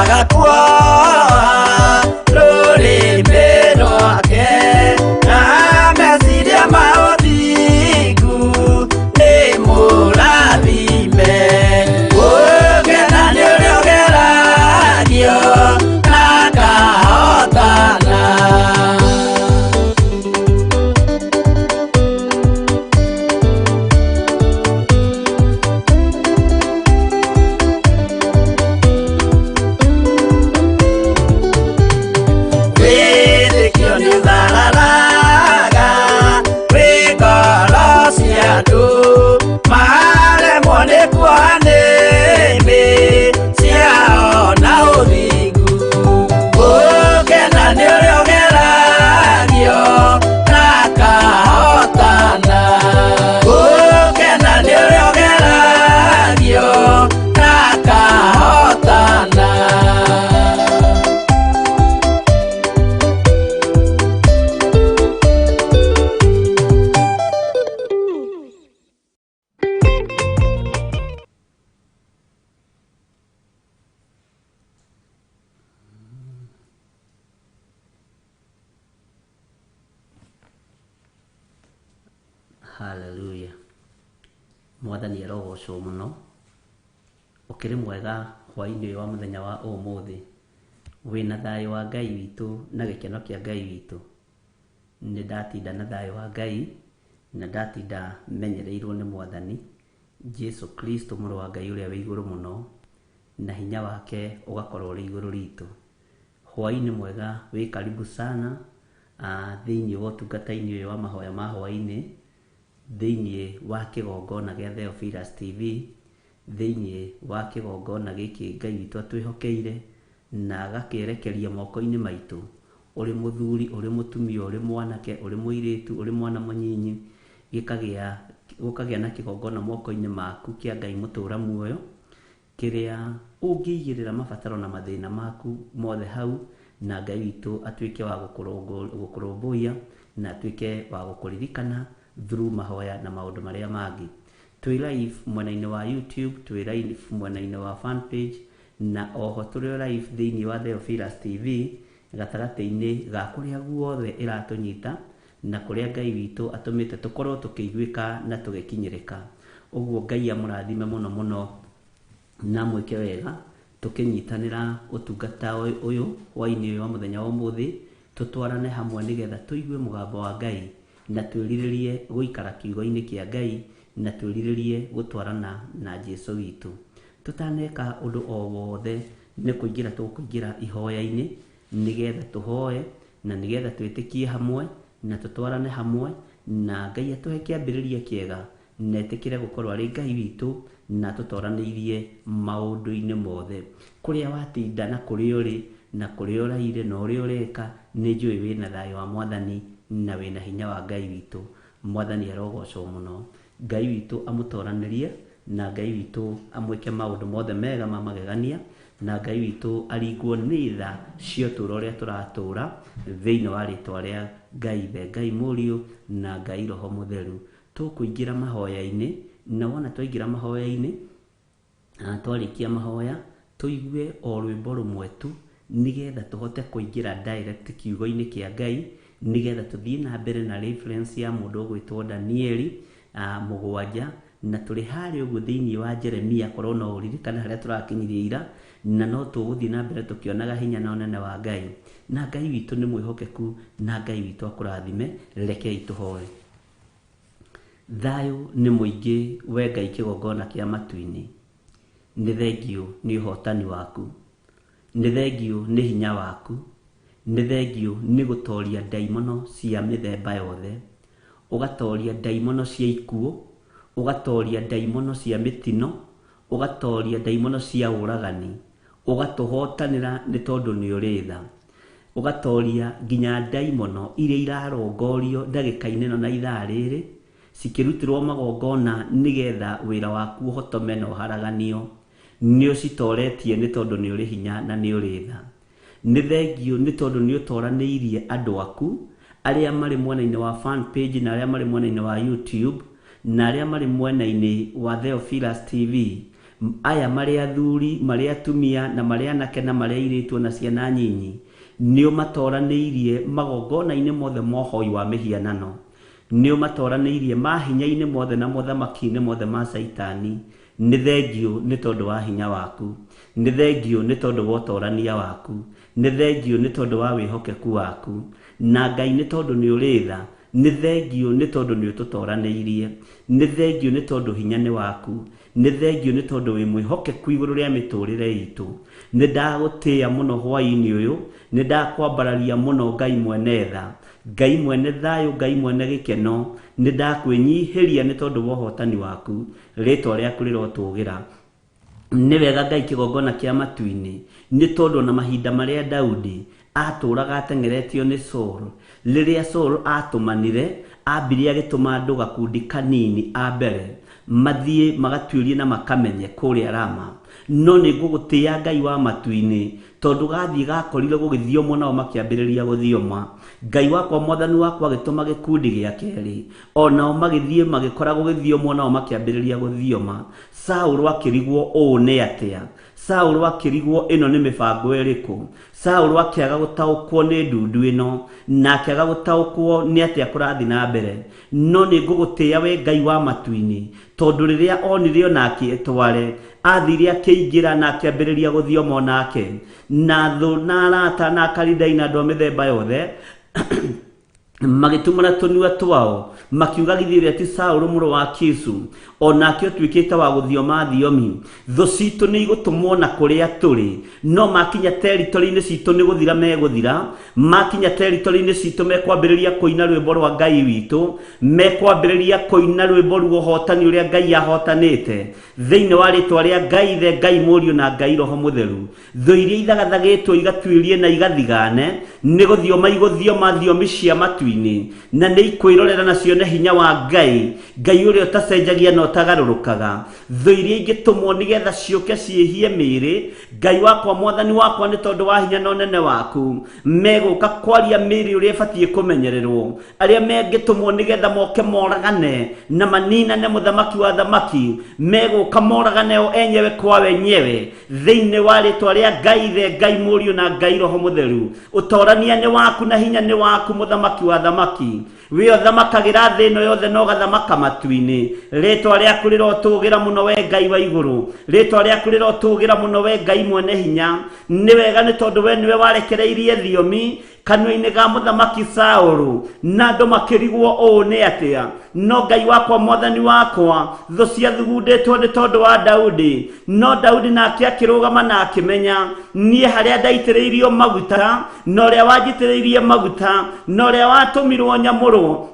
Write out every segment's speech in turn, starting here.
Kwaga kuoha rũrĩmĩ rwake na meciria ma ũthingu nĩ mũrathime. Gũkena nĩ ũrĩa ũgeragio na akahotana. Wĩtĩkio nĩ ũthararaga wĩ ngoro cia andũ maremwo nĩ kuoha nĩmĩ ciao na ũthingu. Gũkena nĩ ũrĩa ũgeragio na akahotana. Gũkena nĩ ũrĩa ũgeragio na akahotana. Haleluya. Mwathani arogocwo mũno. Ũkĩrĩ mwega hwainĩ ũyũ wa mũthenya wa ũmũthĩ. Wĩna thayũ wa Ngai witũ na gĩkeno kĩa Ngai witũ. Nĩ ndatinda na thayũ wa Ngai na ndatinda menyereirwo nĩ Mwathani Jesu Kristo mũrũ wa Ngai ũrĩa wĩ igũrũ mũno na hinya wake ũgakorwo ũrĩ igũrũ ritũ. Hwainĩ mwega wĩ karibu sana thĩinĩ wa ũtungata-inĩ ũyũ wa mahoya ma hwainĩ thĩinĩ wa kĩgongona gĩa Theophilus TV thĩinĩ wa kĩgongona gĩkĩ Ngai witũ atwĩhokeire na agakĩerekeria moko-inĩ maitũ. Ũrĩ mũthuri, ũrĩ mũtumia, ũrĩ mwanake, ũrĩ mũirĩtu, ũrĩ mwana mũnyinyi, gĩkagĩa gũkagĩa na kĩgongona moko-inĩ maku kĩa Ngai mũtũra muoyo, kĩrĩa ũngĩigĩrĩra mabataro na mathĩna maku mothe hau, na Ngai witũ atuĩke wa gũkũrũmbũiya na atuĩke wa gũkũririkana through mahoya na maũndũ marĩa mangĩ. Twĩ live mwena-inĩ wa YouTube, twĩ live mwena-inĩ wa fan page, na oho tũrĩ o live thĩinĩ wa Theophilus TV gatagatĩ-inĩ ga kũrĩa guothe ĩratũnyita na kũrĩa Ngai witũ atũmĩte tũkorwo tũkĩiguĩka na tũgĩkinyĩrĩka. Ũguo Ngai amũrathime mũno mũno na amwĩke wega tũkĩnyitanĩra ũtungata ũyũ hwainĩ ũyũ wa mũthenya wa ũmũthĩ, tũtwarane hamwe nĩgetha tũigue mũgambo wa Ngai na twĩrirĩrie gũikara kiugo-inĩ kĩa Ngai na twĩrirĩrie gũtwarana na Jesu witũ. Tũtaneka ũndũ o wothe nĩ kũingĩra tũkũingĩra ihoya-inĩ nĩgetha tũhoe na nĩgetha twĩtĩkie hamwe na tũtwarane hamwe na Ngai atũhe kĩambĩrĩria kĩega na etĩkĩre gũkorwo arĩ Ngai witũ na atũtoranĩirie maũndũ-inĩ mothe. Kũrĩa watinda na kũrĩa ũrĩ na kũrĩa ũraire na ũrĩa ũreka, nĩ njũĩ wĩna thayũ wa Mwathani na wĩna hinya wa Ngai witũ. Mwathani arogocwo mũno. Ngai witũ amũtoranĩrie na Ngai witũ amwĩke maũndũ mothe mega ma magegania na Ngai witũ aringwo nĩ tha cia ũtũũro ũrĩa tũratũũra thĩinĩ wa rĩtwa rĩa Ngai Ithe, Ngai Mũriũ na Ngai Roho Mũtheru. Tũkũingĩra mahoya-inĩ na wona twaingĩra mahoya-inĩ twarĩkia mahoya tũigue o rwĩmbo rũmwe tu nĩgetha tũhote kũingĩra direct kiugo-inĩ kĩa Ngai nĩgetha tũthiĩ na mbere na reference ya mũndũ ũgwĩtwo Danieli mũgwanja na tũrĩ harĩa ũguo thĩinĩ wa Jeremia korwo no ũririkane harĩa tũrakinyirie ira na no tũgũthiĩ na mbere tũkĩonaga hinya na ũnene wa Ngai. Na Ngai witũ nĩ mwĩhokeku na Ngai witũ akũrathime. Rekei tũhoe. Thayũ nĩ mũingĩ we Ngai kĩgongona kĩa matu-inĩ. Nĩ thengiũ nĩ ũhotani waku. Nĩ thengiũ nĩ hinya waku. Nĩ thengiũ nĩ gũtoria ndaimono cia mĩthemba yothe. Ũgatoria ndaimono cia ikuũ, ũgatoria ndaimono cia mĩtino, ũgatoria ndaimono cia ũragani. Ũgatũhotanĩra nĩ tondũ nĩ ũrĩ tha. Ũgatoria nginya ndaimono iria irarongorio ndagĩka-inĩ ĩno na ithaa rĩrĩ, cikĩrutĩrwo magongona nĩgetha wĩra waku ũhotome na ũharaganio. Nĩ ũcitoretie nĩ tondũ nĩ ũrĩ hinya na nĩ ũrĩ tha. Nĩ thengiũ nĩ tondũ nĩ ũtoranĩirie andũ aku arĩa marĩ mwena-inĩ wa fan page na arĩa marĩ mwena-inĩ wa YouTube na arĩa marĩ mwena-inĩ wa Theophilus TV. Aya marĩ athuri, marĩ atumia, na marĩ anake na marĩ airĩtu ona ciana nyinyi, nĩ ũmatoranĩirie magongona-inĩ mothe ma ũhoi wa mĩhianano. Nĩ ũmatoranĩirie mahinya-inĩ mothe na mothamaki-inĩ mothe ma Caitani. Nĩ thengiũ nĩ tondũ wa hinya waku. Nĩ thengiũ nĩ tondũ wa ũtorania waku. Nĩ thengiũ nĩ tondũ wa wĩhokeku waku. Na Ngai nĩ tondũ nĩ ũrĩ tha. Nĩ thengiũ nĩ tondũ nĩ ũtũtoranĩirie. Nĩ thengiũ nĩ tondũ hinya nĩ waku. Nĩ thengiũ nĩ tondũ wĩ mwĩhokeku igũrũ rĩa mĩtũrĩre itũ. Nĩ ndagũtĩĩa mũno hwaĩ-inĩ ũyũ. Nĩ ndakwambararia mũno Ngai mwene tha. Ngai mwene thayũ, Ngai mwene gĩkeno. Nĩ ndakwĩnyihĩria nĩ tondũ wa ũhotani waku. Rĩtwa rĩaku rĩrotũgĩra. Nĩ wega Ngai kĩgongona kĩa matu-inĩ, nĩ tondũ ona mahinda marĩa Daudi atũraga ateng'eretio nĩ Saul, rĩrĩa Saul atũmanire, ambire agĩtũma andũ gakundi kanini a mbere mathiĩ magatuĩrie na makamenye kũrĩa Rama. No nĩ ngũgũtĩĩa Ngai wa matu-inĩ, tondũ gathiĩ gakorire gũgĩthiomwo nao makĩambĩrĩria gũthioma. Ngai wakwa mwathani wakwa agĩtũma gĩkundi gĩa kerĩ, o nao magĩthiĩ magĩkora gũgĩthiomwo nao makĩambĩrĩria gũthioma. Saũlũ akĩrigwo ũũ nĩ atĩa? Saũlũ akĩrigwo ĩno nĩ mĩbango ĩrĩkũ? Saũlũ akĩaga gũtaũkwo nĩ ndundu ĩno, na akĩaga gũtaũkwo nĩ atĩa kũrathiĩ na mbere. No nĩ ngũgũtĩĩa we Ngai wa matu-inĩ, tondũ rĩrĩa onire ona akĩtware, athire akĩingĩra na akĩambĩrĩria gũthioma onake. Na thũ na arata na Akalidai na andũ a mĩthemba yothe magĩtumũra tũnua twao makiuga githĩ ũrĩa ti Saũlũ mũrũ wa Kisu o nake ũtuĩkĩte wa gũthioma thiomi. Thũ citũ nĩ igũtũmwo na kũrĩa tũrĩ, no makinya territory-inĩ citũ nĩ gũthira megũthira. Makinya territory-inĩ citũ mekwambĩrĩria kũina rwĩmbo rwa Ngai witũ, mekwambĩrĩria kũina rwĩmbo rwa ũhotani ũrĩa Ngai ahotanĩte thĩinĩ wa rĩtwa rĩa Ngai Ithe, Ngai Mũriũ na Ngai Roho Mũtheru. Thũ iria ithagathagĩtwo igatuĩrie na igathigane, nĩ gũthioma igũthioma thiomi cia matu-inĩ, na nĩ ikwĩrorera na cione hinya wa Ngai, Ngai ũrĩa ũtacenjagia na ũtagarũrũkaga. Thũ iria ingĩtũmwo nĩgetha ciũke ciĩhie mĩĩrĩ, Ngai wakwa, Mwathani wakwa, nĩ tondũ wa hinya na ũnene waku, megũka kwaria mĩĩrĩ ũrĩa ĩbatiĩ kũmenyererwo. Arĩa mengĩtũmwo nĩgetha moke moragane na maninane mũthamaki wa athamaki, megũka moragane o enyewe kwa wenyewe. Thĩinĩ wa rĩtwa rĩa Ngai Ithe, Ngai Mũriũ na Ngai Roho Mũtheru, ũtorania nĩ waku na hinya nĩ waku, mũthamaki wa athamaki. We ũthamakagĩra thĩ ĩno yothe na ũgathamaka matu-inĩ. Rĩtwa rĩaku rĩrotũgĩra mũno we Ngai wa igũrũ. Rĩtwa rĩaku rĩrotũgĩra mũno we Ngai mwene hinya. Nĩ wega nĩ tondũ we nĩwe warekereirie thiomi kanua-inĩ ga mũthamaki Saũlũ, na andũ makĩrigwo ũũ nĩ atĩa. No Ngai wakwa, mwathani wakwa, thũ ciathugundĩtwo nĩ tondũ wa Daudi. No Daudi nake akĩrũgama na akĩmenya, niĩ harĩa ndaitĩrĩirio maguta, na ũrĩa wanjitĩrĩirie maguta, na ũrĩa watũmirwo nyamũrwo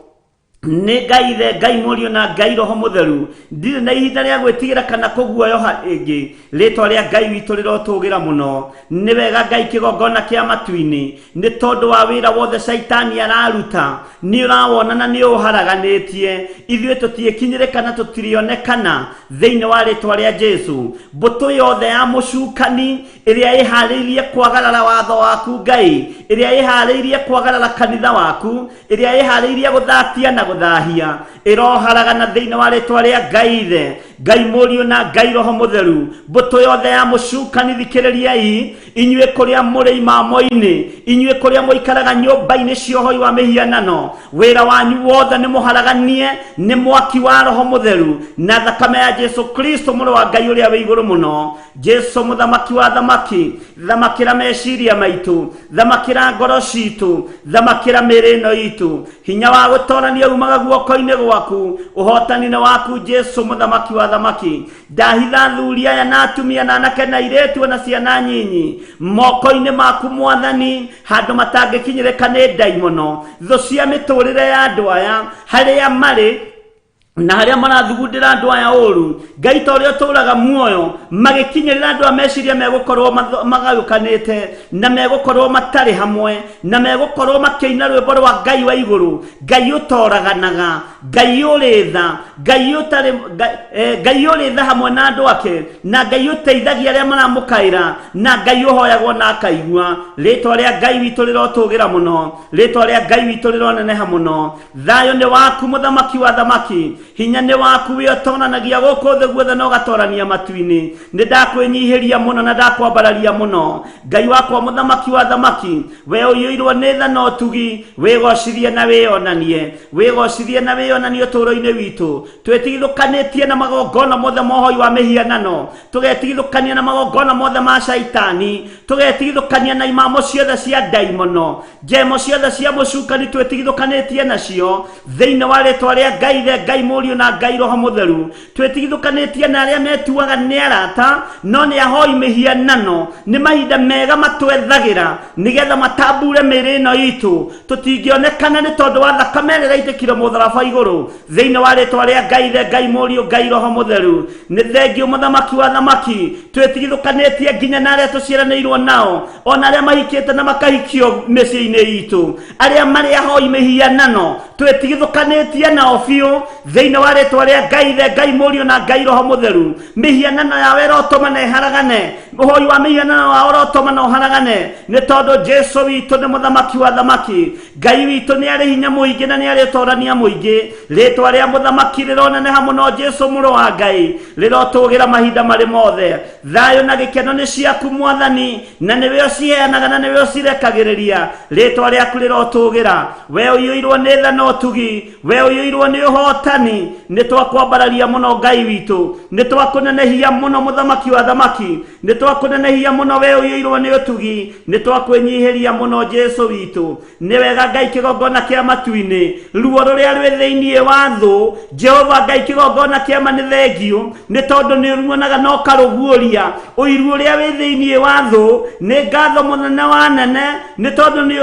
nĩ Ngai Ithe, Ngai Mũriũ na Ngai Roho Mũtheru. Ndirĩ na ihinda rĩa gwĩtigĩra kana kũguoyoha ĩngĩ. Rĩtwa rĩa Ngai witũ rĩrotũgĩra mũno. Nĩ wega Ngai kĩgongona kĩa matu-inĩ, nĩ tondũ wa wĩra wothe Caitani araruta, nĩ ũrawona na nĩ ũharaganĩtie. Ithuĩ tũtiĩkinyĩrĩka na tũtirĩonekana thĩinĩ wa rĩtwa rĩa Jesu. Mbũtũ yothe ya mũcukani ĩrĩa ĩharĩirie kwagarara watho waku Ngai, ĩrĩa ĩharĩirie kwagarara kanitha waku, ĩrĩa ĩharĩirie gũthatia na gũthahia, ĩroharagana thĩinĩ wa rĩtwa rĩa Ngai Ithe, Ngai Mũriũ na Ngai Roho Mũtheru. Mbũtũ yothe ya mũcukani thikĩrĩriai, inyuĩ kũrĩa mũrĩ imamo-inĩ, inyuĩ kũrĩa mũikaraga nyũmba-inĩ cia ũhoi wa mĩhianano, wĩra wanyu wothe nĩ mũharaganie nĩ mwaki wa Roho Mũtheru na thakame ya Jesu Kristo mũrũ wa Ngai ũrĩa wĩ igũrũ mũno. Jesu mũthamaki wa thamaki, thamakĩra meciria maitũ, thamakĩra ngoro citũ, thamakĩra mĩĩrĩ ĩno itũ. Hinya wa gũtorania umaga guoko-inĩ gwaku, ũhotani nĩ waku Jesu mũthamaki wa thamaki. Ndahitha athuri aya na atumia na anake na airĩtu ona ciana nyinyi moko-inĩ maku Mwathani, handũ matangĩkinyĩrĩka nĩ ndaimono, thũ cia mĩtũrĩre ya andũ aya harĩa marĩ na harĩa marathugundĩra andũ aya ũru. Ngai ta ũrĩa ũtũraga muoyo, magĩkinyĩrĩra andũ a meciria megũkorwo magayũkanĩte na megũkorwo matarĩ hamwe na megũkorwo makĩina rwĩmbo rwa Ngai wa igũrũ, Ngai ũtoraganaga, Ngai ũrĩ tha, Ngai ũtarĩ Ngai ũrĩ tha hamwe na andũ ake, na Ngai ũteithagia arĩa maramũkaĩra, na Ngai ũhoyagwo na akaigua. Rĩtwa rĩa Ngai witũ rĩrotũgĩra mũno, rĩtwa rĩa Ngai witũ rĩroneneha mũno. Thayũ nĩ waku mũthamaki wa thamaki. Hinya nĩ waku wĩ ũtonanagia gũkũ thĩ guothe na ũgatorania matu-inĩ. Nĩ ndakwĩnyihĩria mũno na ndakwambararia mũno. Ngai wakwa mũthamaki wa thamaki, we ũiyũirwo nĩ tha na ũtugi, wĩgocithie na wĩonanie. Wĩgocithie na wĩonanie ũtũũro-inĩ witũ. Twĩtigithũkanĩtie na magongona mothe ma ũhoi wa mĩhianano, tũgetigithũkania na magongona mothe ma caitani, tũgetigithũkania na imamo ciothe cia ndaimono, njemo ciothe cia mũcukani twĩtigithũkanĩtie nacio thĩinĩ wa rĩtwa rĩa Ngai Ithe, Ngai Mũriũ na Ngai Roho Mũtheru. Twĩtigithũkanĩtie na arĩa metuaga nĩ arata no nĩ ahoi mĩhianano. Nĩ mahinda mega matwethagĩra nĩgetha matambure mĩĩrĩ ĩno itũ. Tũtingĩonekana nĩ tondũ wa thakame ĩrĩa ĩraitĩkire mũtharaba igũrũ thĩinĩ wa rĩtwa rĩa Ngai Ithe, Ngai Mũriũ, Ngai Roho Mũtheru. Nĩ thengiũ mũthamaki wa thamaki, twĩtigithũkanĩtie nginya na arĩa tũciaranĩirwo nao, ona arĩa mahikĩte na makahikio mĩciĩ-inĩ itũ, arĩa marĩ ahoi mĩhianano, twĩtigithũkanĩtie nao biũ thĩinĩ wa rĩtwa rĩa Ngai Ithe, Ngai Mũriũ na Ngai Roho Mũtheru. Mĩhianano yao ĩrotũma na ĩharagane, ũhoi wa mĩhianano wao ũrotũma na ũharagane, nĩ tondũ Jesu witũ nĩ mũthamaki wa thamaki. Ngai witũ nĩ arĩ hinya mũingĩ na nĩ arĩ ũtorania mũingĩ. Rĩtwa rĩa mũthamaki rĩroneneha mũno, Jesu mũrũ wa Ngai, rĩrotũgĩra mahinda marĩ mothe. Thayũ na gĩkeno nĩ ciaku Mwathani, na nĩwe ũciheanaga na nĩwe ũcirekagĩrĩria. Rĩtwa rĩaku rĩrotũgĩra. We ũiyũirwo nĩ tha na ũtugi, we ũiyũirwo nĩ ũhotani. Nĩ twakwambararia mũno Ngai witũ, nĩ twakũnenehia mũno mũthamaki wa thamaki, nĩ twakũnenehia mũno we ũiyũirwo nĩ ũtugi, nĩ twakwĩnyihĩria mũno Jesu witũ. Nĩ wega Ngai kĩgongona kĩa matu-inĩ, ruo rũrĩa rwĩ thĩinĩ wa thũ. Jehova Ngai kĩgongona kĩa ma nĩ thengiũ, nĩ tondũ nĩ ũruonaga na ũkarũguũria ũiru ũrĩa wĩ thĩinĩ wa thũ. Nĩ ngatho mũnene wa nene, nĩ tondũ nĩ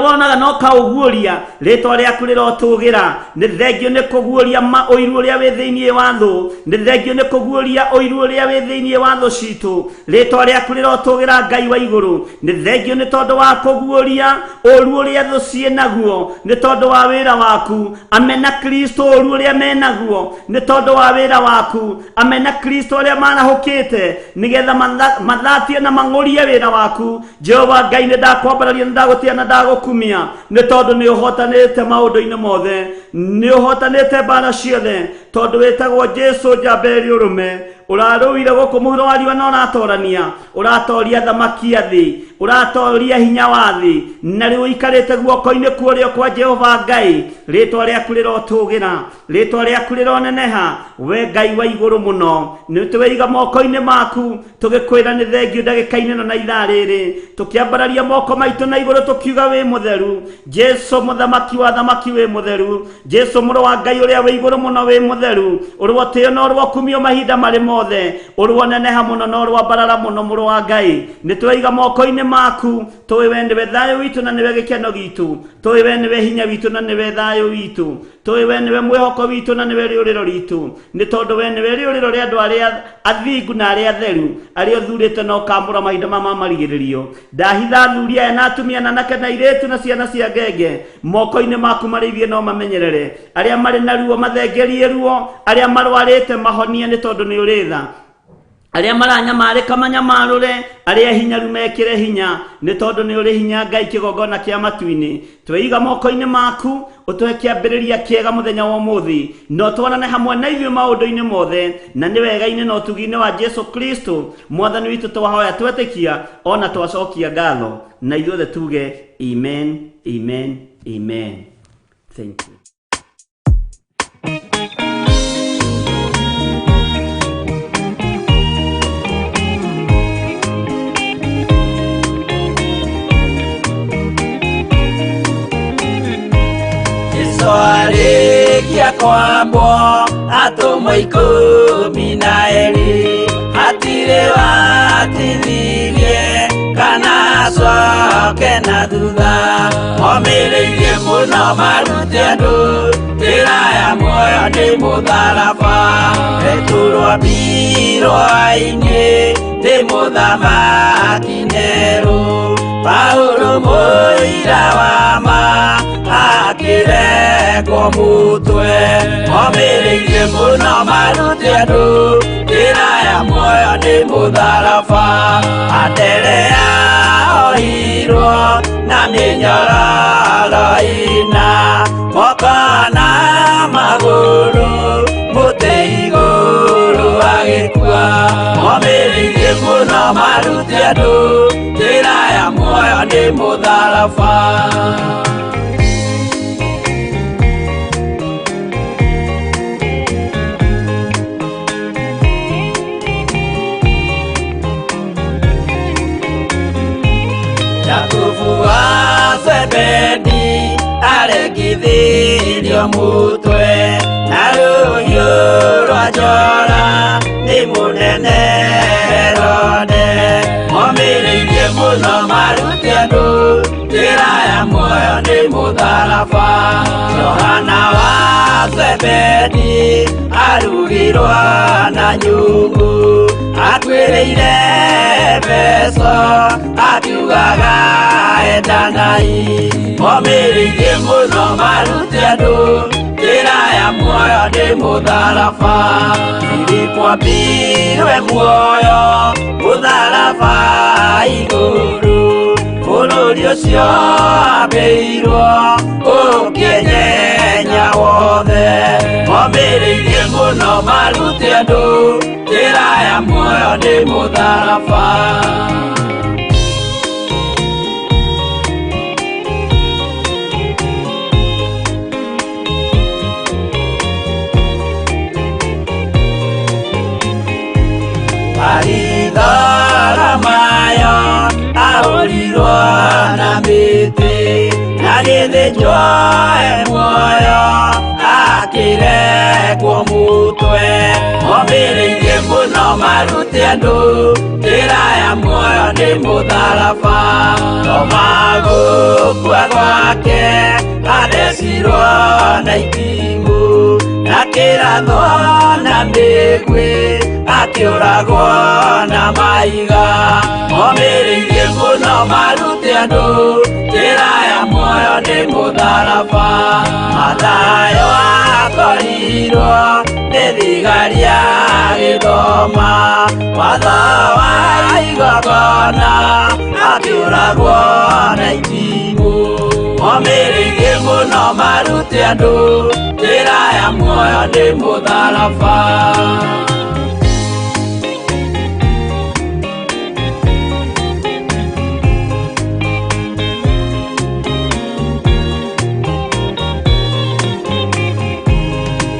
wonaga na ũkaũguũria. Rĩtwa rĩaku rĩrotũgĩra. Nĩ thengio nĩ kũguũria ma ũiru ũrĩa wĩ thĩinĩ wa thũ, nĩ thengio nĩ kũguũria ũiru ũrĩa wĩ thĩinĩ wa thũ citũ. Rĩtwa rĩaku rĩrotũgĩra Ngai wa igũrũ. Nĩ thengio nĩ tondũ wa kũguũria ũru ũrĩa thũ ciĩ naguo, nĩ tondũ wa wĩra waku. Amena Kristo ũru ũrĩa menaguo, nĩ tondũ wa wĩra waku. Amena Kristo arĩa marahũkĩte nĩgetha mathatie na mang'ũrie wĩra waku. Jehova Ngai, nĩ ndakwambararia, nĩ ndagũtĩa na ndagũkumia, nĩ tondũ nĩ ũhotanĩte maũndũ-inĩ mothe, nĩ ũhotanĩte mbara ciothe, tondũ wĩtagwo Jesu njamba ĩrĩ ũrũme. Ũrarũire gũkũ mũhuro wa riũa na ũratorania, ũratoria thamaki a thĩ, ũratoria hinya wa thĩ, na rĩu ũikarĩte guoko-inĩ kwa ũrĩo kwa Jehova Ngai. Rĩtwa rĩaku rĩrotũgĩra, rĩtwa rĩaku rĩroneneha, we Ngai wa igũrũ mũno. Nĩ tweiga moko-inĩ maku, tũgĩkwĩra nĩ thengio ndagĩka-inĩ ĩno na ithaa rĩrĩ, tũkĩambararia moko maitũ na igũrũ tũkiuga wĩ mũtheru. Jesu mũthamaki wa thamaki wĩ mũtheru. Jesu mũrũ wa Ngai ũrĩa wĩ igũrũ mũno wĩ mũtheru. Ũrwotĩo na ũrwokumio mahinda marĩ mothe, ũrwoneneha mũno na ũrwambarara mũno mũrũ wa Ngai. Nĩ tweiga moko-inĩ maku, tũĩ we nĩwe thayũ witũ na nĩwe gĩkeno gitũ, tũĩ we nĩwe hinya witũ na nĩwe thayũ witũ, tũĩ we nĩwe mwĩhoko witũ na nĩwe rĩũrĩro ritũ, nĩ tondũ we nĩwe rĩũrĩro rĩa andũ arĩa athingu na arĩa atheru, arĩa ũthurĩte na ũkaamũra mahinda ma marigĩrĩrio. Ndahitha athuri aya na atumia na anake na airĩtu na ciana cia ngenge moko-inĩ maku marĩithie no mamenyerere. Arĩa marĩ na ruo mathengerie ruo, arĩa marwarĩte mahonie, nĩ tondũ nĩ ũrĩ tha. Arĩa maranyamarĩka manyamarũre, arĩa hinyaru mekĩre hinya, nĩ tondũ nĩ ũrĩ hinya Ngai kĩgongona kĩa matu-inĩ. Tweiga moko-inĩ maku, ũtũhe kĩambĩrĩria kĩega mũthenya wa ũmũthĩ, na ũtwarane hamwe na ithuĩ maũndũ-inĩ mothe, na nĩ wega-inĩ na ũtugi-inĩ wa Jesu Kristo Mwathani witũ twahoya twetĩkia ona twacokia ngatho, na ithuothe tuge amen, amen, amen. Thank you. Jesu arĩkia kwambwo atũmwo 12, hatirĩ watithirie kana acoke na thutha. Omĩrĩirie mũno marute andũ njĩra ya muoyo nĩ mũtharaba. Petero ambirwo-inĩ nĩ mũthamaki Nero, Paulo mũira wa ma akĩrekwo mũtwe. Omĩrĩirie mũno marute andũ njĩra ya muoyo nĩ mũtharaba. Anderea ohirwo na mĩnyororo ĩna moko na magũrũ. Mũno marute andũ njĩra ya muoyo nĩ mũtharaba. Jakubu wa Zebedi aregithirio mutwe na rũhiũ rwa njora nĩ mũnene Herode. Momĩrĩirie mũno marute andũ njĩra ya muoyo nĩ mũtharaba. Johana wa Zebedi arugirwo na nyungu, akuĩrĩire mbeca akiugaga endanai. Momĩrĩirie mũno marute andũ njĩra ya muoyo nĩ mũtharaba. Filipo ambirwe muoyo mũtharaba igũrũ, bũrũri ũcio ambĩirwo ũkĩnyenya wothe. Momĩrĩirie mũno marute andũ njĩra ya muoyo nĩ mũtharaba. Maritharamayo ahũrirwo na mĩtĩ, agĩthĩnjwo e muoyo akĩrekwo mũtwe. Momĩrĩirie mũno marute andũ njĩra ya muoyo nĩ mũtharaba. Toma gũkua gwake athecirwo na itimũ, na kĩrathwo na mĩguĩ akĩũragwo na maiga. Momĩrĩirie mũno marute andũ njĩra ya muoyo nĩ mũtharaba. Mathayo akorirwo nĩ thigari agĩthoma watho wa igongona, akĩũragwo na itimũ. Momĩrĩirie mũno marute andũ njĩra ya muoyo nĩ mũtharaba.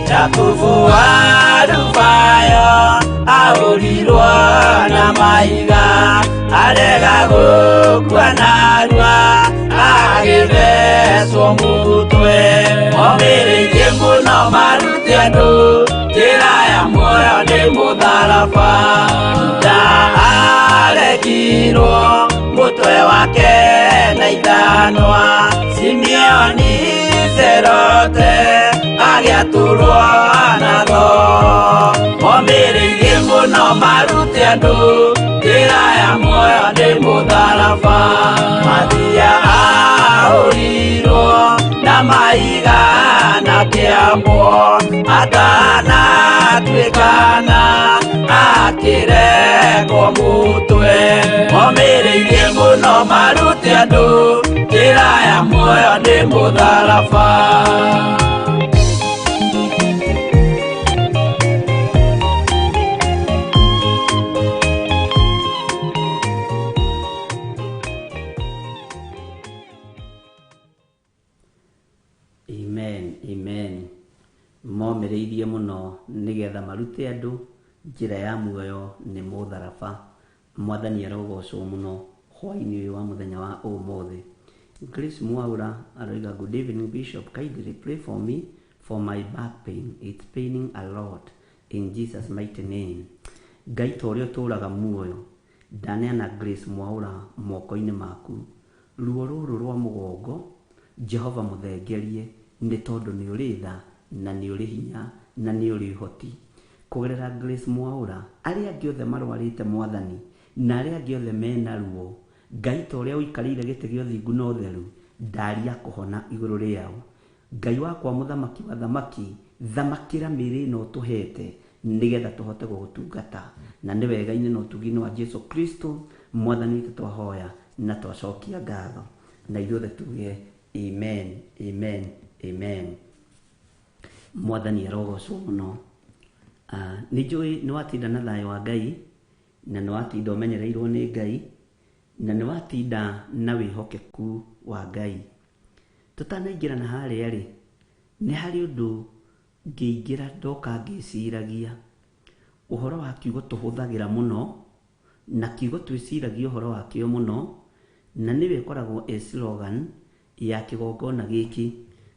Jakubu wa Alufayo ahũrirwo na maiga, arega gũkua narua agĩthecwo mũtwe. Momĩrĩirie mũno marute andũ njĩra ya muoyo nĩ mũtharaba. Juda aregirwo mũtwe wake na ithanwa, Simeoni Zerote agĩatũrwo na thoo. Momĩrĩirie mũno marute andũ njĩra ya muoyo nĩ mũtharaba. Mathia ahũrirwo na maiga na kĩambwo, atanatuĩkana akĩrekwo mũtwe. Momĩrĩirie mũno marute andũ njĩra ya muoyo nĩ mũtharaba. Amen, amen. Momĩrĩirie mũno nĩgetha marute andũ njĩra ya muoyo nĩ mũtharaba. Mwathani arogocwo mũno hwaĩ-inĩ ũyũ wa mũthenya wa ũmũthĩ. Grace Mwaura aroiga, "Good evening, Bishop, kindly pray for me for my back pain. It's paining a lot, in Jesus' mighty name." Ngai ta ũrĩa ũtũũraga muoyo, ndaneana Grace Mwaura moko-inĩ maku. Ruo rũrũ rwa mũgongo, Jehova mũthengerie, nĩ tondũ nĩ ũrĩ tha na nĩ ũrĩ hinya na nĩ ũrĩ ũhoti. Kũgerera Grace Mwaura, arĩa angĩ othe marwarĩte Mwathani, na arĩa angĩ othe mena ruo, Ngai ta ũrĩa ũikarĩire gĩtĩ gĩa ũthingu na ũtheru, ndaria kũhona igũrũ rĩao. Ngai wakwa mũthamaki wa thamaki, thamakĩra mĩĩrĩ ĩno ũtũhete nĩgetha tũhote gũgũtungata. Na nĩ wega-inĩ na ũtugi-inĩ wa Jesu Kristo Mwathani witũ twahoya na twacokia ngatho. Na ithuothe tuge amen, amen, amen. Mwathani arogocwo mũno. Nĩ njũĩ nĩ watinda na thayũ wa Ngai. Na nĩ watinda ũmenyereirwo nĩ Ngai, na nĩ watinda na wĩhokeku wa Ngai. Tũtanaingĩra na harĩa rĩ, nĩ harĩ ũndũ ngĩingĩra ndoka ngĩciragia ũhoro wa kiugo tũhũthagĩra mũno, na kiugo twĩciragia ũhoro wakĩo mũno, na nĩyo ĩkoragwo ĩ slogan ya kĩgongona gĩkĩ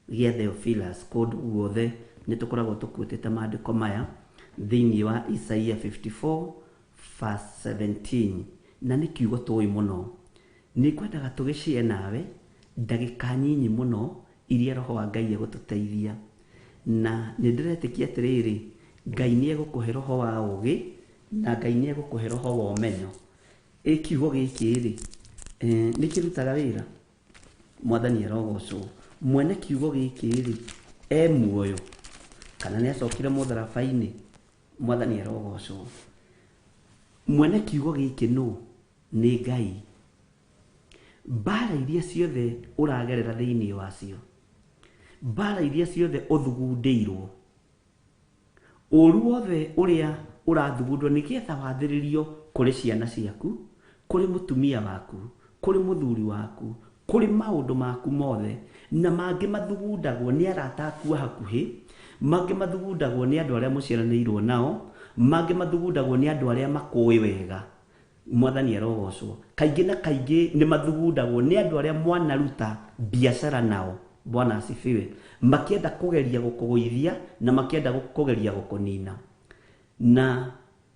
gĩa Theophilus. Kũndũ guothe nĩ tũkoragwo tũkuĩtĩte maandĩko maya thĩinĩ wa Isaia 54 verse 17, na nĩ kiugo tũĩ mũno. Nĩ ngwendaga tũgĩshare nawe ndagĩka nyinyi mũno iria roho wa Ngai egũtũteithia. Na nĩ ndĩretĩkia atĩrĩrĩ, Ngai nĩ egũkũhe roho wa ũgĩ, na Ngai nĩ egũkũhe roho wa ũmenyo. Ĩ kiugo gĩkĩ rĩ, nĩ kĩrutaga wĩra? Mwathani arogocwo. Mwene kiugo gĩkĩ rĩ, e muoyo kana nĩ acokire mũtharaba-inĩ? Mwathani arogocwo. Mwene kiugo gĩkĩ nũ? Nĩ Ngai. Mbara iria ciothe ũragerera thĩinĩ wacio, mbara iria ciothe ũthugundĩirwo, ũru wothe ũrĩa ũrathugundwo nĩgetha wathĩrĩrio kũrĩ ciana ciaku, kũrĩ mũtumia waku, kũrĩ mũthuri waku, kũrĩ maũndũ maku mothe, na mangĩ mathugundagwo nĩ arata aku a hakuhĩ, mangĩ mathugundagwo nĩ andũ arĩa mũciaranĩirwo nao, mangĩ mathugundagwo nĩ andũ arĩa makũĩ wega. Mwathani arogocwo. Kaingĩ na kaingĩ nĩ mathugundagwo nĩ andũ arĩa mwanaruta biacara nao. Bwana asifiwe. Makĩenda kũgeria gũkũgũithia na makĩenda kũgeria gũkũnina. Na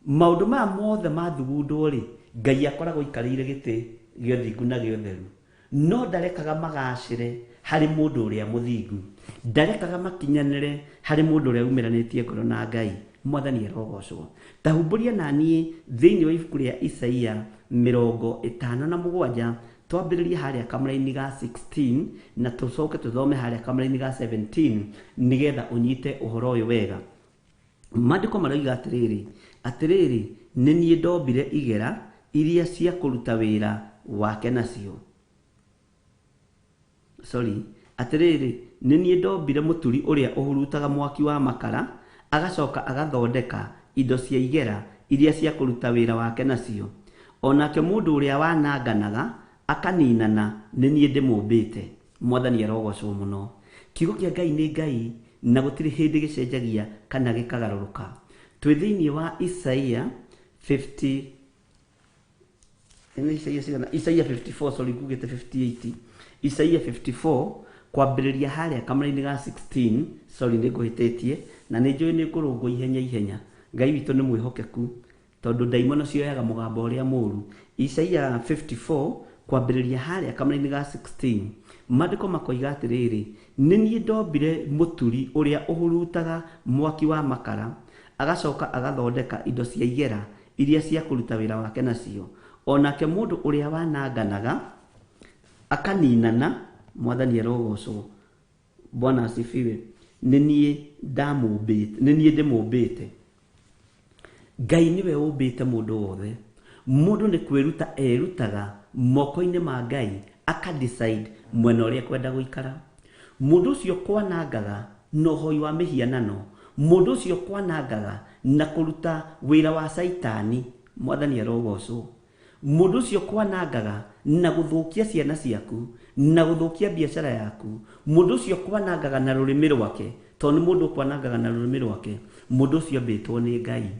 maũndũ maya mothe mathugundwo rĩ, Ngai akoragwo aikarĩire gĩtĩ gĩa ũthingu na gĩa ũtheru. No ndarekaga magacĩre harĩ mũndũ ũrĩa mũthingu. Ndarekaga makinyanĩre harĩ mũndũ ũrĩa umĩranĩtie ngoro na Ngai. Mwathani arogocwo. Ta humbũria na niĩ thĩinĩ wa ibuku rĩa Isaia 57, twambĩrĩrie harĩa kamũraini ga 16 na tũcoke tũthome harĩa kamũraini ga 17 nĩgetha ũnyite ũhoro ũyũ wega. Maandĩko maroiga atĩrĩrĩ, atĩrĩrĩ, nĩ niĩ ndombire igera iria cia kũruta wĩra wake nacio. Sorry. Atĩrĩrĩ, nĩ niĩ ndombire mũturi ũrĩa ũhurutaga mwaki wa makara, agacoka agathondeka indo cia igera iria cia kũruta wĩra wake nacio. O nake mũndũ ũrĩa wananganaga akaninana, nĩ niĩ ndĩmũmbĩte. Mwathani arogocwo mũno. Kiugo kĩa Ngai nĩ Ngai na gũtirĩ hĩndĩ gĩcenjagia kana gĩkagarũrũka. Twĩ thĩinĩ wa Isaia 50, nĩ Isaia cigana? Isaia 54, sorry, ngugĩte 58. Isaia 54 kwambĩrĩria harĩa kamũra-inĩ ga 16, sorry nĩ ngũhĩtĩtie na nĩ njũĩ nĩ ngũrũngwo ihenya ihenya. Ngai witũ nĩ mwĩhokeku tondũ ndaimono cioyaga mũgambo ũrĩa mũru. Isaia 54 kwambĩrĩria harĩa kamũra-inĩ ga 16, maandĩko makoiga atĩrĩrĩ, nĩ niĩ ndombire mũturi ũrĩa ũhurutaga mwaki wa makara, agacoka agathondeka indo cia igera iria cia kũruta wĩra wake nacio. O nake mũndũ ũrĩa wananganaga akaninana, Mwathani arogocwo. Bwana asifiwe. Nĩ niĩ ndamũmbĩte, nĩ niĩ ndĩmũmbĩte. Ngai nĩwe ũmbĩte mũndũ wothe. Mũndũ nĩ kwĩruta erutaga moko-inĩ ma Ngai, aka decide mwena ũrĩa ekwenda gũikara. Mũndũ ũcio kwanangaga na ũhoi wa mĩhianano, mũndũ ũcio kwanangaga na kũruta wĩra wa Caitani, Mwathani arogocwo. Mũndũ ũcio kwanangaga na gũthũkia ciana ciaku, na gũthũkia biacara yaku, mũndũ ũcio kwanangaga na rũrĩmĩ rwake, tondũ nĩ mũndũ ũkwanangaga na rũrĩmĩ rwake, mũndũ ũcio ambĩtwo nĩ Ngai.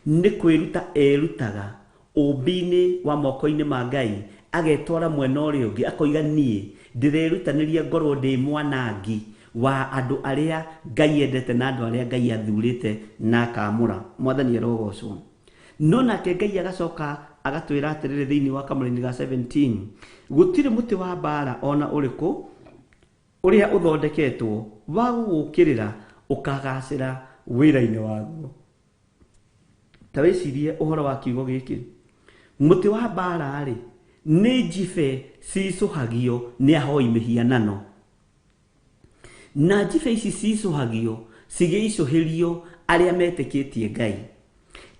Nĩ kwĩruta erutaga ũmbi-inĩ wa moko-inĩ ma Ngai, agetwara mwena ũrĩa ũngĩ, akoiga niĩ ndĩrerutanĩria ngorwo ndĩ mwanangi wa andũ arĩa Ngai endete na andũ arĩa Ngai athurĩte na akamũra. Mwathani arogocwo. No nake Ngai agacoka agatwĩra atĩrĩrĩ thĩinĩ wa kamũraini ga 17, gũtirĩ mũtĩ wa mbara ona ũrĩkũ ũrĩa ũthondeketwo wa gũgũũkĩrĩra ũkagacĩra wĩra-inĩ waguo. Ta wĩcirie ũhoro wa kiugo gĩkĩ. Mũtĩ wa mbara rĩ, nĩ njibe cicũhagio nĩ ahoi mĩhianano. Na njibe ici cicũhagio cigĩicũhĩrio arĩa metĩkĩtie Ngai.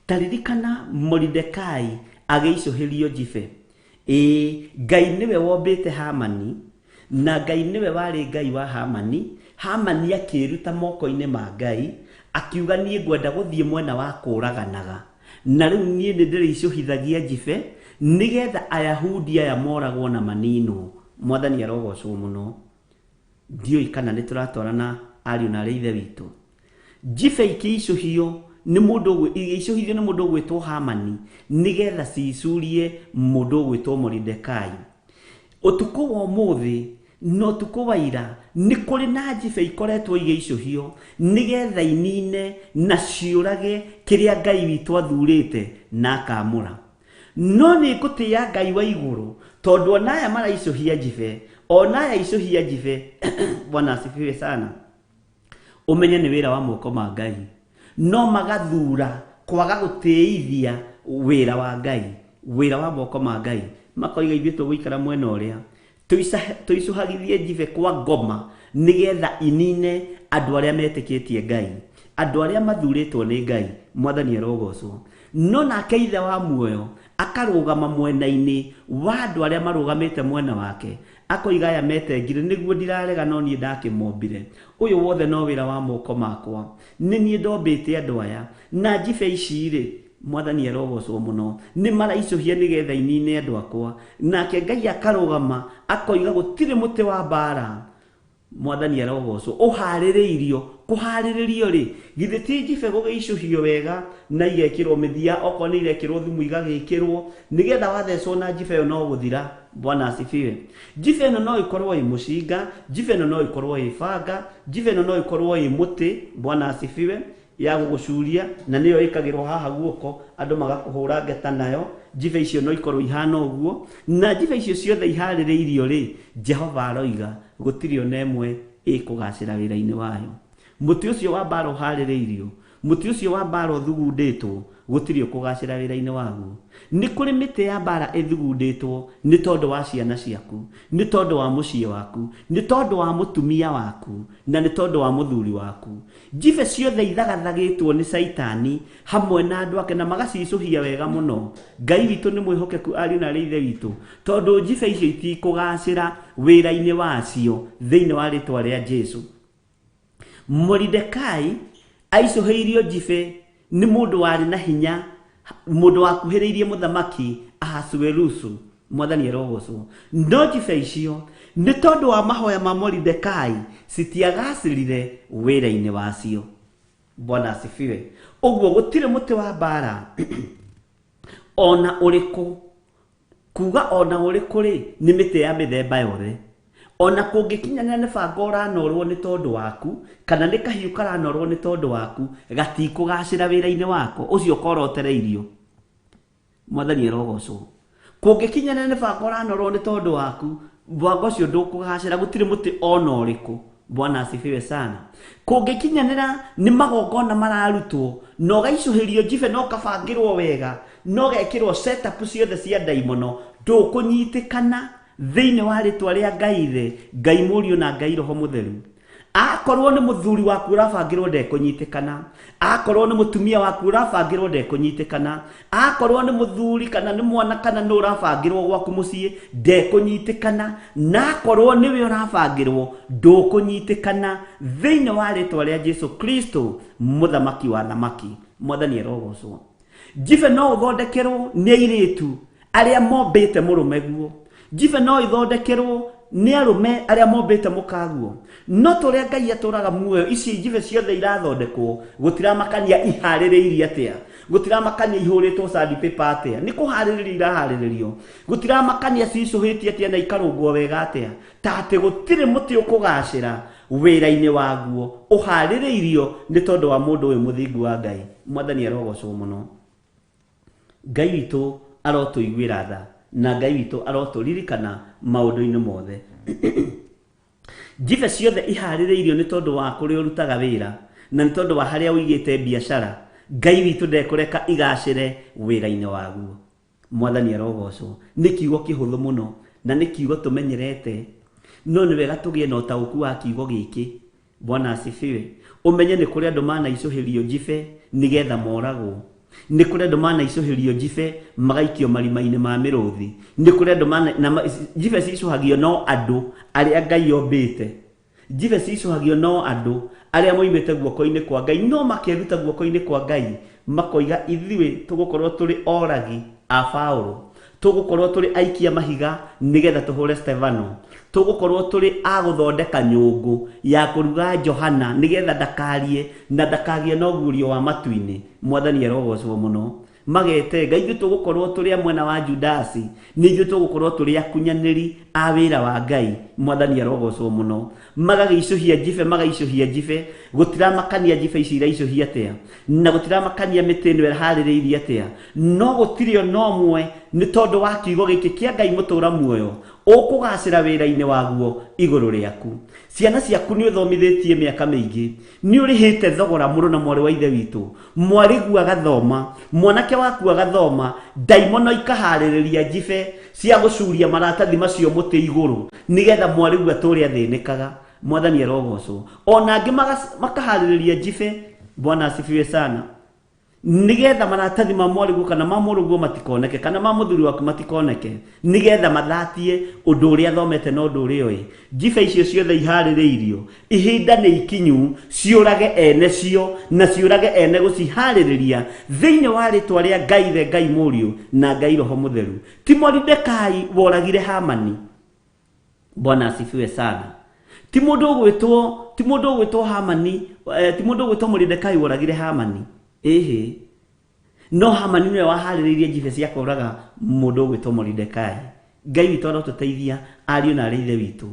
Ta ririkana Moridekai agĩicũhĩrio njibe. Ĩĩ, Ngai nĩwe wombĩte Hamani, na Ngai nĩwe warĩ Ngai wa Hamani. Hamani akĩĩruta moko-inĩ ma Ngai, akiuga niĩ ngwenda gũthiĩ mwena wa kũũraganaga. Na rĩu niĩ nĩ ndĩrĩicũhithagia njibe nĩgetha Ayahudi aya moragwo na maninwo. Mwathani arogocwo mũno. Ndiũĩ kana nĩ tũratwarana ariũ na arĩ ithe witũ. Njibe ikĩicũhio nĩ mũndũ igĩicũhithio nĩ mũndũ ũgwĩtwo Hamani nĩgetha cicurie mũndũ ũgwĩtwo Moridekai. Ũtukũ wa ũmũthĩ na ũtukũ wa ira nĩ kũrĩ na njibe ikoretwo igĩicũhio nĩgetha inine na ciũrage kĩrĩa Ngai witũ athurĩte na akamũra. No nĩ ngũtĩĩa Ngai wa igũrũ tondũ ona aya maraicũhia njibe, ona aya icũhia njibe, Bwana asifiwe sana. Ũmenye nĩ wĩra wa moko ma Ngai. No magathura kwaga gũtĩithia wĩra wa Ngai, wĩra wa moko ma Ngai. Makoiga ithuĩ tũgũikara mwena ũrĩa tũicũhagithie njibe kwa ngoma nĩgetha inine andũ arĩa metĩkĩtie Ngai, andũ arĩa mathurĩtwo nĩ Ngai. Mwathani arogocwo. No nake ithe wa muoyo akarũgama mwena-inĩ wa andũ arĩa marũgamĩte mwena wake, akoiga aya metengire nĩguo ndirarega no niĩ ndakĩmombire. Ũyũ wothe no wĩra wa moko makwa, nĩ niĩ ndombĩte andũ aya. Na njibe ici rĩ, Mwathani arogocwo mũno, nĩ maraicũhia nĩgetha inine andũ akwa. Nake Ngai akarũgama akoiga gũtirĩ mũtĩ wa mbara. Mwathani arogocwo. Ũharĩrĩirio, kũharĩrĩrio rĩ, githĩ ti njibe gũgĩicũhio wega na igekĩrwo mĩthia, okorwo nĩ irekĩrwo thumu igagĩkĩrwo nĩgetha wathecwo na njibe ĩyo no gũthira. Bwana asifiwe. Njibe ĩno no ĩkorwo ĩ mũcinga, njibe ĩno no ĩkorwo ĩ banga, njibe ĩno no ĩkorwo ĩ mũtĩ. Bwana asifiwe. Ya gũgũcuria na nĩyo ĩkagĩrwo haha guoko andũ magakũhũra ngeta nayo. Njibe icio no ikorwo ihana ũguo, na njibe icio ciothe iharĩrĩirio rĩ, Jehova aroiga gũtirĩ ona ĩmwe ĩkũgacĩra wĩra-inĩ wayo. Mũtĩ ũcio wa mbara ũharĩrĩirio, mũtĩ ũcio wa mbara ũthugundĩtwo, gũtirĩ ũkũgacĩra wĩra-inĩ waguo. Nĩ kũrĩ mĩtĩ ya mbara ĩthugundĩtwo nĩ tondũ wa ciana ciaku, nĩ tondũ wa mũciĩ waku, nĩ tondũ wa mũtumia waku, na nĩ tondũ wa mũthuri waku. Njibe ciothe ithagathagĩtwo nĩ Caitani hamwe na andũ ake na magacicũhia wega mũno. Ngai witũ nĩ mwĩhokeku ariũ na arĩ ithe witũ, tondũ njibe icio itikũgacĩra wĩra-inĩ wacio thĩinĩ wa rĩtwa rĩa Jesu. Moridekai aicũhĩirio njibe nĩ mũndũ warĩ na hinya, mũndũ wakuhĩrĩirie mũthamaki Ahasuerusu. Mwathani arogocwo. No njibe icio nĩ tondũ wa mahoya ma Moridekai citiagacĩrire wĩra-inĩ wacio. Bwana asifiwe. Ũguo gũtirĩ mũtĩ wa mbara ona ũrĩkũ, kuga ona ũrĩkũ rĩ, nĩ mĩtĩ ya mĩthemba yothe. Ona kũngĩkinyanĩra nĩ banga ũranorwo nĩ tondũ waku, kana nĩ kahiũ karanorwo nĩ tondũ waku, gatikũgacĩra wĩra-inĩ wako, ũcio korotereirio. Mwathani arogocwo. Kũngĩkinyanĩra nĩ banga ũranorwo nĩ tondũ waku, banga ũcio ndũkũgacĩra, gũtirĩ mũtĩ ona ũrĩkũ. Bwana asifiwe sana. Kũngĩkinyanĩra nĩ magongona mararutwo, na ũgaicũhĩrio njibe na ũkabangĩrwo wega, na ũgekĩrwo setup ciothe cia ndaimono, ndũkũnyitĩkana thĩinĩ wa rĩtwa rĩa Ngai Ithe, Ngai Mũriũ na Ngai Roho Mũtheru. Akorwo nĩ mũthuri waku ũrabangĩrwo ndekũnyitĩkana, akorwo nĩ mũtumia waku ũrabangĩrwo ndekũnyitĩkana, akorwo nĩ mũthuri kana nĩ mwana kana nĩ ũrabangĩrwo gwaku mũciĩ ndekũnyitĩkana, na akorwo nĩwe ũrabangĩrwo ndũkũnyitĩkana thĩinĩ wa rĩtwa rĩa Jesu Kristo mũthamaki wa thamaki. Mwathani arogocwo. Njibe no ũthondekerwo nĩ airĩtu arĩa mombĩte mũrũme guo. Njibe no ithondekerwo nĩ arũme arĩa mombĩte mũkaguo. No tũrĩa Ngai atũraga muoyo, ici njibe ciothe irathondekwo, gũtiramakania iharĩrĩirio atĩa, gũtiramakania ihũrĩtwo sandpaper atĩa, nĩ kũharĩrĩrio iraharĩrĩrio, gũtiramakania cicũhĩtie atĩa na ikarũngwo wega atĩa, ta atĩ gũtirĩ mũtĩ ũkũgacĩra wĩra-inĩ waguo ũharĩrĩirio nĩ tondũ wa mũndũ ũyũ mũthingu wa Ngai. Mwathani arogocwo mũno. Ngai witũ arotũiguĩra tha, na Ngai witũ arotũririkana maũndũ-inĩ mothe. Njibe ciothe iharĩrĩirio nĩ tondũ wa kũrĩa ũrutaga wĩra, na nĩ tondũ wa harĩa ũigĩte biacara. Ngai witũ ndekũreka igacĩre wĩra-inĩ waguo. Mwathani arogocwo. Nĩ kiugo kĩhũthũ mũno, na nĩ kiugo tũmenyerete, no nĩ wega tũgĩe na ũtaũku wa kiugo gĩkĩ. Bwana asifiwe. Ũmenye nĩ kũrĩ andũ manaicũhĩrio njibe nĩgetha moragwo. Nĩ kũrĩ andũ manaicũhĩrio njibe magaikio marima-inĩ ma mĩrũthi. Nĩ kũrĩ andũ mana, na njibe cicũhagio no andũ arĩa Ngai ombĩte. Njibe cicũhagio no andũ arĩa moimĩte guoko-inĩ kwa Ngai, no makeruta guoko-inĩ kwa Ngai. Makoiga ithuĩ tũgũkorwo tũrĩ oragi a Paũlũ, tũgũkorwo tũrĩ aikia mahiga nĩgetha tũhũre Stefano, tũgũkorwo tũrĩ a gũthondeka nyũngũ ya kũruga Johana nĩgetha ndakarie na ndakagĩe na ũguũrio wa matu-inĩ. Mwathani arogocwo mũno. Magetenga ithuĩ tũgũkorwo tũrĩ a mwena wa Judasi, nĩ ithuĩ tũgũkorwo tũrĩ akunyanĩri a wĩra wa Ngai. Mwathani arogocwo mũno. Magagĩicũhia njibe, magaicũhia njibe, gũtiramakania njibe ici iraicũhia atĩa, na gũtiramakania mĩtĩ ĩno ĩharĩrĩirie atĩa, no gũtirĩ ona ũmwe nĩ tondũ wa kiugo gĩkĩ kĩa Ngai mũtũra muoyo ũkũgacĩra wĩra-inĩ waguo igũrũ rĩaku. Ciana ciaku nĩ ũthomithĩtie mĩaka mĩingĩ, nĩ ũrĩhĩte thogora mũrũ na mwarĩ wa ithe witũ, mwarĩgu agathoma, mwanake waku agathoma, ndaimono ikaharĩrĩria njibe cia gũcuria maratathi macio mũtĩ igũrũ nĩgetha mwarĩgu atũre athĩnĩkaga. Mwathani arogocwo. Ona angĩ makaharĩrĩria njibe, Bwana asifiwe sana, nĩgetha maratathi ma mwarĩguo kana ma mũrũguo matikoneke, kana ma mũthuri waku matikoneke, nĩgetha mathatie ũndũ ũrĩa athomete na ũndũ ũrĩa oĩ. Njibe icio ciothe iharĩrĩirio, ihinda nĩ ikinyu ciũrage ene cio na ciũrage ene gũciharĩrĩria thĩinĩ wa rĩtwa rĩa Ngai Ithe, Ngai Mũriũ na Ngai Roho Mũtheru. Ti Moridekai woragire Hamani. Bwana asifiwe sana. Ti mũndũ ũgwĩtwo, ti mũndũ ũgwĩtwo Hamani, ti mũndũ ũgwĩtwo Moridekai woragire Hamani. Ĩhĩ. No Hamani nĩwe waharĩrĩirie njibe cia kũraga mũndũ ũgwĩtwo Moridekai. Ngai witũ arotũteithia ariũ na arĩ ithe witũ,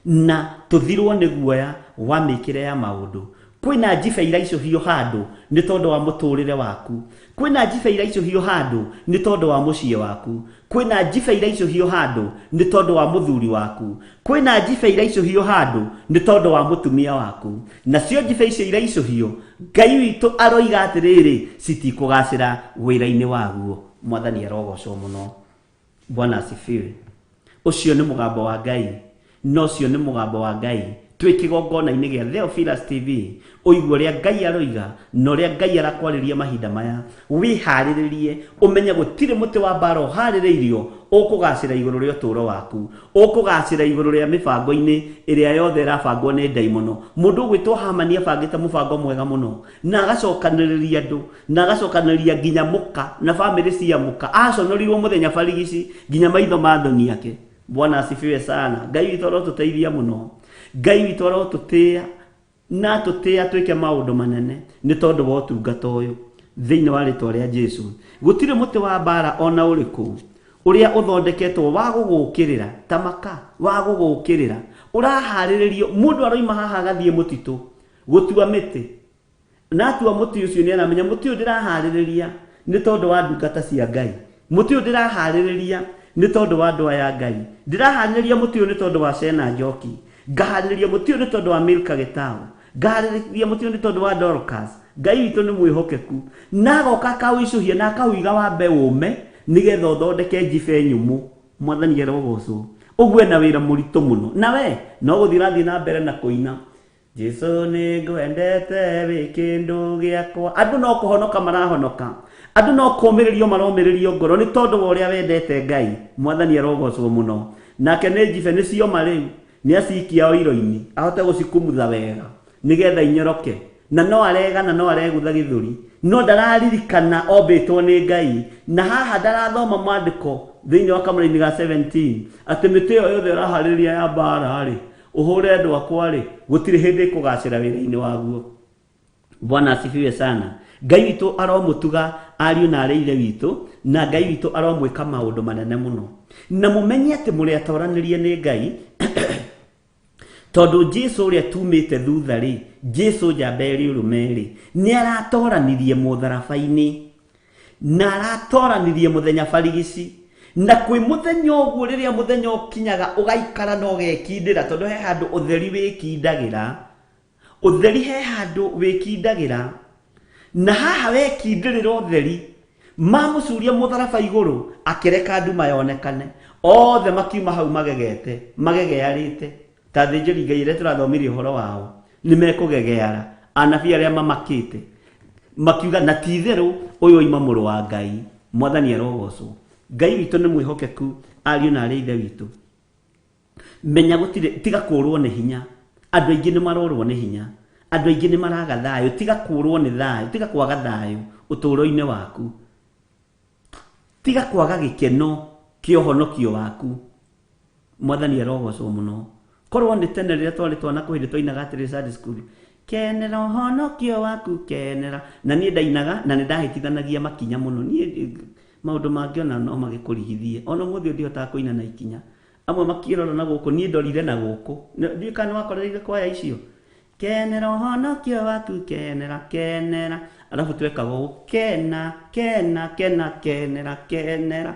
na tũthirwo nĩ guoya wa mĩkĩre ya maũndũ. Kwĩna njibe iraicũhio handũ nĩ tondũ wa mũtũrĩre waku, kwĩna njibe iraicũhio handũ nĩ tondũ wa mũciĩ waku, kwĩna njibe iraicũhio handũ nĩ tondũ wa mũthuri waku, kwĩna njibe iraicũhio handũ nĩ tondũ wa mũtumia waku. Nacio njibe icio iraicũhio, Ngai witũ aroiga atĩrĩrĩ, citikũgacĩra wĩra-inĩ waguo. Mwathani arogocwo mũno. Bwana asifiwe. Ũcio nĩ mũgambo wa Ngai, na ũcio nĩ mũgambo wa Ngai twĩ kĩgongona-inĩ gĩa Theophilus TV. Ũigue ũrĩa Ngai aroiga na ũrĩa Ngai arakwarĩria mahinda maya. Wĩharĩrĩrie ũmenye gũtirĩ mũtĩ wa mbara ũharĩrĩirio ũkũgacĩra igũrũ rĩa ũtũũro waku, ũkũgacĩra igũrũ rĩa mĩbango-inĩ ĩrĩa yothe ĩrabangwo nĩ ndaimono. Mũndũ ũgwĩtwo Hamani abangĩte mũbango mwega mũno, na agacokanĩrĩria andũ, na agacokanĩrĩria nginya mũka na bamĩrĩ cia mũka. Aconorirwo mũthenya barigici nginya maitho ma thoni ake. Bwana asifiwe sana. Ngai witũ arotũteithia mũno, Ngai witũ arotũtĩa na atũtĩa twĩke maũndũ manene nĩ tondũ wa ũtungata ũyũ thĩinĩ wa rĩtwa rĩa Jesu. Gũtirĩ mũtĩ wa mbara ona ũrĩkũ ũrĩa ũthondeketwo wa gũgũkĩrĩra, ta maka wa gũgũkĩrĩra ũraharĩrĩrio. Mũndũ aroima haha agathiĩ mũtitũ gũtua mĩtĩ, na atua mũtĩ ũcio nĩ aramenya mũtĩ ũyũ ndĩraharĩrĩria nĩ tondũ wa ndungata cia Ngai, mũtĩ ũyũ ndĩraharĩrĩria nĩ tondũ wa andũ aya Ngai, ndĩraharĩrĩria mũtĩ ũyũ nĩ tondũ wa Shena Njoki, ngaharĩrĩria mũtĩ ũyũ nĩ tondũ wa Milka Gĩtaũ, ngaharĩrĩria mũtĩ ũyũ nĩ tondũ wa Dorcas. Ngai witũ nĩ mwĩhokeku, na agoka akaũicũhia na akaũiga wambe ũme nĩgetha ũthondeke njibe nyũmũ. Mwathani arogocwo. Ũguo ena wĩra mũritũ mũno, na we no gũthiĩ ũrathiĩ na mbere na kũina Jesu nĩ ngwendete wĩ kĩndũ gĩakwa. Andũ no kũhonoka marahonoka, andũ no kũũmĩrĩrio maromĩrĩrio ngoro nĩ tondũ wa ũrĩa wendete Ngai. Mwathani arogocwo mũno. Nake nĩ njibe nĩ cioma rĩu, nĩ acikia o iro-inĩ ahote gũcikumutha wega nĩgetha inyoroke. Na no aregana, no aregutha gĩthũri, no ndararirikana ombĩtwo nĩ Ngai. Na haha ndarathoma maandĩko thĩinĩ wa kamũraini ga 17 atĩ mĩtĩ ĩyo yothe ũraharĩrĩria ya mbara rĩ, ũhũre andũ akwa rĩ, gũtirĩ hĩndĩ ĩkũgacĩra wĩra-inĩ waguo. Bwana asifiwe sana. Ngai witũ aromũtuga ariũ na arĩ ithe witũ, na Ngai witũ aromwĩka maũndũ manene mũno. Na mũmenye atĩ mũrĩ atoranĩrie nĩ Ngai, tondũ Jesu ũrĩa tumĩte thutha rĩ, Jesu njamba ĩrĩ ũrũme rĩ, nĩ aratoranirie mũtharaba-inĩ, na aratoranirie mũthenya barigici. Na kwĩ mũthenya ũguo rĩrĩa mũthenya ũkinyaga ũgaikara na ũgekindĩra, tondũ he handũ ũtheri wĩkindagĩra, ũtheri he handũ wĩkindagĩra, na haha wekindĩrĩra ũtheri, mamũcuria mũtharaba igũrũ akĩreka nduma yonekane, othe makiuma hau magegete, magegearĩte ta athĩnjĩri Ngai arĩa tũrathomire ũhoro wao nĩ mekũgegeara, anabii arĩa mamakĩte makiuga na ti itherũ ũyũ oima mũrũ wa Ngai. Mwathani arogocwo. Ngai witũ nĩ mwĩhokeku ariũ na arĩ ithe witũ. Menya gũtirĩ, tiga kũrwo nĩ hinya. Andũ aingĩ nĩ marorwo nĩ hinya, andũ aingĩ nĩ maraga thayũ. Tiga kũrwo nĩ thayũ, tiga kwaga thayũ Ũtũũro-inĩ waku. Tiga kwaga gĩkeno kĩa ũhonokio waku. Mwathani arogocwo mũno. Korwo nĩ tene rĩrĩa twarĩ twana kwĩ hĩndĩ twainaga atĩrĩ Sunday school, kenera ũhonokio waku, kenera. Na niĩ ndainaga na nĩ ndahĩtithanagia makinya mũno. Niĩ maũndũ mangĩ ona no magĩkũrigithie. Ona ũmũthĩ ũyũ ndihotaga kũina na ikinya. Amwe makĩrora na gũkũ, niĩ ndorire na gũkũ. Ndiũĩ kana nĩ wakorereire kwaya icio. Kenera ũhonokio waku, kenera, kenera. Alafu twekaga ũũ, kena, kena, kena, kenera, kenera.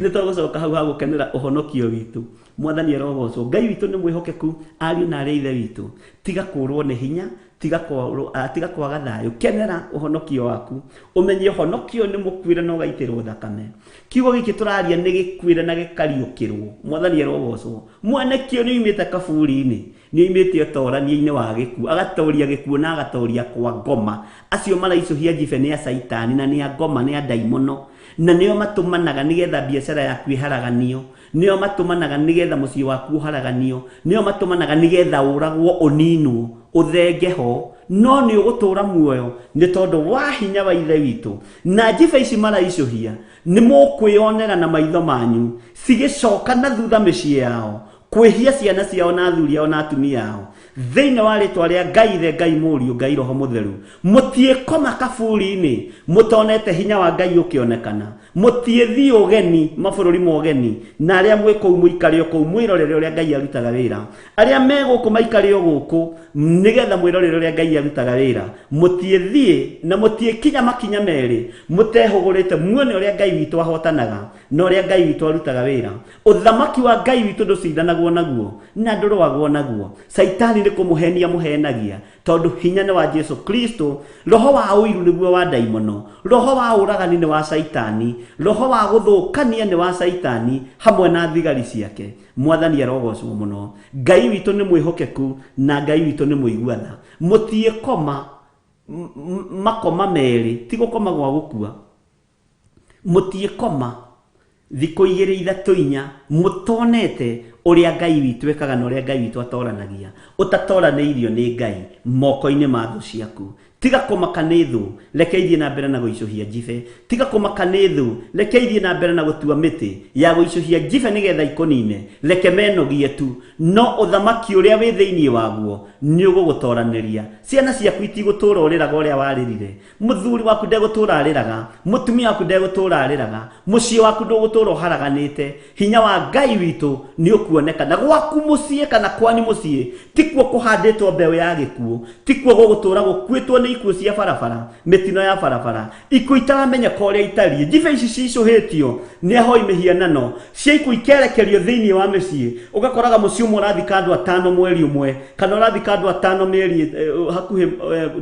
Nĩ tũgũcoka hau ha gũkenera ũhonokio witũ. Mwathani arogocwo. Ngai witũ nĩ mwĩhokeku, ariũ na arĩ a ithe witũ. Tiga kũrwo nĩ hinya, tiga kũrwo, tiga kwaga thayũ. Kenera ũhonokio waku. Ũmenye ũhonokio nĩ mũkuĩre na ũgaitĩrwo thakame. Kiugo gĩkĩ tũraria nĩ gĩkuĩre na gĩkariũkĩrwo. Mwathani arogocwo. Mwene kĩo nĩ oimĩte kaburi-inĩ. Nĩoimĩte ũtorania-inĩ wa gĩkuũ, agatoria gĩkuũ na agatoria kwa ngoma. Acio maraicũhia njibe nĩ a Caitani na nĩ a ngoma, nĩ a ndaimono. Na nĩo matũmanaga nĩgetha biacara yaku ĩharaganio. Nĩo matũmanaga nĩgetha mũciĩ waku ũharaganio. Nĩo matũmanaga nĩgetha ũragwo, ũninwo, ũthenge ho. No nĩ ũgũtũra muoyo nĩ tondũ wa hinya wa Ithe witũ. Na njibe ici maraicũhia, nĩ mũkwĩonera na maitho manyu cigĩcoka na thutha mĩciĩ yao, kwĩhia ciana ciao na athuri ao na atumia ao thĩinĩ wa rĩtwa rĩa Ngai Ithe, Ngai Mũriũ, Ngai Roho Mũtheru. Mũtiĩkoma kaburi-inĩ mũtonete hinya wa Ngai ũkĩonekana. Mũtiĩthiĩ ũgeni mabũrũri ma ũgeni, na arĩa mwĩ kũu mũikare o kũu mwĩrorere ũrĩa Ngai arutaga wĩra. Arĩa me gũkũ maikare o gũkũ nĩgetha mwĩrorere ũrĩa Ngai arutaga wĩra. Mũtiĩthiĩ na mũtiĩkinya makinya merĩ mũtehũgũrĩte muone ũrĩa Ngai witũ ahotanaga na ũrĩa Ngai witũ arutaga wĩra. Ũthamaki wa Ngai witũ ndũcindanagwo naguo na ndũrũagwo naguo. Caitani nĩ kũmũhenia amũhenagia, tondũ hinya nĩ wa Jesu Kristo. Roho wa ũiru nĩguo wa ndaimono, roho wa ũragani nĩ wa Caitani, roho wa gũthũkania nĩ wa Caitani hamwe na thigari ciake. Mwathani arogocwo mũno. Ngai witũ nĩ mwĩhokeku na Ngai witũ nĩ mũigua tha. Mũtiĩkoma makoma merĩ, ti gũkoma gwa gũkua. Mũtiĩkoma thikũ igĩrĩ ithatũ inya mũtonete ũrĩa Ngai witũ ekaga na ũrĩa Ngai witũ atoranagia. Ũtatoranĩirio nĩ Ngai moko-inĩ ma thũ ciaku. Tiga kũmaka nĩ thũ, reke ithiĩ na mbere na gũicũhia njibe. Tiga kũmaka nĩ thũ, reke ithiĩ na mbere na gũtua mĩtĩ ya gũicũhia njibe nĩgetha ikũnine. Reke menogie tu, no ũthamaki ũrĩa wĩ thĩinĩ waguo nĩũgũgũtoranĩria. Ciana ciaku itigũtũũra ũrĩraga ũrĩa warĩrire. Mũthuri waku ndegũtũũra arĩraga, mũtumia waku ndegũtũũra arĩraga, mũciĩ waku ndũgũtũũra ũharaganĩte. Hinya wa Ngai witũ nĩ ũkuoneka. Na gwaku mũciĩ kana kwanyu mũciĩ tikuo kũhandĩtwo mbeũ ya gĩkuũ, tikuo gũgũtũũra gũkuĩtwo nĩ ikuũ cia barabara, mĩtino ya barabara, ikuũ itaramenyeka ũrĩa itariĩ. Njibe ici cicũhĩtio nĩ ahoi mĩhianano, cia ikuũ ikerekerio thĩinĩ wa mĩciĩ. Ũgakoraga mũciĩ ũmwe ũrathika andũ atano mweri ũmwe, kana ũrathika andũ atano mĩeri hakuhĩ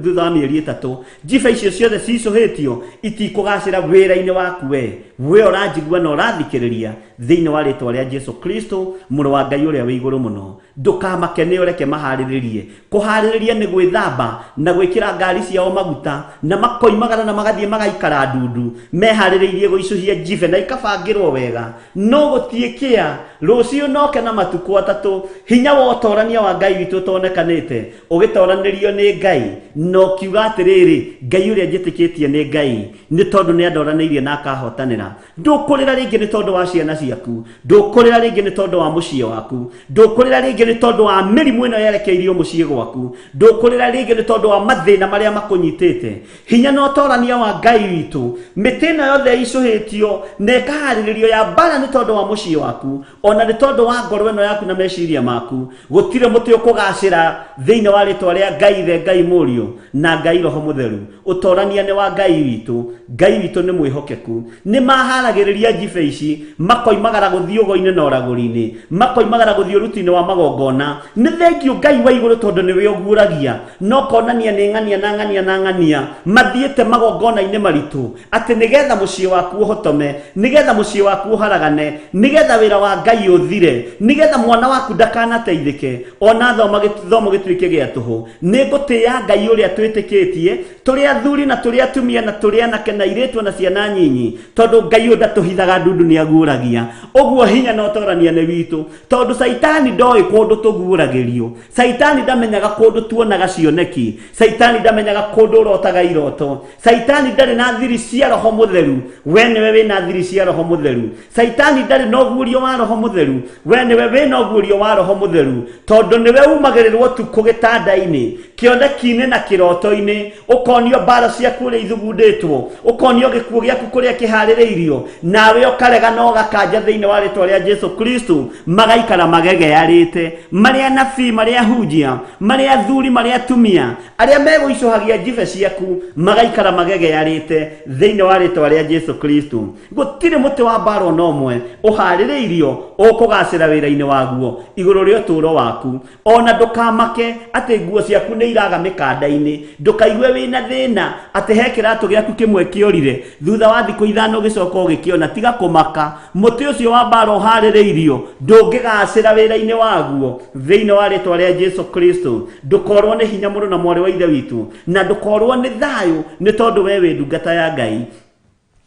thutha wa mĩeri ĩtatũ. Njibe icio ciothe cicũhĩtio itikũgacĩra wĩra-inĩ waku we. We ũranjigua na ũrathikĩrĩria thĩinĩ wa rĩtwa rĩa Jesu Kristo, mũrũ wa Ngai ũrĩa wĩ igũrũ mũno. Ndũkamake nĩ ũreke maharĩrĩrie. Kũharĩrĩria nĩ gwĩthamba na gwĩkĩra ngari ciao maguta, na makoimagara na magathiĩ magaikara ndundu meharĩrĩirie gũicũhia njibe na ikabangĩrwo wega. No gũtiĩkĩa, rũciũ noke na matukũ atatũ, hinya wa ũtorania wa Ngai witũ ũtonekanĩte, ũgĩtoranĩrio nĩ Ngai, na ũkiuga atĩrĩrĩ, Ngai ũrĩa njĩtĩkĩtie nĩ Ngai, nĩ tondũ nĩ andoranĩirie na akahotanĩra. Ndũkũrĩra rĩngĩ nĩ tondũ wa ciana ciaku, ndũkũrĩra rĩngĩ nĩ tondũ wa mũciĩ waku, ndũkũrĩra rĩngĩ nĩ tondũ wa mĩrimũ ĩno yerekeirio mũciĩ gwaku, ndũkũrĩra rĩngĩ nĩ tondũ wa mathĩna marĩa makũnyitĩte. Hinya na ũtorania wa Ngai witũ, mĩtĩ ĩno yothe ĩicũhĩtio na ĩkaharĩrĩrio ya mbara nĩ tondũ wa mũciĩ waku, ona nĩ tondũ wa ngoro ĩno yaku na meciria maku. Gũtirĩ mũtĩ ũkũgacĩra thĩinĩ wa rĩtwa rĩa Ngai Ithe, Ngai Mũriũ na Ngai Roho Mũtheru. Ũtorania nĩ wa Ngai witũ. Ngai witũ nĩ mwĩhokeku. Nĩ maharagĩrĩria njibe ici, makoimagara gũthiĩ ũgo-inĩ na ũragũri-inĩ, makoimagara gũthiĩ ũruti-inĩ wa magongona. Nĩ thengiũ Ngai wa igũrũ tondũ nĩwe ũguũragia, na ũkonania nĩ ng'ania na ng'ania na ng'ania mathiĩte magongona-inĩ maritũ, atĩ nĩgetha mũciĩ waku ũhotome, nĩgetha mũciĩ waku ũharagane, nĩgetha wĩra wa Ngai ũthire, nĩgetha mwana waku ndakanateithĩke, ona thoma gĩthomo gĩtuĩke gĩa tũhũ. Nĩ ngũtĩĩa Ngai ũrĩa twĩtĩkĩtie, tũrĩ athuri na tũrĩ atumia na tũrĩ anake na airĩtu na ciana nyinyi, tondũ Ngai ũyũ ndatũhithaga ndundu nĩ aguũragia. Ũguo hinya na ũtorania nĩ witũ, tondũ Caitani ndoĩ kũndũ tũguũragĩrio, Caitani ndamenyaga kũndũ tuonaga cioneki, Caitani ndamenyaga ndamenyaga kũndũ ũrotaga iroto. Caitani ndarĩ na thiri cia roho mũtheru, we nĩwe wĩna thiri cia roho mũtheru. Caitani ndarĩ na ũguũrio wa roho mũtheru, we nĩwe wĩna ũguũrio wa roho mũtheru, tondũ nĩwe umagĩrĩrwo ũtukũ gĩtanda-inĩ, kĩoneki-inĩ na kĩroto-inĩ, ũkonio mbara ciaku ũrĩa ithugundĩtwo, ũkonio gĩkuũ gĩaku kũrĩa kĩharĩrĩirio, nawe ũkarega na ũgakanja thĩinĩ wa rĩtwa rĩa Jesu Kristo. Magaikara magegearĩte, marĩ anabii, marĩ ahunjia, marĩ athuri, marĩ atumia, arĩa megũicũhagia njibe ciaku, magaikara magegearĩte thĩinĩ wa rĩtwa rĩa Jesu Kristo. Gũtirĩ mũtĩ wa mbara ona ũmwe ũharĩrĩirio ũkũgacĩra wĩra-inĩ waguo igũrũ rĩa ũtũũro waku. Ona ndũkamake atĩ nguo ciaku nĩ iraga mĩkanda-inĩ, ndũkaigue wĩna thĩna atĩ he kĩratũ gĩaku kĩmwe kĩorire, thutha wa thikũ 5 ũgĩcoka ũgĩkĩona. Tiga kũmaka, mũtĩ ũcio wa mbara ũharĩrĩirio ndũngĩgacĩra wĩra-inĩ waguo thĩinĩ wa rĩtwa rĩa Jesu Kristo. Ndũkorwo nĩ hinya mũrũ na mwarĩ wa Ithe witũ, na ndũkorwo nĩ thayũ nĩ tondũ we wĩ ndungata ya Ngai.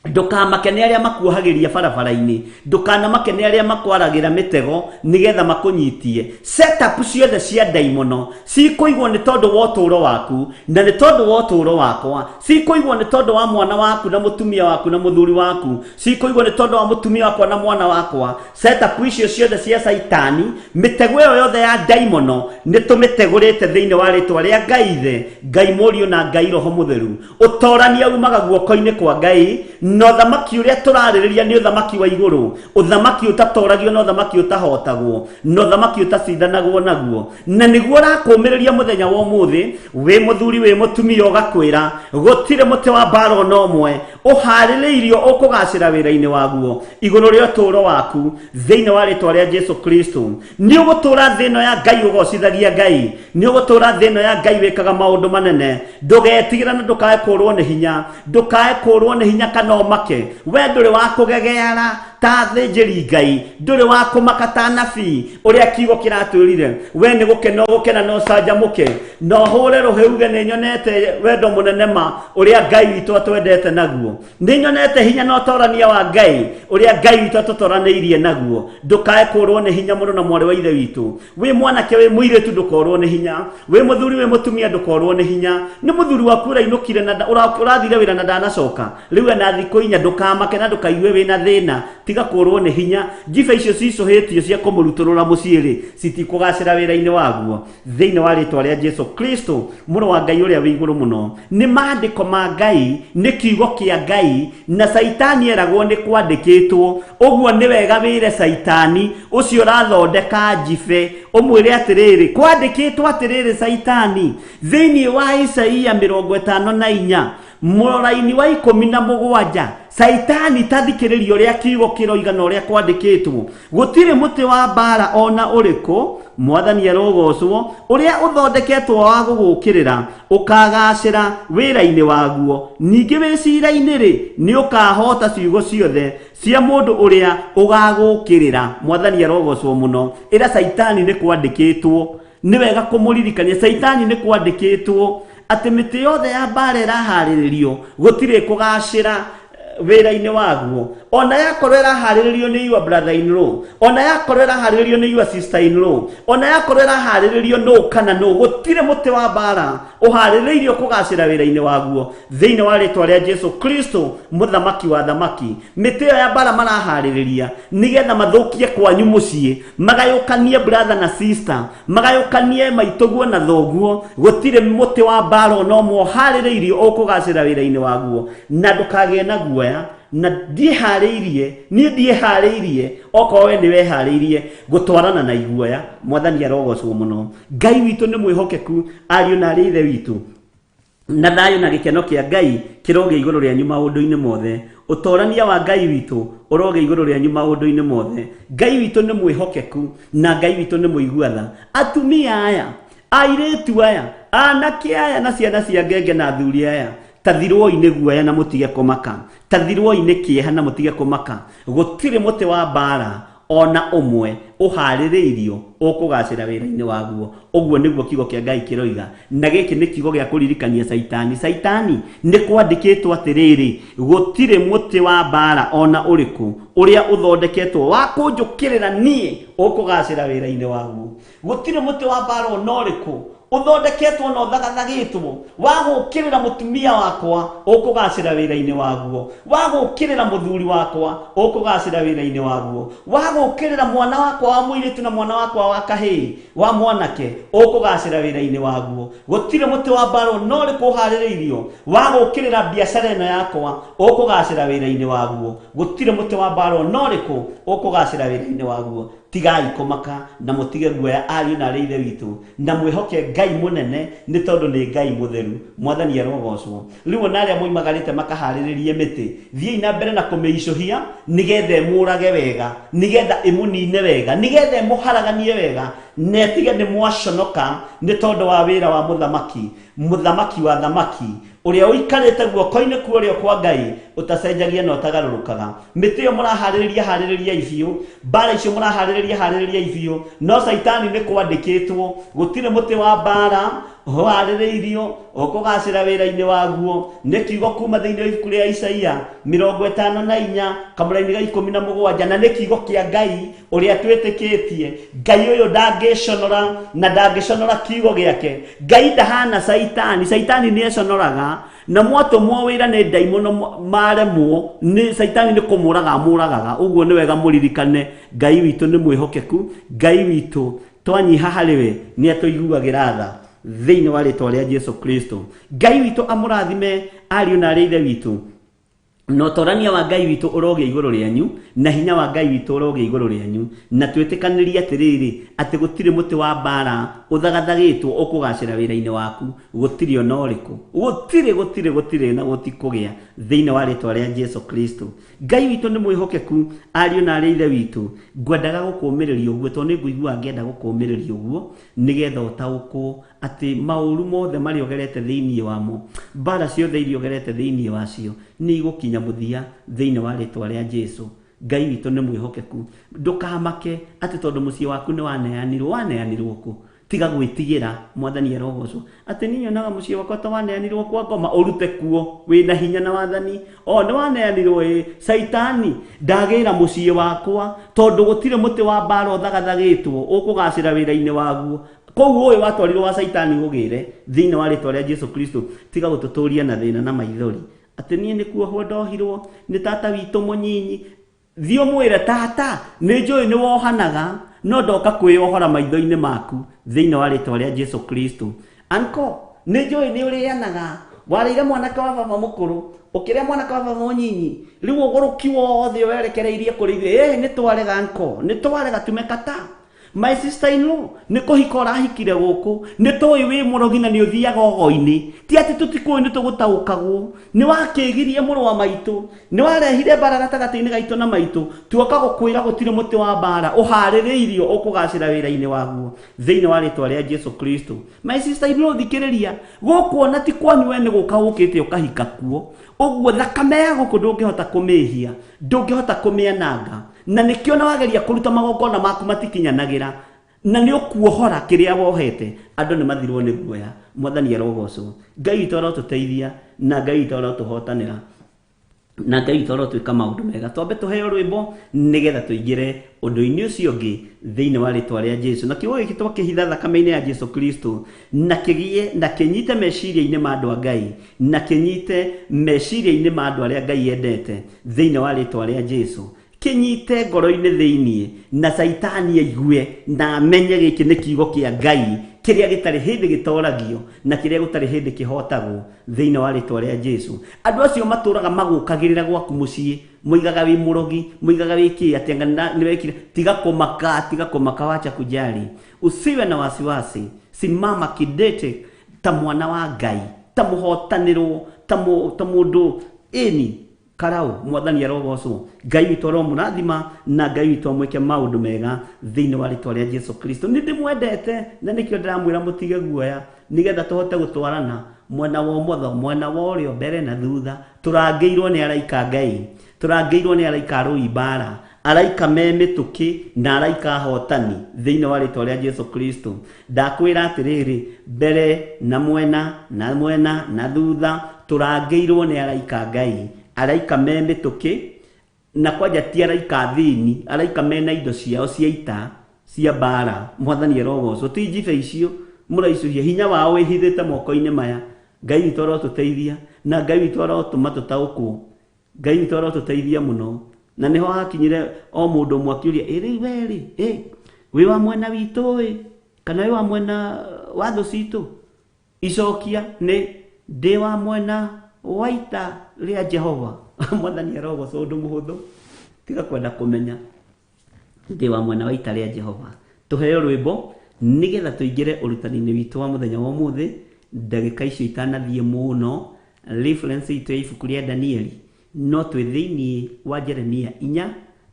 Ndũkamake nĩ arĩa makuohagĩria barabara-inĩ, ndũkanamake nĩ arĩa makwaragĩra mĩtego nĩgetha makũnyitie. Setup ciothe cia ndaimono cikũigwo nĩ tondũ wa ũtũũro waku na nĩ tondũ wa ũtũũro wakwa, cikũigwo nĩ tondũ wa mwana waku na mũtumia waku na mũthuri waku, cikũigwo nĩ tondũ wa mũtumia wakwa na mwana wakwa. Setup icio ciothe cia Caitani, mĩtego ĩyo yothe ya ndaimono nĩ tũmĩtegũrĩte thĩinĩ wa rĩtwa rĩa Ngai Ithe, Ngai Mũriũ na Ngai Roho Mũtheru. Ũtorania umaga guoko-inĩ kwa Ngai, na ũthamaki ũrĩa tũrarĩrĩria nĩ ũthamaki wa igũrũ, ũthamaki ũtatoragio na ũthamaki ũtahotagwo, na ũthamaki ũtacindanagwo naguo. Na nĩguo ũrakũmĩrĩria mũthenya wa ũmũthĩ, wĩ mũthuri wĩ mũtumia, ũgakwĩra gũtirĩ mũtĩ wa mbara ona ũmwe ũharĩrĩirio ũkũgacĩra wĩra-inĩ waguo igũrũ rĩa ũtũũro waku thĩinĩ wa rĩtwa rĩa Jesu Kristo. Nĩ ũgũtũũra thĩ ĩno ya Ngai ũgocithagia Ngai, nĩ ũgũtũũra thĩ ĩno ya Ngai wĩkaga maũndũ manene. Ndũgetigĩra na ndũkae kũũrwo nĩ hinya, ndũkae kũũrwo nĩ hinya kana ũmake. We ndũrĩ wa kũgegeara ta athĩnjĩri Ngai, ndũrĩ wa kũmaka ta anabii, ũrĩa kiugo kĩratwĩrire. We nĩ gũkena ũgũkena na ũcanjamũke, na ũhũre rũhĩ uge nĩ nyonete wendo mũnene ma ũrĩa Ngai witũ atwendete naguo. Nĩ nyonete hinya na ũtorania wa Ngai ũrĩa Ngai witũ atũtoranĩirie naguo. Ndũkae kũũrwo nĩ hinya mũrũ na mwarĩ wa Ithe witũ. Wĩ mwanake wĩ mũirĩtu ndũkorwo nĩ hinya, wĩ mũthuri wĩ mũtumia ndũkorwo nĩ hinya. Nĩ mũthuri waku ũrainũkire na ũrathire wĩra na ndanacoka, rĩu ena thikũ 4, ndũkamake na ndũkaigue wĩna thĩna, tiga kũũrwo nĩ hinya. Njibe icio cicũhĩtio cia kũmũrutũrũra mũciĩ rĩ, citikũgacĩra wĩra-inĩ waguo thĩinĩ wa rĩtwa rĩa Jesu Kristo mũrũ wa Ngai ũrĩa wĩ igũrũ mũno. Nĩ maandĩko ma Ngai, nĩ kiugo kĩa Ngai, na Caitani eragwo nĩ kwandĩkĩtwo. Ũguo nĩ wega wĩre Caitani ũcio ũrathondeka njibe, ũmwĩre atĩrĩrĩ, kwandĩkĩtwo atĩrĩrĩ Caitani, thĩinĩ wa Isaia 54 mũraini wa 17, Caitani tathikĩrĩria ũrĩa kiugo kĩroiga na ũrĩa kwandĩkĩtwo. Gũtirĩ mũtĩ wa mbara ona ũrĩkũ, Mwathani arogocwo, ũrĩa ũthondeketwo wa gũgũũkĩrĩra ũkagacĩra wĩra-inĩ waguo. Ningĩ wĩ cira-inĩ rĩ, nĩ ũkahoota ciugo ciothe cia mũndũ ũrĩa ũgagũũkĩrĩra. Mwathani arogocwo mũno. Ĩra Caitani nĩ kwandĩkĩtwo. Nĩ wega kũmũririkania Caitani nĩ kwandĩkĩtwo atĩ mĩtĩ yothe ya mbara ĩraharĩrĩrio gũtirĩ kũgacĩra wĩra-inĩ waguo. Ona yakorwo ĩraharĩrĩrio nĩ your brother in law, ona yakorwo ĩraharĩrĩrio nĩ your sister in law, ona yakorwo ĩraharĩrĩrio nũ kana nũ, gũtirĩ mũtĩ wa mbara ũharĩrĩirio kũgacĩra wĩra-inĩ waguo thĩinĩ wa rĩtwa rĩa Jesu Kristo mũthamaki wa thamaki. Mĩtĩ ĩyo ya mbara maraharĩrĩria nĩgetha mathũkie kwanyu mũciĩ, magayũkanie brother na sister, magayũkanie maitũguo na thoguo. Gũtirĩ mũtĩ wa mbara ona ũmwe ũharĩrĩirio ũkũgacĩra wĩra-inĩ waguo, na ndũkagĩe na guoya. Na ndiĩharĩirie, niĩ ndiĩharĩirie, okorwo we nĩ weharĩirie gũtwarana na iguoya. Mwathani arogocwo mũno. Ngai witũ nĩ mwĩhokeku, ariũ na arĩ Ithe witũ, na thayũ na gĩkeno kĩa Ngai kĩrogĩa igũrũ rĩanyu maũndũ-inĩ mothe. Ũtorania wa Ngai witũ ũrogĩa igũrũ rĩanyu maũndũ-inĩ mothe. Ngai witũ nĩ mwĩhokeku na Ngai witũ nĩ mũigua tha. Atumia aya, airĩtu aya, anake aya na ciana cia ngenge na athuri aya, tathirwoi nĩ guoya na mũtige kũmaka, tathirwoi nĩ kĩeha na mũtige kũmaka. Gũtirĩ mũtĩ wa mbara ona ũmwe ũharĩrĩirio ũkũgacĩra wĩra-inĩ waguo. Ũguo nĩguo kiugo kĩa Ngai kĩroiga. Na gĩkĩ nĩ kiugo gĩa kũririkania Caitani. Caitani, nĩ kwandĩkĩtwo atĩrĩrĩ, gũtirĩ mũtĩ wa mbara ona ũrĩkũ ũrĩa ũthondeketwo wa kũnjũkĩrĩra niĩ ũkũgacĩra wĩra-inĩ waguo. Gũtirĩ mũtĩ wa mbara ona ũrĩkũ Ũthondeketwo na ũthagathagĩtwo wa gũũkĩrĩra mũtumia wakwa, ũkũgacĩra wĩra-inĩ waguo. Wa gũũkĩrĩra mũthuri wakwa, ũkũgacĩra wĩra-inĩ waguo. Wa gũũkĩrĩra mwana wakwa wa mũirĩtu na mwana wakwa wa kahĩĩ wa mwanake, ũkũgacĩra wĩra-inĩ waguo. Gũtirĩ mũtĩ wa mbaara ona ũrĩkũ ũharĩrĩirio wa gũũkĩrĩra biacara ĩno yakwa, ũkũgacĩra wĩra-inĩ waguo. Gũtirĩ mũtĩ wa mbaara ona ũrĩkũ ũkũgacĩra wĩra-inĩ waguo. Tigai kũmaka na mũtige guoya, ariũ na aarĩ a Ithe witũ, na mwĩhoke Ngai mũnene, nĩ tondũ nĩ Ngai mũtheru. Mwathani arogoocwo. Rĩu o na arĩa moimagarĩte makahaarĩrĩrie mĩtĩ, thiĩi na mbere na kũmĩicũhia, nĩgeetha ĩmũũrage wega, nĩgeetha ĩmũniine wega, nĩgeetha ĩmũharaganie wega, na ĩtige nĩ mwaconoka nĩ tondũ wa wĩra wa Mũthamaki, Mũthamaki wa athamaki, ũrĩa ũikarĩte guoko-inĩ kwa ũrĩo kwa Ngai, ũtacenjagia na ũtagarũrũkaga. Mĩtĩ ĩyo mũraharĩrĩria harĩrĩriai biũ, mbaara icio mũraharĩrĩria harĩrĩriai biũ, no Caitani nĩ kwandĩkĩtwo, gũtirĩ mũtĩ wa mbaara ũharĩrĩirio ũkũgacĩra wĩra-inĩ waguo. Nĩ kiugo kuma thĩinĩ wa ibuku rĩa Isaia 54 kamũraini ga 17, na nĩ kiugo kĩa Ngai ũrĩa twĩtĩkĩtie. Ngai ũyũ ndangĩconora na ndangĩconora kiugo gĩake. Ngai ndahana Caitani. Caitani nĩ econoraga, na mwatũmwo wĩra nĩ ndaimono maremwo nĩ Caitani nĩ kũmũraga amũragaga. Ũguo nĩ wega mũririkane Ngai witũ nĩ mwĩhokeku. Ngai witũ twanyiha harĩ we nĩ atũiguagĩra tha thĩinĩ wa rĩtwa rĩa Jesu Kristo. Ngai witũ amũrathime, ariũ na arĩ ithe witũ, na ũtorania wa Ngai witũ ũrogĩa igũrũ rĩanyu, na hinya wa Ngai witũ ũrogĩa igũrũ rĩanyu, na twĩtĩkanĩrie atĩrĩrĩ, atĩ gũtirĩ mũtĩ wa mbaara ũthagathagĩtwo ũkũgacĩra wĩra-inĩ waku, gũtirĩ ona ũrĩkũ, gũtirĩ, gũtirĩ, gũtirĩ na gũtikũgĩa, thĩinĩ wa rĩtwa rĩa Jesu Kristo. Ngai witũ nĩ mwĩhokeku, ariũ na arĩ ithe witũ. Ngwendaga gũkũũmĩrĩria ũguo tondũ nĩ ngũiguaga ngĩenda gũkũũmĩrĩria ũguo, nĩgetha ũtaũkwo atĩ maũru mothe marĩa ũgerete thĩinĩ wamo, mbara ciothe iria ũgerete thĩinĩ wacio, nĩ igũkinya mũthia thĩinĩ wa rĩtwa rĩa Jesu. Ngai witũ nĩ mwĩhokeku. Ndũkamake atĩ tondũ mũciĩ waku nĩ waneanirwo. Waneanirwo kũ? Tiga gwĩtigĩra, Mwathani arogocwo. Atĩ niĩ nyonaga mũciĩ wakwa ta waneanirwo kwa ngoma, ũrute kuo wĩna hinya na wathani. O nĩ waneanirwo ĩ, Caitani ndagĩra mũciĩ wakwa, tondũ gũtirĩ mũtĩ wa mbara ũthagathagĩtwo ũkũgacĩra wĩra-inĩ waguo. Kũu ũĩ watwarirwo wa Caitani ũgĩre thĩinĩ wa rĩtwa rĩa Jesu Kristo. Tiga gũtũtũria na thĩna na maithori atĩ niĩ nĩ kuohwo ndohirwo nĩ tata witũ mũnyinyi. Thiĩ ũmwĩre, tata, nĩ njũĩ nĩ wohanaga, no ndoka kwĩyohora maitho-inĩ maku thĩinĩ wa rĩtwa rĩa Jesu Kristo. Anko, nĩ njũĩ nĩ ũrĩanaga, warĩire mwanake wa baba mũkũrũ, ũkĩrĩa mwanake wa baba mũnyinyi, rĩu ũgũrũki wothe werekereirie kũrĩ ithuĩ. Ĩĩ, nĩ twarega anko, nĩ twarega, tumekata. My sister in law, nĩ kũhika ũrahikire gũkũ, nĩ tũĩ wĩ mũrogi na nĩ ũthiaga ũgo-inĩ. Ti atĩ tũtikũĩ, nĩ tũgũtaũkagwo. Nĩ wakĩgirie mũrũ wa maitũ, nĩ warehire mbara gatagatĩ-inĩ gaitũ na maitũ. Tuoka gũkwĩra gũtirĩ mũtĩ wa mbara ũharĩrĩirio ũkũgacĩra wĩra-inĩ waguo thĩinĩ wa rĩtwa rĩa Jesu Kristo. My sister in law, thikĩrĩria, gũkũ ona ti kwanyu, we nĩ gũka ũkĩte ũkahika kuo. Ũguo thakame ya gũkũ ndũngĩhota kũmĩhia, ndũngĩhota kũmĩananga, na nĩkĩo na wageria kũruta magongona maku matikinyanagĩra, na nĩ ũkuohora kĩrĩa wohete. Andũ nĩ mathirwo nĩ guoya. Mwathani arogocwo. Ngai witũ arotũteithia, na Ngai witũ arotũhotanĩra, na Ngai witũ arotwĩka maũndũ mega. Twambe tũheo rwĩmbo nĩgetha tũingĩre ũndũ-inĩ ũcio ũngĩ thĩinĩ wa rĩtwa rĩa Jesu. Na kiugo gĩkĩ twakĩhitha thakame-inĩ ya Jesu Kristo, na kĩgĩe na kĩnyite meciria-inĩ ma andũ a Ngai, na kĩnyite meciria-inĩ ma andũ arĩa Ngai endete thĩinĩ wa rĩtwa rĩa Jesu. Kĩnyite ngoro-inĩ thĩinĩ, na Caitani aigue na amenye gĩkĩ nĩ kiugo kĩa Ngai kĩrĩa gĩtarĩ hĩndĩ gĩtoragio na kĩrĩa gũtarĩ hĩndĩ kĩhotagwo thĩinĩ wa rĩtwa rĩa Jesu. Andũ acio matũraga magũkagĩrĩra gwaku mũciĩ, moigaga wĩ mũrogi, moigaga wĩ kĩ, atĩ anga nĩ wekire. Tiga kũmaka, tiga kũmaka, wacha kujali, usiwe na wasiwasi, simama kidete ta mwana wa Ngai, ta mũhotanĩrwo, ta mũndũ ĩni karau. Mwathani arogocwo. Ngai witũ aromũrathima, na Ngai witũ amwĩke maũndũ mega thĩinĩ wa rĩtwa rĩa Jesu Kristo. Nĩ ndĩmwendete, na nĩkĩo ndĩramwĩra mũtige guoya, nĩgetha tũhote gũtwarana mwena wa ũmotho, mwena wa ũrĩo, mbere na thutha. Tũrangĩirwo nĩ araika Ngai, tũrangĩirwo nĩ araika arũi mbara, araika me mĩtũkĩ na araika ahotani thĩinĩ wa rĩtwa rĩa Jesu Kristo. Ndakwĩra atĩrĩrĩ, mbere na mwena na mwena na thutha tũrangĩirwo nĩ araika Ngai, araika me mĩtũkĩ, na kwanja ti araika athĩni, araika mena indo ciao cia ita cia mbara. Mwathani arogocwo. Ti njibe icio. Mũraicũhia hinya wao wĩhithĩte moko-inĩ maya. Ngai witũ arotũteithia na Ngai witũ arotũma tũtaũkwo. Ngai witũ arotũteithia mũno. Na nĩho hakinyire o mũndũ ũmwe akĩũria, ĩ rĩu we rĩ, ĩ wĩ wa mwena witũ ĩ kana wĩ wa mwena wa thũ citũ? Icokia nĩ ndĩ wa mwena wa ita rĩa Jehova. Mwathani arogocwo ũndũ mũhũthũ, tiga kwenda kũmenya. Ndĩ wa mwena wa ita rĩa Jehova. Tũheo rwĩmbo nĩgetha tũingĩre ũrutani-inĩ witũ wa mũthenya wa ũmũthĩ. Ndagĩka icio itanathiĩ mũno, reference itũ ya ibuku rĩa Danieli no twĩ thĩinĩ wa Jeremia 4,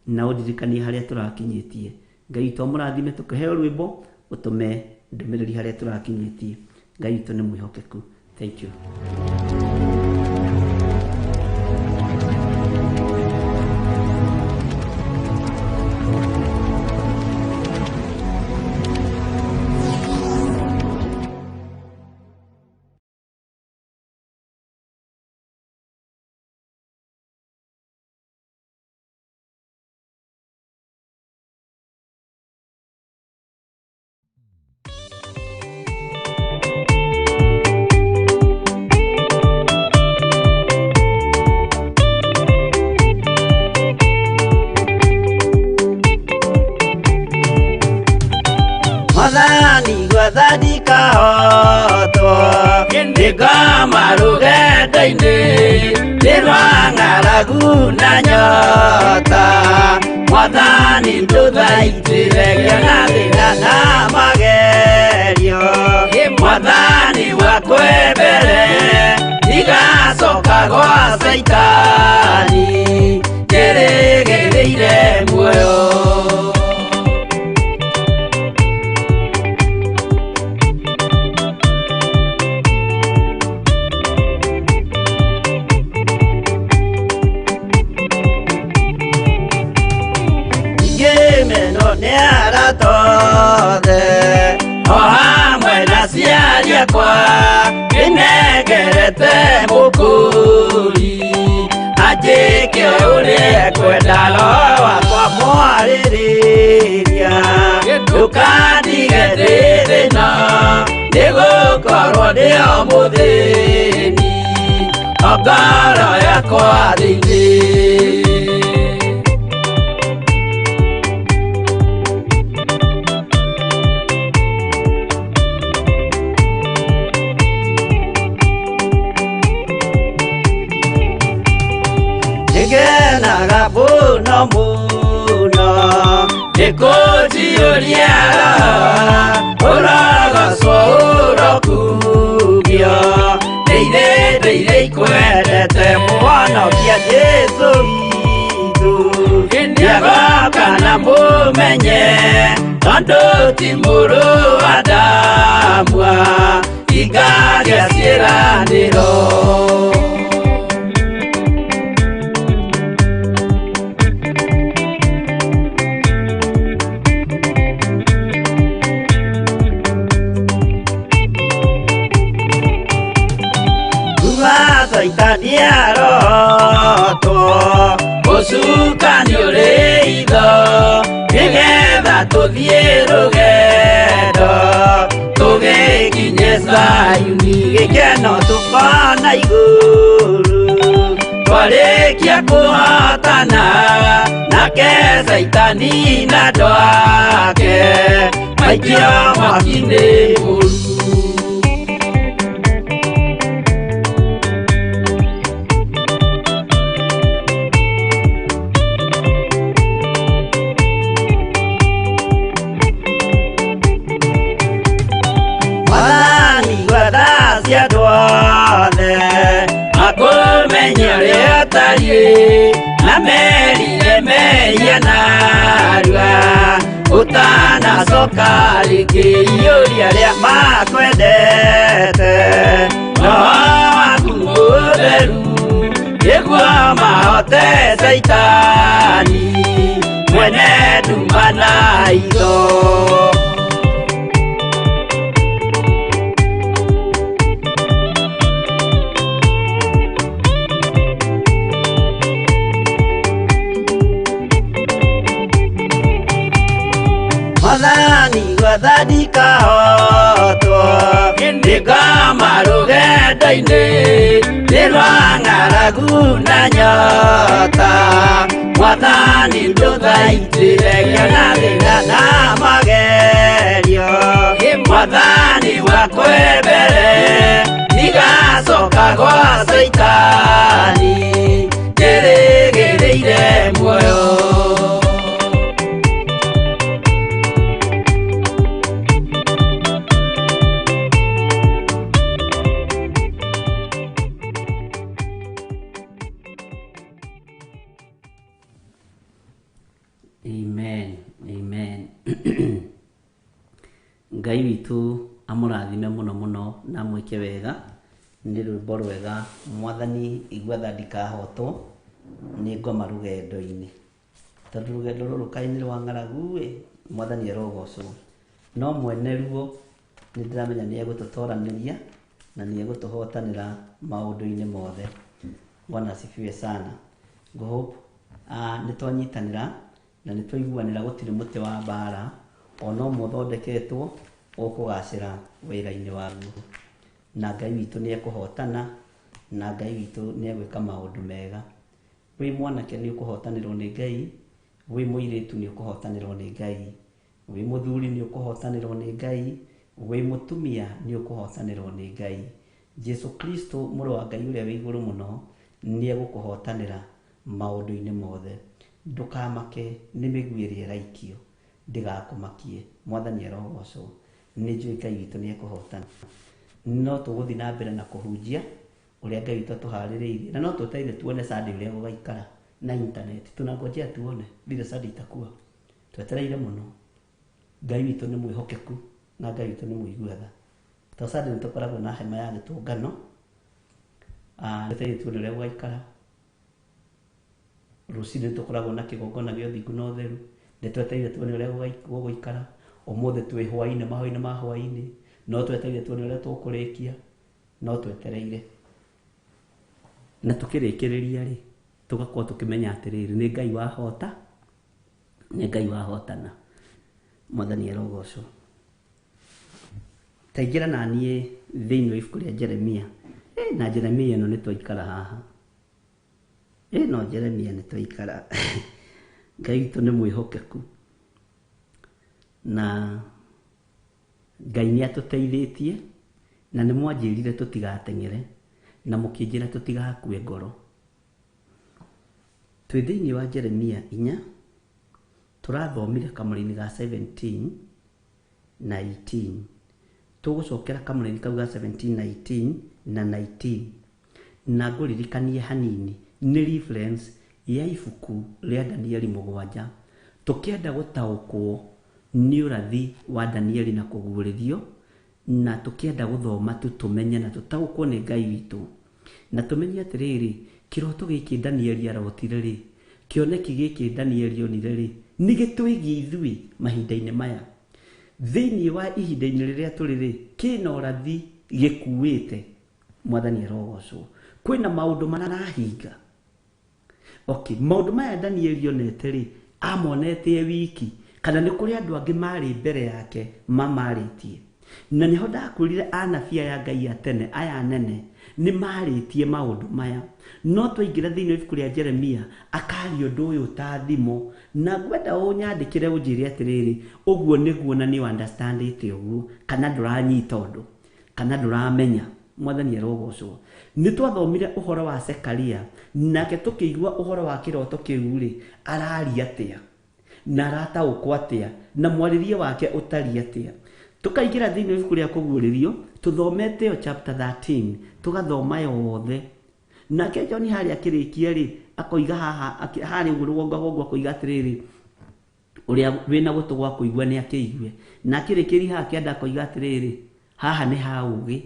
na ũndirikanie harĩa tũrakinyĩtie. Ngai witũ amũrathime, tũkĩheo rwĩmbo ũtũme ndũmĩrĩri harĩa tũrakinyĩtie. Ngai witũ nĩ mwĩhokeku. Thank you. Mwathani gwathani kahotwo nĩngoma rũgendo-inĩ nĩ rwa ng'aragu na nyota. Mwathani ndũthaitĩre ngĩona thĩna na magerio. Mwathani wakwe mbere ndigacoka gwa Caitani ndĩrĩgĩrĩire muoyo. Ngĩmenwo nĩ arata othe o hamwe na aciari akwa, nĩnengerete mũkũri anjĩke ũrĩa ekwenda. Roho wakwa mwarĩrĩria ndũkandige ndĩ thĩna, nĩgũkorwo ndĩ o mũthĩni o ngoro yakwa thĩinĩ. Nĩngenaga mũno mũno nĩkũnjiyũria roho, ũrogocwo ũrokumio nĩ irĩndĩ iria ikwendete. Mũhonokia Jesũ witũ nĩagoka na mũmenye, tondũ ti mũrũ wa Adamu ingagĩa ciĩranĩro. Kuma Caitani arotwo ũcukani ũrĩ itho, nĩgetha tũthiĩ rũgendo tũgĩkinye Zayuni. Gĩkeno tũkona igũrũ twarĩkia kũhotana nake Caitani na andũ ake maikio mwaki-inĩ mũru. Mwathani gwetha cia andũ othe makũmenye ũrĩa ũtariĩ, na merire mehia narua ũtanacoka rĩngĩ. Iyũria arĩa makwendete roho waku mũtheru, nĩguo mahote Caitani mwene nduma na itho. Mwathani gwatha ndikahotwo nĩngoma rũgendo-inĩ nĩ rwa ng'aragu na nyota Mwathani ndũthaitĩre ngĩona thĩna na magerio Mwathani wakwe mbere ndigacoka gwa Caitani njĩrĩgĩrĩire muoyo. Amen, amen. Ngai witũ amũrathime mũno mũno na amwĩke wega. Nĩ rwĩmbo rwega. Mwathani igua tha ndikahotwo nĩ ngoma rũgendo-inĩ, tondũ rũgendo rũrũ kaĩ nĩ rwa ng'aragu ĩ. Mwathani arogocwo. No mwene ruo nĩ ndĩramenya nĩ egũtũtoranĩria na nĩ egũtũhotanĩra maũndũ-inĩ mothe. Bwana asifiwe sana. Ngũhope nĩ twanyitanĩra na nĩ twaiguanĩra gũtirĩ mũtĩ wa mbara ona ũmwe ũthondeketwo ũkũgacĩra wĩra-inĩ waguo, na Ngai witũ nĩ ekũhotana, na Ngai witũ nĩ egwĩka maũndũ mega. Wĩ mwanake nĩ ũkũhotanĩrwo nĩ Ngai, wĩ mũirĩtu nĩ ũkũhotanĩrwo nĩ Ngai, wĩ mũthuri nĩ ũkũhotanĩrwo nĩ Ngai, wĩ mũtumia nĩ ũkũhotanĩrwo nĩ Ngai. Jesu Kristo mũrũ wa Ngai ũrĩa wĩ igũrũ mũno nĩ egũkũhotanĩra maũndũ-inĩ mothe. Ndũkamake nĩ mĩguĩ ĩrĩa ĩraikio, ndĩgakũmakie. Mwathani arogocwo. Nĩ njũĩ Ngai witũ nĩ ekũhotana. No tũgũthiĩ na mbere na kũhunjia ũrĩa Ngai witũ atũharĩrĩirie, na no twetereire tuone Sunday ũrĩa gũgaikara na internet. Tunangojea tuone vile Sunday itakuwa. Twetereire mũno. Ngai witũ nĩ mwĩhokeku na Ngai witũ nĩ mũigua tha. To Sunday nĩ tũkoragwo na hema ya gĩtũngano. Twetereire tuone ũrĩa gũgaikara. Rũcinĩ nĩ tũkoragwo na kĩgongona gĩa ũthingu na ũtheru. Nĩ twetereire tuone ũrĩa gũgũikara. Ũmũthĩ twĩ hwaĩ-inĩ, mahoya-inĩ ma hwaĩ-inĩ. No twetereire tuone ũrĩa tũkũrĩkia. No twetereire. Na tũkĩrĩkĩrĩria rĩ, tũgakorwo tũkĩmenya atĩrĩrĩ, nĩ Ngai wahota, nĩ Ngai wahotana. Mwathani arogocwo. Taingĩra na niĩ thĩinĩ wa ibuku rĩa Jeremia. Na Jeremia ĩno nĩ twaikara haha. No Jeremia nĩ twaikara. Ngai witũ nĩ mwĩhokeku. Na Ngai nĩ atũteithĩtie, na nĩ mwanjĩrire tũtigateng'ere, na mũkĩnjĩra tũtigakue ngoro. Twĩ thĩinĩ wa Jeremia 4, tũrathomire kamũraini ga 17 na 18. Tũgũcokera kamũraini kau ga 17 na 18 na 19. Na ngũririkanie hanini nĩ reference ya ibuku rĩa Danieli 7. Tũkĩenda gũtaũkwo nĩ ũrathi wa Danieli na kũguũrĩrio, na tũkĩenda gũthoma tu tũmenye na tũtaũkwo nĩ Ngai witũ. Na tũmenye atĩrĩrĩ, kĩroto gĩkĩ Danieli arotire rĩ, kĩoneki gĩkĩ Danieli onire rĩ, nĩ gĩtwĩgiĩ ithuĩ mahinda-inĩ maya. Thĩinĩ wa ihinda-inĩ rĩrĩa tũrĩ rĩ, kĩna ũrathi gĩkuĩte. Mwathani arogocwo. Kwĩna maũndũ marahinga. Okay, maũndũ maya Danieli onete rĩ, amonete e wiki, kana nĩ kũrĩ andũ angĩ marĩ mbere yake mamarĩtie. Na nĩho ndakwĩrire anabii aya Ngai a tene, aya anene, nĩ marĩtie maũndũ maya. No twaingĩra thĩinĩ wa ibuku rĩa Jeremia, akaria ũndũ ũyũ ta thimo. Na ngwenda ũnyandĩkĩre ũnjĩre atĩrĩrĩ, ũguo nĩguo na nĩ understandĩte ũguo, kana ndũranyita ũndũ, kana ndũramenya. Mwathani arogocwo. Nĩ twathomire ũhoro wa Zekaria, nake tũkĩigua ũhoro wa kĩroto kĩu rĩ, araria atĩa, na arataũkwo atĩa, na mwarĩrie wake ũtariĩ atĩa. Tũkaingĩra thĩinĩ wa ibuku rĩa kũguũrĩrio, tũthomete o chapter 13, tũgathoma yothe. Nake John harĩa akĩrĩkia rĩ, akoiga haha, harĩa ũguo rũgongo rũgongo akoiga atĩrĩrĩ, ũrĩa wĩna gũtũ gwa kũigua nĩ akĩigue. Na akĩrĩkĩria haha kĩanda akoiga atĩrĩrĩ, haha nĩ ha ũgĩ.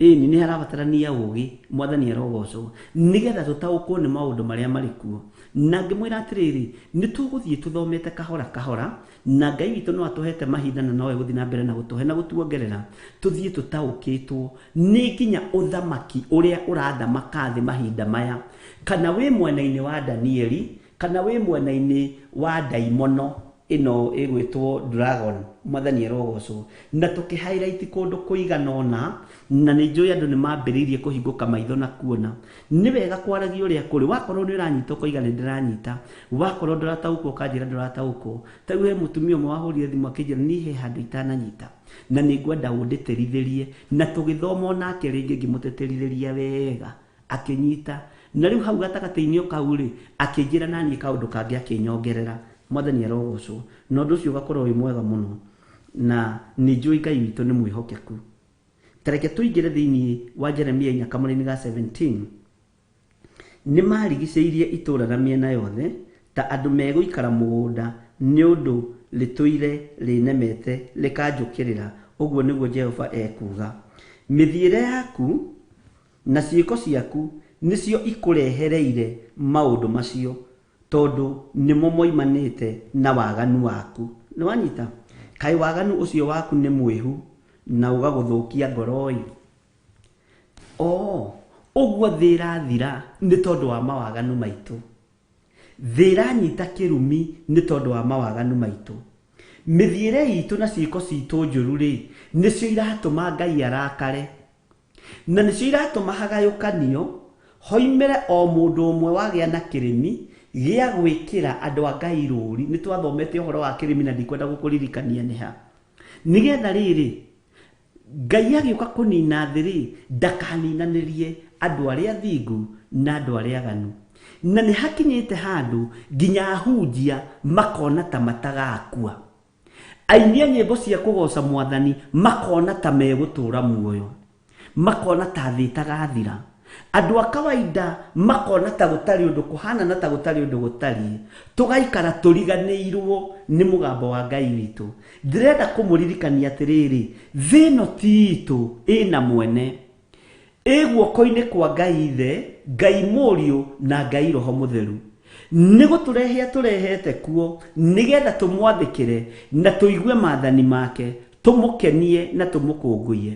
Ĩni nĩ harabatarania ũgĩ, Mwathani arogocwo, nĩgetha tũtaũkwo nĩ maũndũ marĩa marĩ kuo. Na ngĩmwĩra atĩrĩrĩ, nĩ tũgũthiĩ tũthomete kahora kahora, na Ngai witũ no atũhete mahinda na nowe gũthiĩ na mbere na gũtũhe na gũtuongerera, tũthiĩ tũtaũkĩtwo nĩ nginya ũthamaki ũrĩa ũrathamaka thĩ mahinda maya. Kana wĩ mwena-inĩ wa Danieli, kana wĩ mwena-inĩ wa ndaimono. Ĩno ĩgwĩtwo Dragon. Mwathani arogocwo. Na tũkĩ highlight kũndũ kũigana ũna, na nĩ njũĩ andũ nĩ mambĩrĩirie kũhingũka maitho na kuona nĩ wega kwaragia ũrĩa kũrĩ. Wakorwo nĩ ũranyita ũkoiga nĩ ndĩranyita, wakorwo ndũrataũkwo ũkanjĩra ndũrataũkwo. Ta rĩu he mũtumia ũmwe wahũrire thimũ akĩnjĩra niĩ he handũ itananyita na nĩ ngwenda ũndĩtĩrithĩrie, na tũgĩthoma onake rĩngĩ ngĩmũtĩtĩrithĩria wega akĩnyita. Na rĩu hau gatagatĩ-inĩ o kau rĩ, akĩnjĩra naniĩ kaũndũ kangĩ akĩnyongerera. Mwathani arogocwo. Na ũndũ ũcio ũgakorwo wĩ mwega mũno, na nĩ njũĩ Ngai witũ nĩ mwĩhokeku. Ta reke tũingĩre thĩinĩ wa Jeremia inya kamũra-inĩ ga 17. Nĩ maarigicĩirie itũũra na mĩena yothe ta andũ megũikara mũgũnda, nĩ ũndũ rĩtũire rĩnemete rĩkanjũkĩrĩra, ũguo nĩguo Jehova ekuuga. Mĩthiĩre yaku na ciĩko ciaku nĩcio ikũrehereire maũndũ macio, tondũ nĩmo moimanĩte na waganu waku. Nĩ wanyita? Kaĩ waganu ũcio waku nĩ mwĩhu na ũgagũthũkia ngoro-ĩ. O ũguo thĩ ĩrathira nĩ tondũ wa mawaganu maitũ. Thĩ ĩranyita kĩrumi nĩ tondũ wa mawaganu maitũ. Mĩthiĩre itũ na ciĩko citũ njũru rĩ, nĩcio iratũma Ngai arakare, na nĩcio iratũma hagayũkanio, hoimĩre o mũndũ ũmwe wagĩa na kĩrĩmi gĩa gwĩkĩra andũ a Ngai rũũri. Nĩ twathomete ũhoro wa kĩrĩmi na ndikwenda gũkũririkania nĩ ha. Nĩgetha rĩrĩ, Ngai agĩũka kũnina thĩ rĩ, ndakaninanĩrie andũ arĩa athingu na andũ arĩa aganu. Na nĩ hakinyĩte handũ nginya ahunjia makona ta matagakua. Aini a nyĩmbo cia kũgoca Mwathani makona ta megũtũũra muoyo, makona ta thĩ ĩtagathira. Andũ a kawaida makona ta gũtarĩ ũndũ kũhana na ta gũtarĩ ũndũ gũtariĩ. Tũgaikara tũriganĩirwo nĩ mũgambo wa Ngai witũ. Ndĩrenda kũmũririkania atĩrĩrĩ, thĩ ĩno ti itũ, ĩna mwene. Ĩ guoko-inĩ kwa Ngai Ithe, Ngai Mũriũ na Ngai Roho Mũtheru. Nĩ gũtũrehe atũrehete kuo nĩgetha tũmwathĩkĩre na tũigue maathani make, tũmũkenie na tũmũkũngũiye.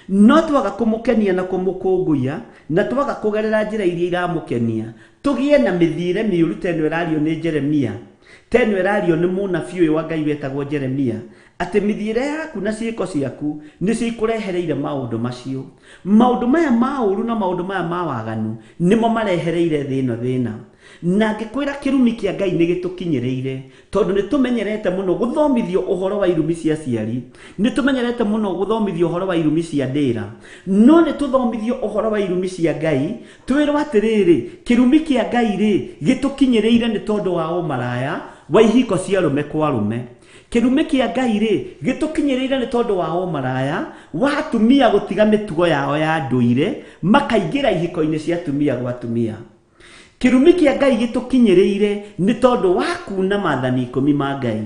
No twaga kũmũkenia na kũmũkũngũiya, na twaga kũgerera njĩra iria iramũkenia, tũgĩe na mĩthiĩre mĩũru ta ĩno ĩrario nĩ Jeremia, ta ĩno ĩrario nĩ mũnabii ũyũ wa Ngai wetagwo Jeremia, atĩ mĩthiĩre yaku na ciĩko ciaku nĩcio ikũrehereire maũndũ macio. Maũndũ maya ma ũũru na maũndũ maya ma waganu nĩmo marehereire thĩ ĩno thĩna. Na ngĩkwĩra kĩrumi kĩa Ngai nĩ gĩtũkinyĩrĩire, tondũ nĩ tũmenyerete mũno gũthomithio ũhoro wa irumi cia aciari, nĩ tũmenyerete mũno gũthomithio ũhoro wa irumi cia ndĩra, no nĩ tũthomithio ũhoro wa irumi cia Ngai, twĩrwo atĩrĩrĩ, kĩrumi kĩa Ngai rĩ gĩtũkinyĩrĩire nĩ tondũ wa ũmaraya wa ihiko cia arũme kwa arũme. Kĩrumi kĩa Ngai rĩ gĩtũkinyĩrĩire nĩ tondũ wa ũmaraya wa atumia gũtiga mĩtugo yao ya ndũire, makaingĩra ihiko-inĩ cia atumia gwa atumia. Kĩrumi kĩa Ngai gĩtũkinyĩrĩire nĩ tondũ wa kuuna maathani ikũmi ma Ngai.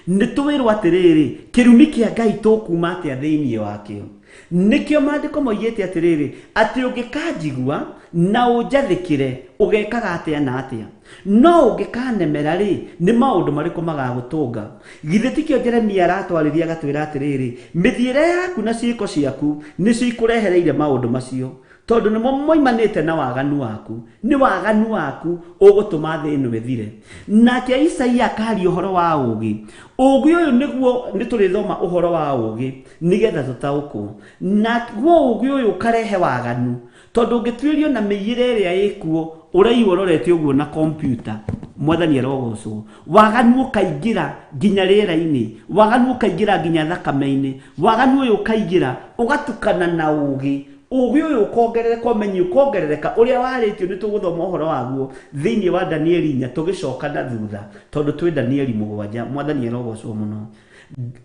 Nĩ tũwĩrwo atĩrĩrĩ, kĩrumi kĩa Ngai tũkuma atĩa thĩinĩ wakĩo? Nĩkĩo maandĩko moigĩte atĩrĩrĩ, atĩ ũngĩkanjigua na ũnjathĩkĩre, ũgekaga atĩa na atĩa? No ũngĩkanemera rĩ, nĩ maũndũ marĩkũ magagũtũnga? Githĩ tikĩo Jeremia aratwarĩria agatwĩra atĩrĩrĩ, mĩthiĩre yaku na ciĩko ciaku nĩcio ikũrehereire maũndũ macio, tondũ nĩmo moimanĩte na waganu waku. Nĩ waganu waku ũgũtũma thĩ ĩno ĩthire. Nake Isaia akaria ũhoro wa ũũgĩ. Ũũgĩ ũyũ nĩguo nĩ tũrĩthoma ũhoro wa ũũgĩ nĩgetha tũtaũkwo. Naguo ũũgĩ ũyũ ũkarehe waganu, tondũ ũngĩtuĩrio na mĩiyĩre ĩrĩa ĩkuo, ũraiywo ũrorete ũguo na kompiuta. Mwathani arogocwo. Waganu ũkaingĩra nginya rĩera-inĩ, waganu ũkaingĩra nginya thakame-inĩ, waganu ũyũ ũkaingĩra ũgatukana na ũũgĩ. Ũũgĩ ũyũ ũkongerereka, ũmenyi ũkongerereka, ũrĩa warĩtio nĩ tũgũthoma ũhoro waguo thĩinĩ wa Danieli inya tũgĩcoka na thutha, tondũ twĩ Danieli mũgwanja. Mwathani arogocwo mũno.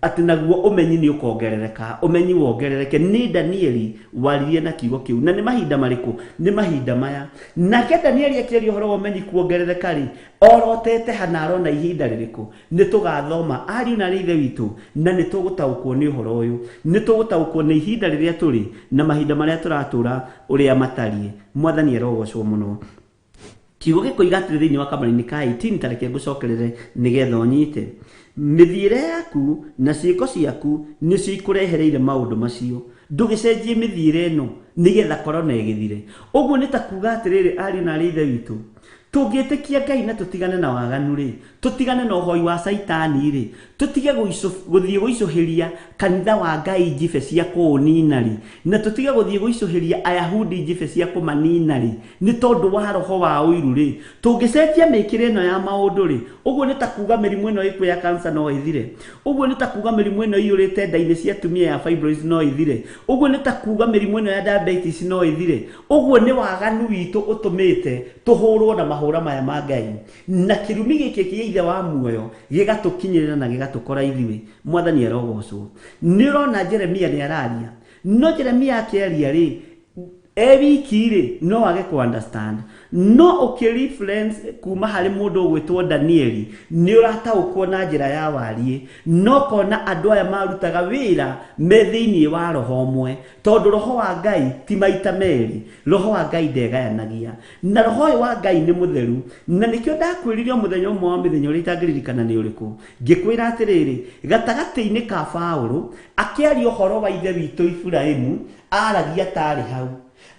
Atĩ naguo ũmenyi nĩ ũkongerereka, ũmenyi wongerereke. Nĩ Danieli waririe na kiugo kĩu. Na nĩ mahinda marĩkũ? Nĩ mahinda maya. Nake Danieli akĩaria ũhoro wa ũmenyi kuongerereka rĩ, orotete hana arona ihinda rĩrĩkũ? Nĩ tũgathoma ariũ na arĩ ithe witũ, na nĩ tũgũtaũkwo nĩ ũhoro ũyũ. Nĩ tũgũtaũkwo nĩ ihinda rĩrĩa tũrĩ na mahinda marĩa tũratũra ũrĩa matariĩ. Mwathani arogocwo mũno. Kiugo gĩkoiga atĩrĩ thĩinĩ wa kamũra-inĩ ka 18, ta reke ngũcokerere nĩgetha ũnyite. Mĩthiĩre yaku na ciĩko ciaku nĩcio ikũrehereire maũndũ macio. Ndũgĩcenjie mĩthiĩre ĩno nĩgetha korona ĩgĩthire. Ũguo nĩ ta kuga atĩrĩrĩ ariũ na arĩ ithe witũ, tũngĩtĩkia Ngai na tũtigane na waganu rĩ, Tũtigane na ũhoi wa caitani rĩ, tũtige gũthiĩ gũicũhĩria kanitha wa Ngai njibe cia kũũnina rĩ, na tũtige gũthiĩ gũicũhĩria Ayahudi njibe cia kũmanina rĩ, nĩ tondũ wa roho wa ũiru rĩ. Tũngĩcenjia mĩkĩre ĩno ya maũndũ rĩ, ũguo nĩ ta kuga mĩrimũ ĩno ĩkuo ya cancer no ĩthire. Ũguo nĩ ta kuga mĩrimũ ĩno ĩiyũrĩte nda-inĩ cia atumia ya fibroids no ĩthire. Ũguo nĩ ta kuga mĩrimũ ĩno ya diabetes no ĩthire. Ũguo nĩ waganu witũ ũtũmĩte tũhũrwo na mahũra maya ma Ngai. Na kĩrumi gĩkĩ kĩa Ithe wa muoyo gĩgatũkinyĩrĩra na gĩgatũkora ithuĩ. Mwathani arogocwo. Nĩ ũrona Jeremia nĩ araria. No Jeremia akĩaria rĩ, e wiki rĩ, no age kũ understand. No ũkĩ reference kuma harĩ mũndũ ũgwĩtwo Danieli, nĩ ũrataũkwo na njĩra ya wariĩ. No kona andũ aya marutaga wĩra me thĩinĩ wa roho ũmwe. Tondũ roho wa Ngai ti maita merĩ, roho wa Ngai ndegayanagia. Na roho ũyũ wa Ngai nĩ mũtheru. Na nĩkĩo ndakwĩrire o mũthenya ũmwe wa mĩthenya ũrĩa itangĩririkana nĩ ũrĩkũ, ngĩkwĩra atĩrĩrĩ, gatagatĩ-inĩ ka Paũlũ akĩaria ũhoro wa ithe witũ Iburahimu, aragia tarĩ hau.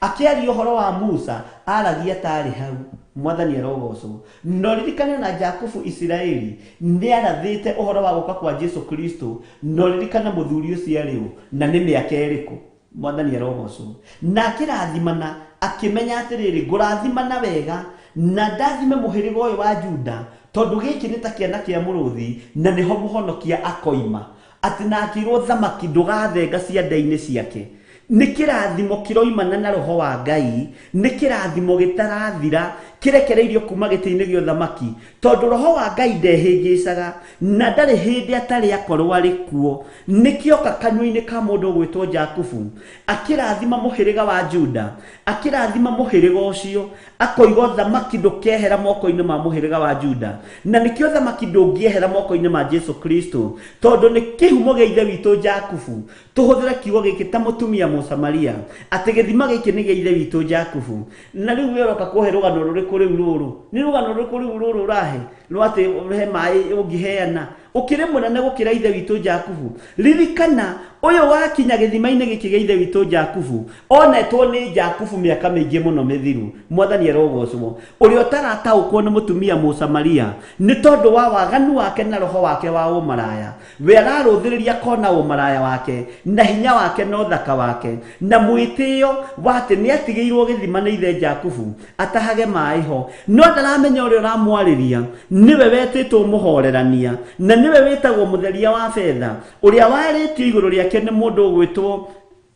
Akĩaria ũhoro wa Musa, aragia tarĩ hau. Mwathani arogocwo. No ririkane na Jakubu Isiraeli nĩ arathĩte ũhoro wa gũka kwa Jesu Kristo. No ririkane mũthuri ũcio arĩ ũ na nĩ mĩaka ĩrĩkũ. Mwathani arogocwo. Na akĩrathimana akĩmenya atĩrĩrĩ, ngũrathimana wega na ndathime mũhĩrĩga ũyũ wa Juda, tondũ gĩkĩ nĩ ta kĩana kĩa mũrũthi na nĩho mũhonokia akoima. Atĩ na akĩrwo thamaki ndũgathenga ciande-inĩ ciake. Nĩ kĩrathimo kĩroimana na roho wa Ngai, nĩ kĩrathimo gĩtarathira, kĩrekereirio kuma gĩtĩ-inĩ gĩa ũthamaki, tondũ roho wa Ngai ndehĩngĩcaga na ndarĩ hĩndĩ atarĩ akorwo arĩ kuo. Nĩkĩoka kanua-inĩ ka mũndũ ũgwĩtwo Jakubu, akĩrathima mũhĩrĩga wa Juda, akĩrathima mũhĩrĩga ũcio, akoiga ũthamaki ndũkehera moko-inĩ ma mũhĩrĩga wa Juda. Na nĩkĩo ũthamaki ndũngĩehera moko-inĩ ma Jesu Kristo, tondũ nĩ kĩhumo gĩa ithe witũ Jakubu. Tũhũthĩre kiugo gĩkĩ ta mũtumia Mũsamaria, atĩ gĩthima gĩkĩ nĩ gĩa ithe witũ Jakubu. Na rĩu we ũroka kũhe rũgano rũrĩkũ rĩu rũrũ? Nĩ rũgano rũrĩkũ rĩu rũrũ ũrahe? Rwa atĩ he maĩ ũngĩheana. Ũkĩrĩ mũnene gũkĩra ithe witũ Jakubu. Ririkana, ũyũ wakinya gĩthima-inĩ gĩkĩ gĩa ithe witũ Jakubu, onetwo nĩ Jakubu mĩaka mĩingĩ mũno mĩthiru. Mwathani arogocwo. Ũrĩa ũtarataũkwo nĩ mũtumia Mũsamaria, nĩ tondũ wa waganu wake na roho wake wa ũmaraya. We ararũthĩrĩria kona ũmaraya wake, na hinya wake na ũthaka wake, na mwĩtĩo wa atĩ nĩ atigĩirwo gĩthima nĩ ithe Jakubu, atahage maĩ ho. No ndaramenya ũrĩa ũramwarĩria, nĩwe wetĩtwo mũhorerania, na nĩwe wĩtagwo mũtheria wa betha, ũrĩa warĩtio igũrũ rĩake nĩ mũndũ ũgwĩtwo,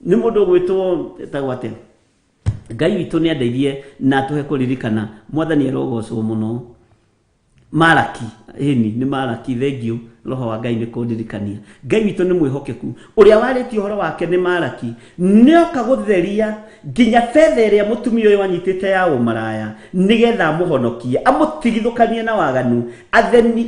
nĩ mũndũ ũgwĩtwo, etagwo atĩa? Ngai witũ nĩ andeithie na atũhe kũririkana. Mwathani arogocwo mũno. Maraki, ĩni nĩ Maraki, thengiũ roho wa Ngai nĩ kũndirikania. Ngai witũ nĩ mwĩhokeku. Ũrĩa warĩtie ũhoro wake nĩ Maraki, nĩoka gũtheria nginya betha ĩrĩa mũtumia ũyũ anyitĩte ya ũmaraya, nĩgetha amũhonokie, amũtigithũkanie na waganu,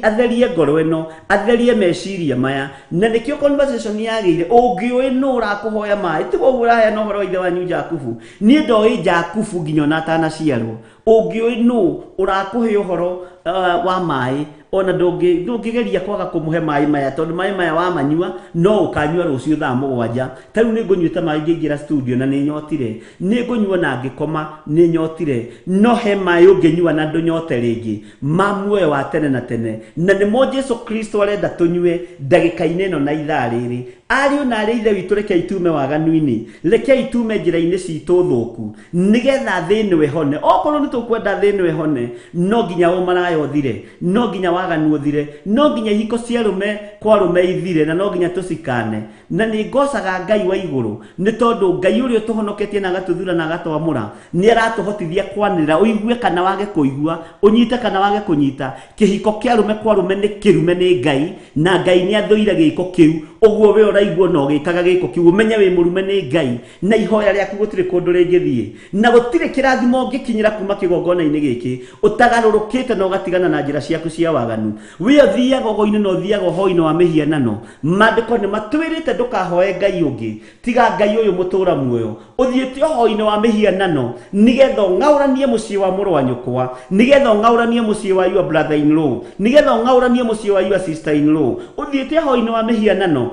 atherie ngoro ĩno, atherie meciria maya. Na nĩkĩo conversation yagĩire, ũngĩũĩ nũ ũrakũhoya maĩ, tiga ũguo ũraheana ũhoro wa ithe wanyu Jakubu. Niĩ ndoĩ Jakubu nginya ona atanaciarwo. Ũngĩũĩ nũ ũrakũhe ũhoro wa maĩ, ona ndũngĩgeria kwaga kũmũhe maĩ maya, tondũ maĩ maya wamanyua no ũkanyua rũciũ thaa mũgwanja. Ta rĩu nĩ ngũnyuĩte maĩ ngĩingĩra studio na nĩ nyotire, nĩ ngũnyua na ngĩkoma nĩ nyotire, no he maĩ ũngĩnyua na ndũnyote rĩngĩ, ma muoyo wa tene na tene, na nĩmo Jesu Kristo arenda tũnyue ndagĩka-inĩ ĩno na ithaa rĩrĩ. Ariũ na arĩ ithe witũ, rekei tume waganu-inĩ, rekei tume njĩra-inĩ citũ thũku, nĩgetha thĩ ĩno ĩhone. Okorwo nĩ tũkwenda thĩ ĩno ĩhone, no nginya ũmaraya ũthire, no nginya waganu ũthire, no nginya ihiko cia arũme kwa arũme ithire, na no nginya tũcikane. Na nĩ ngocaga Ngai wa igũrũ, nĩ tondũ Ngai ũrĩa ũtũhonoketie na agatũthura na agatwamũra, nĩ aratũhotithia kwanĩrĩra, ũigue kana wage kũigua, ũnyite kana wage kũnyita. Kĩhiko kĩa arũme kwa arũme nĩ kĩrume nĩ Ngai, na Ngai nĩ athũire gĩko kĩu. Ũguo we ũraigua na ũgĩkaga gĩko kĩu, ũmenye wĩ mũrume nĩ Ngai, na ihoya rĩaku gũtirĩ kũndũ rĩngĩthiĩ, na gũtirĩ kĩrathimo ũngĩkinyĩra kuma kĩgongona-inĩ gĩkĩ ũtagarũrũkĩte na ũgatigana na njĩra ciaku cia waganu. We ũthiaga ũgo-inĩ na ũthiaga ũhoi-inĩ wa mĩhianano. Maandĩko nĩ matwĩrĩte ndũkahoe Ngai ũngĩ tiga Ngai ũyũ mũtũra muoyo. Ũthiĩte ũhoi-inĩ wa mĩhianano nĩgetha ũng'aũranie mũciĩ wa mũrũ wa nyũkwa, nĩgetha ũng'aũranie mũciĩ wa your brother in law, nĩgetha ũng'aũranie mũciĩ wa your sister in law. Ũthiĩte ũhoi-inĩ wa mĩhianano.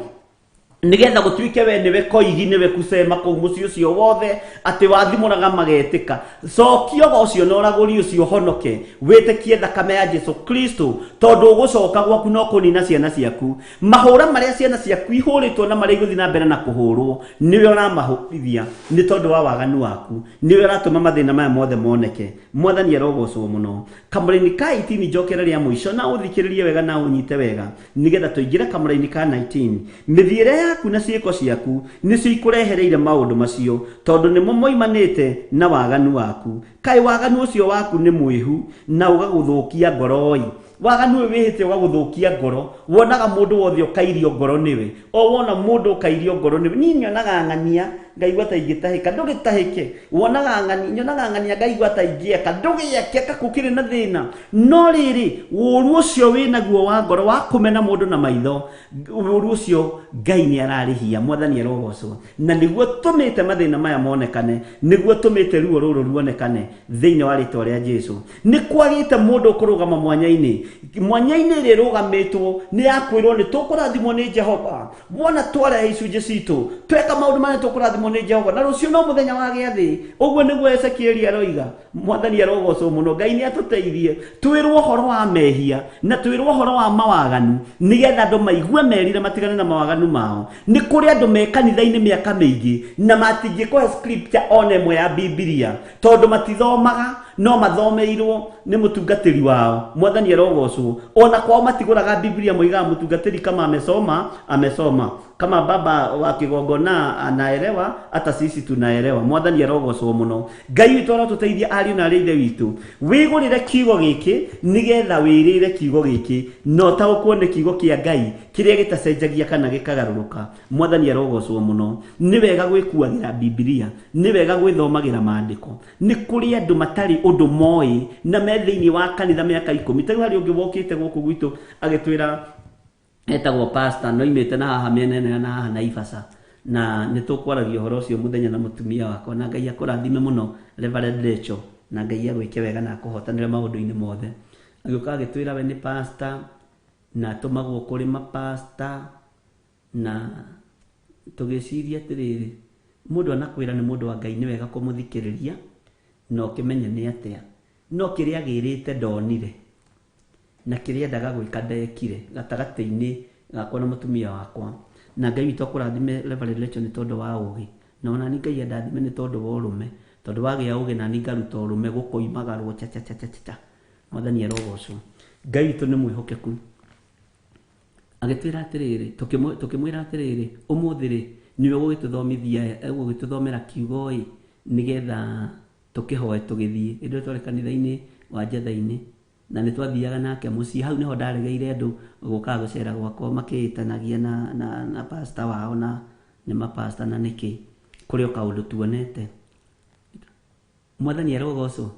Nigetha gũtuĩke we nĩwe koigi nĩwe kusema kũu mũciĩ ũcio wothe atĩ wathimũraga magetĩka. Cokia ũgo ũcio na ũragũri ũcio ũhonoke, wĩtĩkie thakame ya Jesu Kristo, tondũ ũgũcoka gwaku no kũnina ciana ciaku. Mahũra marĩa ciana ciaku ihũrĩtwo na marĩa igũthiĩ na mbere na kũhũrwo nĩwe ũramahũrithia nĩ tondũ wa waganu waku, nĩwe ũratũma mathĩna maya mothe moneke. Mwathani arogocwo mũno. Kamũraini ka 18 njokere rĩa mũico na ũthikĩrĩrie wega na ũnyite wega nĩgetha tũingĩre kamũraini ka 19. Mĩthiĩre yaku na ciĩko ciaku nĩcio ikũrehereire maũndũ macio, tondũ nĩmo moimanĩte na waganu waku. Kaĩ waganu ũcio waku nĩ mwĩhu na ũgagũthũkia ngoro-ĩ. Waganu ũyũ wĩhĩte ũgagũthũkia ngoro. Wonaga mũndũ wothe ũkairio ngoro nĩwe. O wona mũndũ ũkairio ngoro nĩwe. Niĩ nyonaga ng'ania ngaigua ta ingĩtahĩka. Ndũgĩtahĩke. Wonaga ng'ania, nyonaga ng'ania ngaigua ta ingĩeka. Ndũgĩeke ka gũkĩrĩ na thĩna. No rĩrĩ, ũru ũcio wĩnaguo wa ngoro wa kũmena mũndũ na maitho, ũru ũcio Ngai nĩ ararĩhia. Mwathani arogocwo. Na nĩguo tũmĩte mathĩna maya monekane, nĩguo tũmĩte ruo rũrũ ruonekane thĩinĩ wa rĩtwa rĩa Jesu. Nĩ kwagĩte mũndũ ũkũrũgama mwanya-inĩ. Mwanya-inĩ ĩrĩa ĩrũgamĩtwo nĩ ya kwĩrwo nĩ tũkũrathimwo nĩ Jehova. Wona twarehe icunjĩ citũ, tweka maũndũ marĩa tũkũrathimwo nĩ Jehova, na rũciũ no mũthenya wa gĩathĩ. Ũguo nĩguo Ezekieli aroiga. Mwathani arogocwo mũno. Ngai nĩ atũteithie twĩrwo ũhoro wa mehia na twĩrwo ũhoro wa mawaganu, nĩgetha andũ maigue merire matigane na mawaganu mao. Nĩ kũrĩ andũ me kanitha-inĩ mĩaka mĩingĩ na matingĩkũhe scripture ona ĩmwe ya Bibilia, tondũ matithomaga, no mathomeirwo nĩ mũtungatĩri wao. Mwathani arogocwo. Ona kwao matigũraga Bibilia, moigaga mũtungatĩri kama amesoma amesoma, kama baba wa kĩgongona anaelewa, hata sisi tunaelewa. Mwathani arogocwo mũno. Ngai witũ arotũteithia ariũ na arĩ ithe witũ. Wĩgũrĩre kiugo gĩkĩ nĩgetha wĩrĩre kiugo gĩkĩ na ũtaũkwo nĩ kiugo kĩa Ngai kĩrĩa gĩtacenjagia kana gĩkagarũrũka. Mwathani arogocwo mũno. Nĩ wega gwĩkuagĩra Bibilia, nĩ wega gwĩthomagĩra maandĩko. Nĩ kũrĩ andũ matarĩ ũndũ moĩ na me thĩinĩ wa kanitha mĩaka 10. Ta rĩu harĩ ũngĩ wokĩte gũkũ gwitũ agĩtwĩra etagwo pastor, no imĩte na haha mĩena ĩno ya na haha Naivasha, na nĩ tũkwaragia ũhoro ũcio mũthenya na mũtumia wakwa. Na Ngai akũrathime mũno Reverend Rachel, na Ngai agwĩke wega na akũhotanĩre maũndũ-inĩ mothe. Agĩũka agĩtwĩra we nĩ pastor na atũmagwo kũrĩ mapastor, na tũgĩciria atĩrĩrĩ, mũndũ anakwĩra nĩ mũndũ wa Ngai nĩ wega kũmũthikĩrĩria na ũkĩmenye nĩ atĩa. No kĩrĩa agĩrĩte ndonire, na kĩrĩa endaga gwĩka ndekire gatagatĩ-inĩ gakwa na mũtumia wakwa. Na Ngai witũ akũrathime Reverend Rachel nĩ tondũ wa ũgĩ, na ona ni Ngai andathime nĩ tondũ wa ũrũme, tondũ wagĩa ũgĩ na ni ngaruta ũrũme gũkoimagarwo cha cha cha cha cha. Mwathani arogocwo. Ngai witũ nĩ mwĩhokeku. Agĩtwĩra atĩrĩrĩ, tũkĩmwĩra atĩrĩrĩ, ũmũthĩ rĩ nĩwe ũgũgĩtũthomithia, ũgũgĩtũthomera kiugo ĩ, nĩgetha tũkĩhoe tũgĩthiĩ. Hĩndĩ ĩyo twarĩ kanitha-inĩ wa Njetha-inĩ, na nĩ twathiaga nake mũciĩ. Hau nĩho ndaregeire andũ gũkaga gũcera gwakwa makĩĩtanagia na pastor wao, na nĩ mapastor na nĩkĩ, kũrĩ o kaũndũ tuonete. Mwathani arogocwo.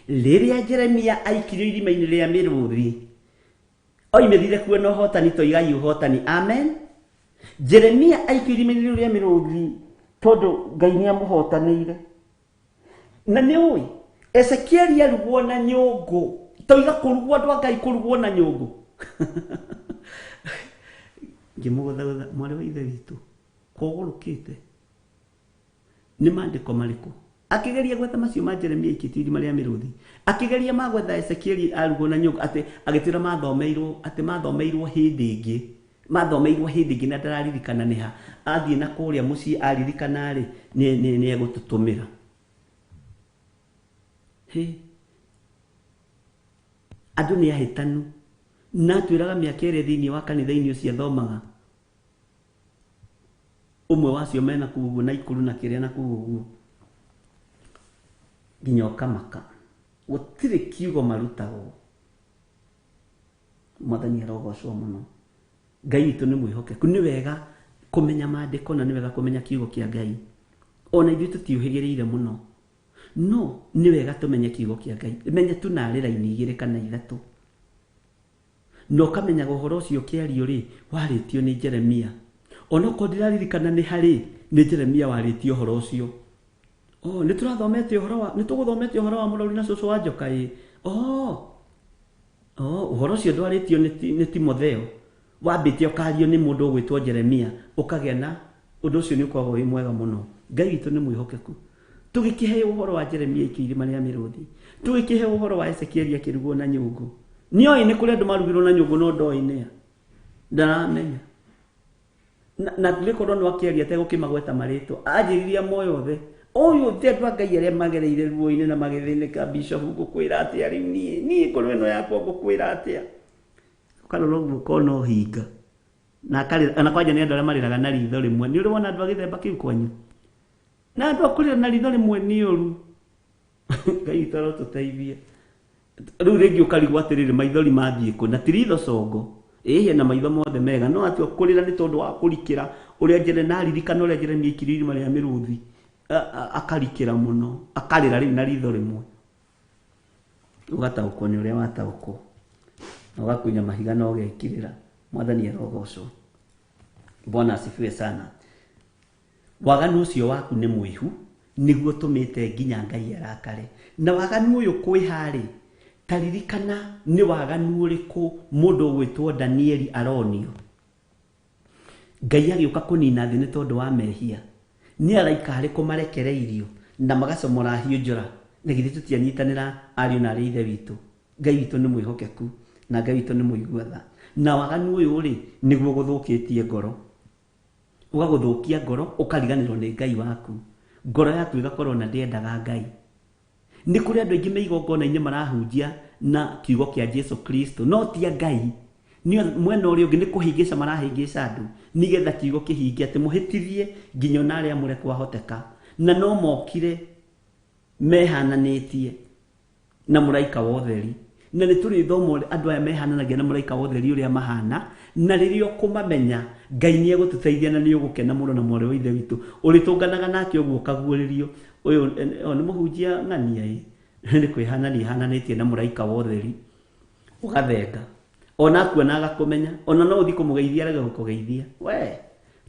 Rĩrĩa Jeremia aikirio irima-inĩ rĩa mĩrũthi, oimĩrire kuo na ũhotani, toigai ũhotani. Amen. Jeremia aikio irima-inĩ rĩu rĩa mĩrũthi tondũ Ngai nĩ amũhotanĩire. Na nĩ ũĩ Ezekieli arugwo na nyũngũ, toiga kũrugwo andũ a Ngai kũrugwo na nyũngũ. Ngĩmũgũthagũtha, mwarĩ wa ithe witũ, kũgũrũkĩte nĩ maandĩko marĩkũ? Akĩgeria gwetha macio ma Jeremia aikĩtio irima rĩa mĩrũthi, akĩgeria ma gwetha Ezekieli arugwo na nyũngũ, atĩ agĩtwĩra mathomeirwo, atĩ mathomeirwo hĩndĩ ĩngĩ, mathomeirwo hĩndĩ ĩngĩ na ndararirikana nĩ ha. Athiĩ na kũrĩa mũciĩ aririkana rĩ, nĩ egũtũtũmĩra. Hĩ, andũ nĩ ahĩtanu. Na atwĩraga mĩaka ĩrĩa thĩinĩ wa kanitha-inĩ ũcio athomaga, ũmwe wacio mena kũu ũguo na ikũrũ na kĩrĩa na kũu ũguo, nginya ũkamaka gũtirĩ kiugo marutagwo. Mwathani arogocwo mũno. Ngai witũ nĩ mwĩhokeku. Nĩ wega kũmenya maandĩko na nĩ wega kũmenya kiugo kĩa Ngai. Ona ithuĩ tũtiũhĩgĩrĩire mũno, no nĩ wega tũmenye kiugo kĩa Ngai. Menya tu narĩ raini 2 kana 3, na ũkamenyaga ũhoro ũcio ũkĩario rĩ, warĩtio nĩ Jeremia. Onokorwo ndĩraririkana nĩ harĩ, nĩ Jeremia warĩtie ũhoro ũcio. Oh, nĩ tũrathomete ũhoro wa, nĩ tũgũthomete ũhoro wa mũrori na cũcũ wa njoka ĩ. Oh, oh, ũhoro ũcio ndwarĩtio nĩ Timotheo. Wambĩte ũkario nĩ mũndũ ũgwĩtwo Jeremia, ũkagĩa na ũndũ ũcio nĩ ũkoragwo wĩ mwega mũno. Ngai witũ nĩ mwĩhokeku. Tũgĩkĩheo ũhoro wa Jeremia aikio irima rĩa mĩrũthi, tũgĩkĩheo ũhoro wa Ezekieli akĩrugwo na nyũngũ. Nĩoĩ nĩ kũrĩ andũ marugirwo na nyũngũ no ndoĩ nĩa, ndaramenya. Na rĩkorwo no akĩaria ategũkĩmagweta marĩtwa, anjĩririe moyothe. Ũyũ ti andũ a Ngai arĩa magereire ruo-inĩ na magĩthĩnĩka. Bishop, ngũkwĩra atĩa rĩu niĩ? Niĩ ngoro ĩno yakwa ngũkwĩra atĩa? Ũkarora ũguo ũkona ũhinga. Na akarĩra, na kwanja nĩ andũ arĩa marĩraga na ritho rĩmwe. Nĩ ũrĩ wona andũ a gĩthemba kĩu kwanyu? Na andũ a kũrĩra na ritho rĩmwe nĩ ũru. Ngai witũ arotũteithia. Rĩu rĩngĩ ũkarigwo atĩrĩrĩ, maithori mathiĩ kũ? Na ti ritho congo. Ĩhĩ, na maitho mothe mega. No atua kũrĩra nĩ tondũ wa kũrikĩra ũrĩa Jeremia, na aririkana ũrĩa Jeremia aikirio irima rĩa mĩrũthi, akarikĩra mũno, akarĩra rĩu na ritho rĩmwe. Ũgataũkwo nĩ ũrĩa wataũkwo. Na ũgakunya mahiga na ũgekirĩra. Mwathani arogocwo. Bwana asifiwe sana. Waganu ũcio waku nĩ mũihu, nĩguo ũtũmĩte nginya Ngai arakare. Na waganu ũyũ kwĩha-rĩ, ta ririkana nĩ waganu ũrĩkũ mũndũ ũgwĩtwo Danieli aronio. Ngai agĩũka kũnina thĩ nĩ tondũ wa mehia. Nĩ araika arĩkũ marekereirio na magacomora hiũ njora? Na githĩ tũtianyitanĩra ariũ na arĩ a Ithe witũ? Ngai witũ nĩ mwĩhokeku na Ngai witũ nĩ mũigua tha. Na waganu ũyũ-rĩ, nĩguo gũthũkĩtie ngoro. Ũgagũthũkia ngoro, ũkariganĩrwo nĩ Ngai waku. Ngoro yaku ĩgakorwo na ndĩendaga Ngai. Nĩ kũrĩ andũ aingĩ me igongona-inĩ marahunjia na kiugo kĩa Jesu Kristo, no ti a Ngai. Nĩ mwena ũrĩa ũngĩ nĩ kũhĩngĩca marahĩngĩca andũ nĩgetha kiugo kĩhinge atĩ mũhĩtithie nginya ona arĩa amũre kwahoteka. Na no mokire mehananĩtie na mũraika wa ũtheri. Na nĩ tũrĩthoma ũrĩa andũ aya mehananagia na mũraika wa ũtheri ũrĩa mahana, na rĩrĩa ũkũmamenya, Ngai nĩ egũtũteithia na nĩ ũgũkena mũno na mwarĩ wa Ithe witũ. Ũrĩtũnganaga nake ũguo ũkaguũrĩrio, ũyũ nĩ mũhunjia ng'ania ĩ, nĩ kwĩhanania ahananĩtie na mũraika wa ũtheri. Ũgathenga. Ona akuona agakũmenya, ona no ũthiĩ kũmũgeithia arege gũkũgeithia. We,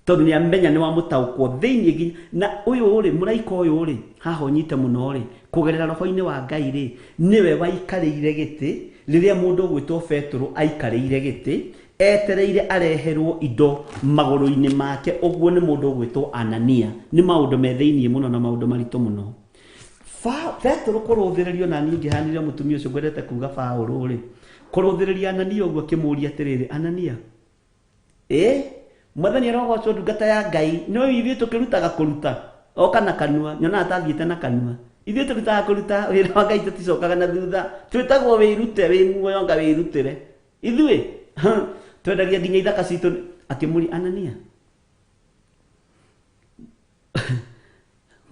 tondũ nĩ amenya nĩ wamũtaũkwo thĩinĩ nginya. Na ũyũ rĩ, mũraika ũyũ rĩ, haha ũnyite mũno rĩ, kũgerera roho-inĩ wa Ngai rĩ, nĩwe waikarĩire gĩtĩ, rĩrĩa mũndũ ũgwĩtwo Petero aikarĩire gĩtĩ, etereire areherwo indo magũrũ-inĩ make, ũguo nĩ mũndũ ũgwĩtwo Anania. Nĩ maũndũ me thĩinĩ mũno na maũndũ maritũ mũno. Petero kũrũthĩrĩrio, na niĩ ngĩhanire mũtumia ũcio ngwendete kuga Paũlũ rĩ, kũrũthĩrĩria Anania ũguo akĩmũũria atĩrĩrĩ, Anania, ĩ Mwathani arogocwo ndungata ya Ngai, no ithuĩ tũkĩrutaga kũruta oka na kanua, nyonaga ta athiĩte na kanua. Ithuĩ tũrutaga kũruta wĩra wa Ngai, tũticokaga na thutha, twĩtagwo wĩrute, wĩ muoyo anga wĩrutĩre. Ithuĩ twendagia nginya ithaka citũ. Akĩmũria Anania,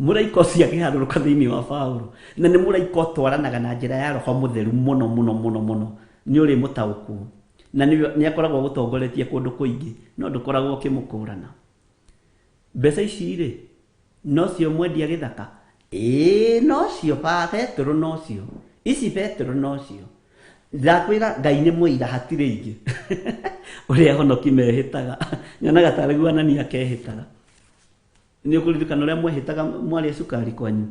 mũraika ũcio akĩharũrũka thĩinĩ wa Paũlũ, na nĩ mũraika ũtwaranaga na njĩra ya roho mũtheru mũno mũno mũno mũno, nĩ ũrĩ mũtaũkwo na nĩ akoragwo agũtongoretie kũndũ kũingĩ, no ndũkoragwo ũkĩmũkũrana. Mbeca ici rĩ, nocio mwendia gĩthaka? Ĩĩ, nocio Petero, nocio ici Petero, nocio ndakwĩra. Ngai nĩ mũira, hatirĩ ingĩ. Ũrĩa honoki mehĩtaga, nyonaga tarĩ guo Anania akehĩtaga. Nĩ ũkũririkana ũrĩa mwehĩtaga mwarĩa cukari kwanyu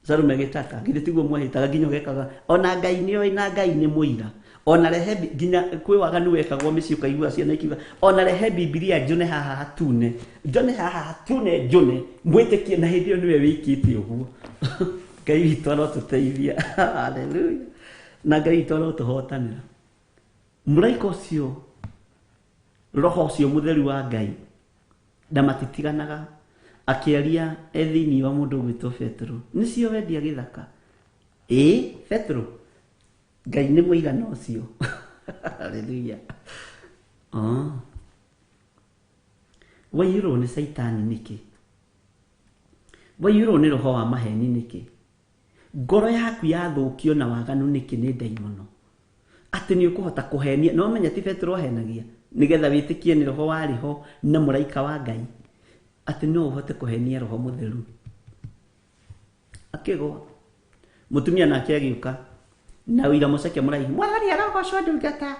Salume gĩtaka? Githĩ tiguo mwehĩtaga nginya ũgekaga? Ona Ngai nĩ oĩ na Ngai nĩ mũira. Ona rehe nginya kwĩ waganu wekagwo mĩciĩ, ũkaigua ciana ikiuga, ona rehe Bibilia njũne haha hatune, njone haha hatune, njũne mwĩtĩkie, na hĩndĩ ĩyo nĩwe wĩkĩte ũguo. Ngai witũ arotũteithia. Haleluya. Na Ngai witũ arotũhotanĩra. Mũraika ũcio, roho ũcio mũtheru wa Ngai, na matitiganaga, akĩaria e thĩinĩ wa mũndũ ũgwĩtwo Petero, nĩcio wendia gĩthaka? Ĩĩ Petero, Ngai nĩ mũigana ũcio. Haleluya. Oh. Waiyũrwo nĩ Caitani nĩkĩ? Waiyũrwo nĩ roho wa maheni nĩkĩ? Ngoro yaku yathũkio na waganu nĩkĩ nĩ ndaimono, atĩ nĩ ũkũhota kũhenia? No menya ti Petero ahenagia nĩgetha wĩtĩkie nĩ roho warĩ ho na mũraika wa Ngai, atĩ no ũhote kũhenia roho mũtheru. Akĩgwa. Mũtumia nake agĩũka na ũira mũceke mũraihu. Mwathani arogocwo ndungata,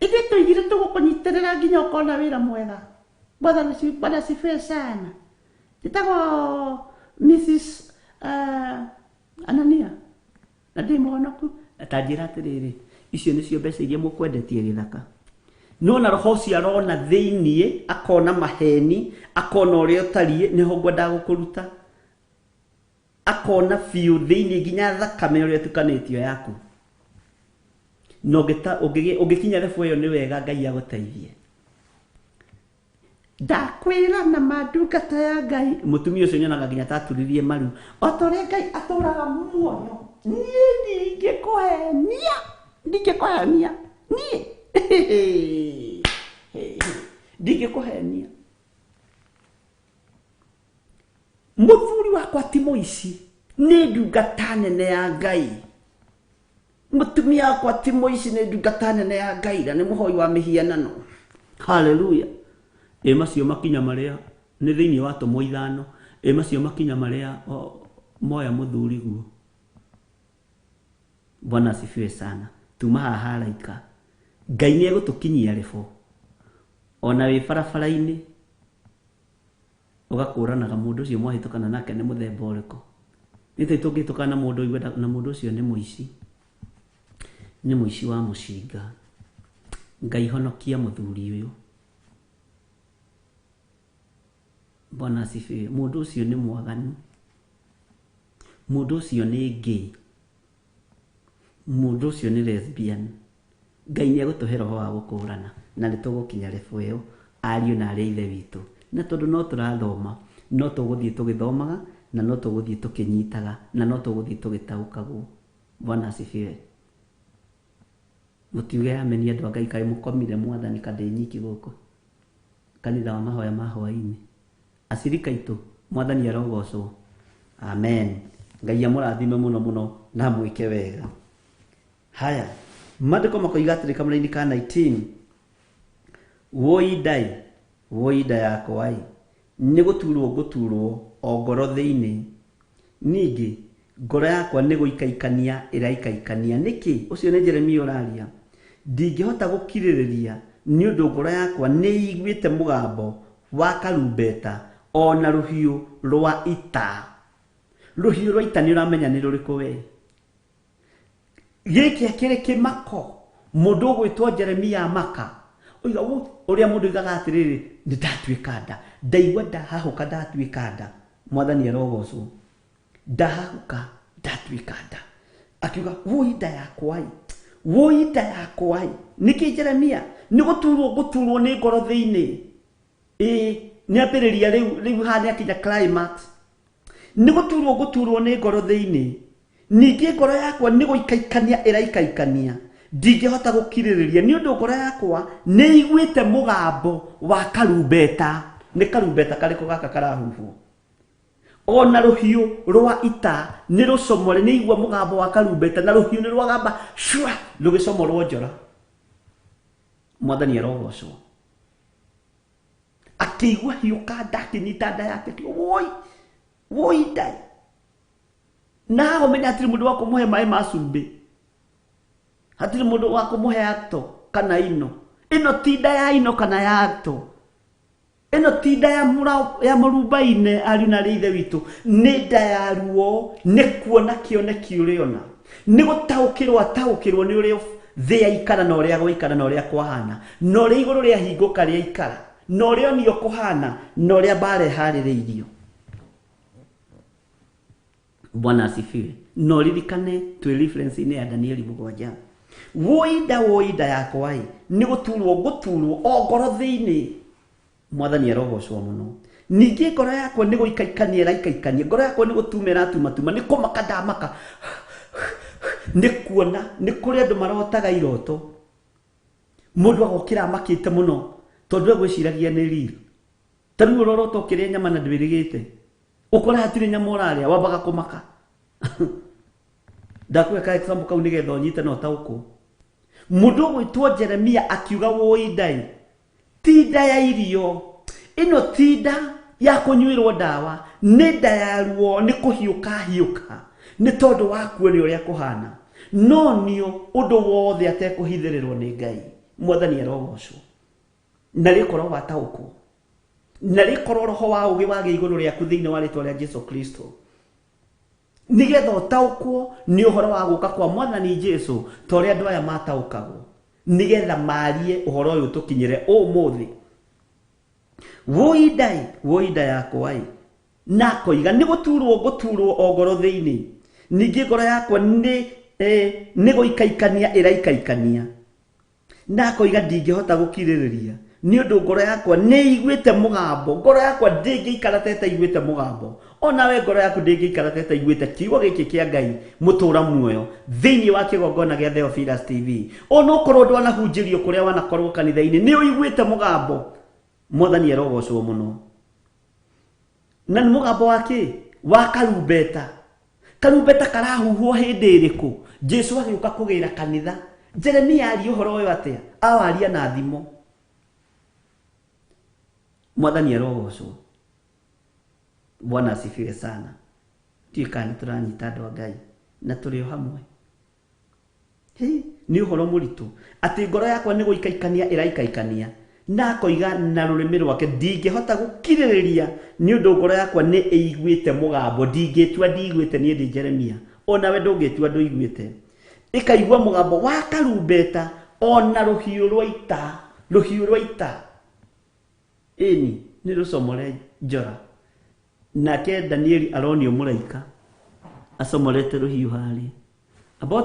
ithuĩ tũigire tũgũkũnyitĩrĩra nginya ũkona wĩra mwega. Mwathani, Bwana asifiwe sana. Njĩtagwo Mrs Anania na ndĩ mũhonoku. Ta njĩra atĩrĩrĩ, icio nĩcio mbeca iria mũkwendetie gĩthaka? Nona roho ũcio arona thĩiniĩ, akona maheni, akona ũrĩa ũtariĩ, nĩho ngwendaga gũkũruta. Akona biũ thĩiniĩ nginya thakame ũrĩa ĩtukanĩtio yaku. Na ũngĩkinya level ĩyo nĩ wega Ngai agũteithie. Ndakwĩra na ma ndungata ya Ngai. Mũtumia ũcio nyonaga nginya taturirie maru. O ta ũrĩa Ngai atũraga muoyo, niĩ ndingĩkũhenia, ndingĩkũhenia, niĩ. Ndingĩkũhenia. Mũthuri wakwa ti mũici, nĩ ndungata nene ya Ngai. Mũtumia wakwa ti mũici, nĩ ndungata nene ya Ngai, na nĩ mũhoi wa mĩhianano. Hallelujah. Ĩ macio makinya marĩa nĩ thĩinĩ wa atũmwo ithano, ĩ macio makinya marĩa moya mũthuri guo. Bwana asifiwe sana. Tuma haha araika. Ngai nĩ egũtũkinyia rĩbo. Ona wĩ barabara-inĩ ũgakũranaga mũndũ ũcio mwahĩtũkana nake nĩ mũthemba ũrĩkũ. Nĩ tũĩ tũngĩhĩtũkana na mũndũ ũigue na mũndũ ũcio nĩ mũici. Nĩ mũici wa mũcinga. Ngai honokia mũthuri ũyũ. Bwana asifiwe. Mũndũ ũcio nĩ mwaganu. Mũndũ ũcio nĩ gay. Mũndũ ũcio nĩ lesbian. Ngai nĩ egũtũhe roho wa gũkũrana na nĩ tũgũkinya level ĩyo ariũ na arĩ a ithe witũ. Na tondũ no tũrathoma, no tũgũthiĩ tũgĩthomaga na no tũgũthiĩ tũkĩnyitaga na no tũgũthiĩ tũgĩtaũkagwo. Bwana asifiwe. Mũtiuge ameni andũ a Ngai kaĩ mũkomire mwathani ka ndĩ nyiki gũkũ. Kanitha wa mahoya ma hwaĩ-inĩ. Acirika aitũ, mwathani arogocwo. Amen. Ngai amũrathime mũno mũno na amwĩke wega. Haya, maandĩko makoiga atĩrĩ kamũra-inĩ ka 19. Woi ndai, woi nda yakwa ĩ, nĩ gũturwo ngũturwo o ngoro thĩinĩ. Ningĩ, ngoro yakwa nĩ gũikaikania ĩraikaikania. Nĩkĩ? Ũcio nĩ Jeremia ũraria. Ndingĩhota gũkirĩrĩria nĩ ũndũ ngoro yakwa nĩ ĩiguĩte mũgambo wa karumbeta o na rũhiũ rwa ita. Rũhiũ rwa ita nĩ ũramenya nĩ rũrĩkũ we? Gĩkĩ akĩrĩ kĩmako. Mũndũ ũgwĩtwo Jeremia amaka. Oiga, ũrĩa mũndũ oigaga atĩrĩrĩ, nĩ ndatuĩka nda. Ndaigua ndahahũka ndatuĩka nda. Mwathani arogocwo. Ndahahũka ndatuĩka nda. Akiuga, woi nda yakwa ĩ. Woi nda yakwa ĩ. Nĩkĩ Jeremia? Nĩ gũturwo ngũturwo nĩ ngoro thĩinĩ. Ĩ, nĩ ambĩrĩria rĩu, rĩu haha nĩ akinya climax. Nĩ gũturwo ngũturwo nĩ ngoro thĩinĩ. Ningĩ ngoro yakwa nĩ gũikaikania ĩraikaikania. Ndingĩhota gũkirĩrĩria nĩ ũndũ ngoro yakwa nĩ ĩiguĩte mũgambo wa karumbeta. Nĩ karumbeta karĩkũ gaka karahuhwo? Ona rũhiũ rwa ita nĩ rũcomore, nĩ igua mũgambo wa karumbeta na rũhiũ nĩ rwagamba cua rũgĩcomorwo njora. Mwathani arogocwo. Akĩigua hiũka nda, akĩnyita nda yake, akiuga, woi, woi ndai. Na haha ũmenye hatirĩ mũndũ wa kũmũhe maĩ ma cumbĩ. Hatirĩ mũndũ wa kũmũhe ato kana ino. Ĩno ti nda ya ino kana ya ato. Ĩno ti nda ya ya mũrumbaine ariũ na arĩ ithe witũ. Nĩ nda ya ruo, nĩ kuona kĩoneki ũrĩona. Nĩ gũtaũkĩrwo ataũkĩrwo nĩ ũrĩa thĩ yaikara na ũrĩa gwaikara na ũrĩa kwahana. Na ũrĩa igũrũ rĩahingũka rĩaikara. Na ũrĩa onio kũhana na ũrĩa mbara ĩharĩrĩirio. Bwana asifiwe. Na ũririkane twĩ reference-inĩ ya Danieli 7. Woi nda, woi nda yakwa ĩ, nĩ gũturwo ngũturwo o ngoro thĩinĩ. Mwathani arogocwo mũno. Ningĩ ngoro yakwa nĩ gũikaikania ĩraikaikania, ngoro yakwa nĩ gũtuma ĩratumatuma, nĩ kũmaka ndamaka. Nĩ kuona, nĩ kũrĩ andũ marotaga iroto. Mũndũ agokĩra amakĩte mũno, tondũ egwĩciragia nĩ real. Ta rĩu ũrorota ũkĩrĩa nyama na ndwĩrĩgĩte. Ũkore hatirĩ nyama ũrarĩa, wambaga kũmaka. Ndakũhe ka example kau nĩgetha ũnyite na ũtaũkwo. Mũndũ ũgwĩtwo Jeremia akiuga woi ndai. Ti nda ya irio. Ĩno ti nda ya kũnyuĩrwo ndawa, nĩ nda ya ruo, nĩ kũhiũka hiũka. Nĩ tondũ wa kuona ũrĩa kũhana. No nio ũndũ wothe atekũhithĩrĩrwo nĩ Ngai. Mwathani arogocwo. Na rĩkorwo wataũkwo. Na rĩkorwo roho wa ũũgĩ wagĩa igũrũ rĩaku thĩinĩ wa rĩtwa rĩa Jesu Kristo. Nĩgetha ũtaũkwo nĩ ũhoro wa gũka kwa Mwathani Jesu ta ũrĩa andũ aya mataũkagwo. Nĩgetha marie ũhoro ũyũ tũkinyĩre ũmũthĩ. Wũi ndai, wũi nda yakwa ĩ. Na akoiga nĩ gũturwo ngũturwo o ngoro thĩinĩ. Ningĩ ngoro yakwa nĩ nĩ gũikaikania ĩraikaikania. Na akoiga ndingĩhota gũkirĩrĩria nĩ ũndũ ngoro yakwa nĩ ĩiguĩte mũgambo. Ngoro yakwa ndĩngĩikara ta ĩtaiguĩte mũgambo. Onawe ngoro yaku ndĩngĩikara ta ĩtaiguĩte kiugo gĩkĩ kĩa Ngai mũtũra muoyo thĩinĩ wa kĩgongona gĩa Theophilus TV. Onokorwo ndwanahunjĩrio kũrĩa wanakorwo kanitha-inĩ, nĩ ũiguĩte mũgambo. Mwathani arogocwo mũno. Na nĩ mũgambo wa kĩ? Wa karumbeta. Karumbeta karahuhwo hĩndĩ ĩrĩkũ? Jesu agĩũka kũgĩra kanitha. Jeremia aria ũhoro ũyũ atĩa? Awaria na thimo. Mwathani arogocwo. Bwana asifiwe sana. Ndiũĩ kana nĩ tũranyita andũ a Ngai na tũrĩ o hamwe. Hĩ, nĩ ũhoro mũritũ atĩ ngoro yakwa nĩ gũikaikania ĩraikaikania. Na akoiga na rũrĩmĩ rwake ndingĩhota gũkirĩrĩria nĩ ũndũ ngoro yakwa nĩ ĩiguĩte mũgambo. Ndingĩtua ndiguĩte niĩ ndĩ Jeremia, onawe ndũngĩtua ndũiguĩte. Ĩkaigua mũgambo wa karumbeta ona rũhiũ rwa ita, rũhiũ rwa ita. Ĩni nĩ rũcomore njora. Nake Danieli aronio mũraika acomorete rũhiũ harĩa. Amba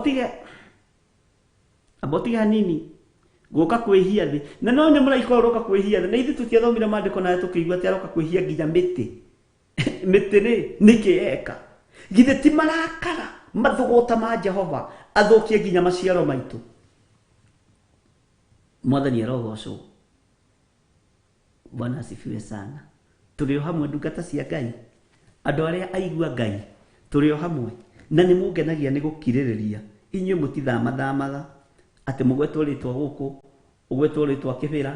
ũtige hanini gũka kwĩhia thĩ. Na no nĩ mũraika ũroka kwĩhia thĩ. Na ithuĩ tũtiathomire maandĩko nawe tũkĩigua atĩ aroka kwĩhia nginya mĩtĩ. Mĩtĩ rĩ, nĩkĩ eka? Githĩ ti marakara mathũgũta ma Jehova athũkie nginya maciaro maitũ? Mwathani arogocwo. Bwana asifiwe sana. Tũrĩ o hamwe ndungata cia Ngai. Andũ arĩa aigua Ngai, tũrĩ o hamwe. Na nĩ mũngenagia nĩ gũkirĩrĩria. Inyuĩ mũtithamathamaga atĩ mũgwetwo rĩtwa gũkũ, ũgwetwo rĩtwa Kĩbĩra,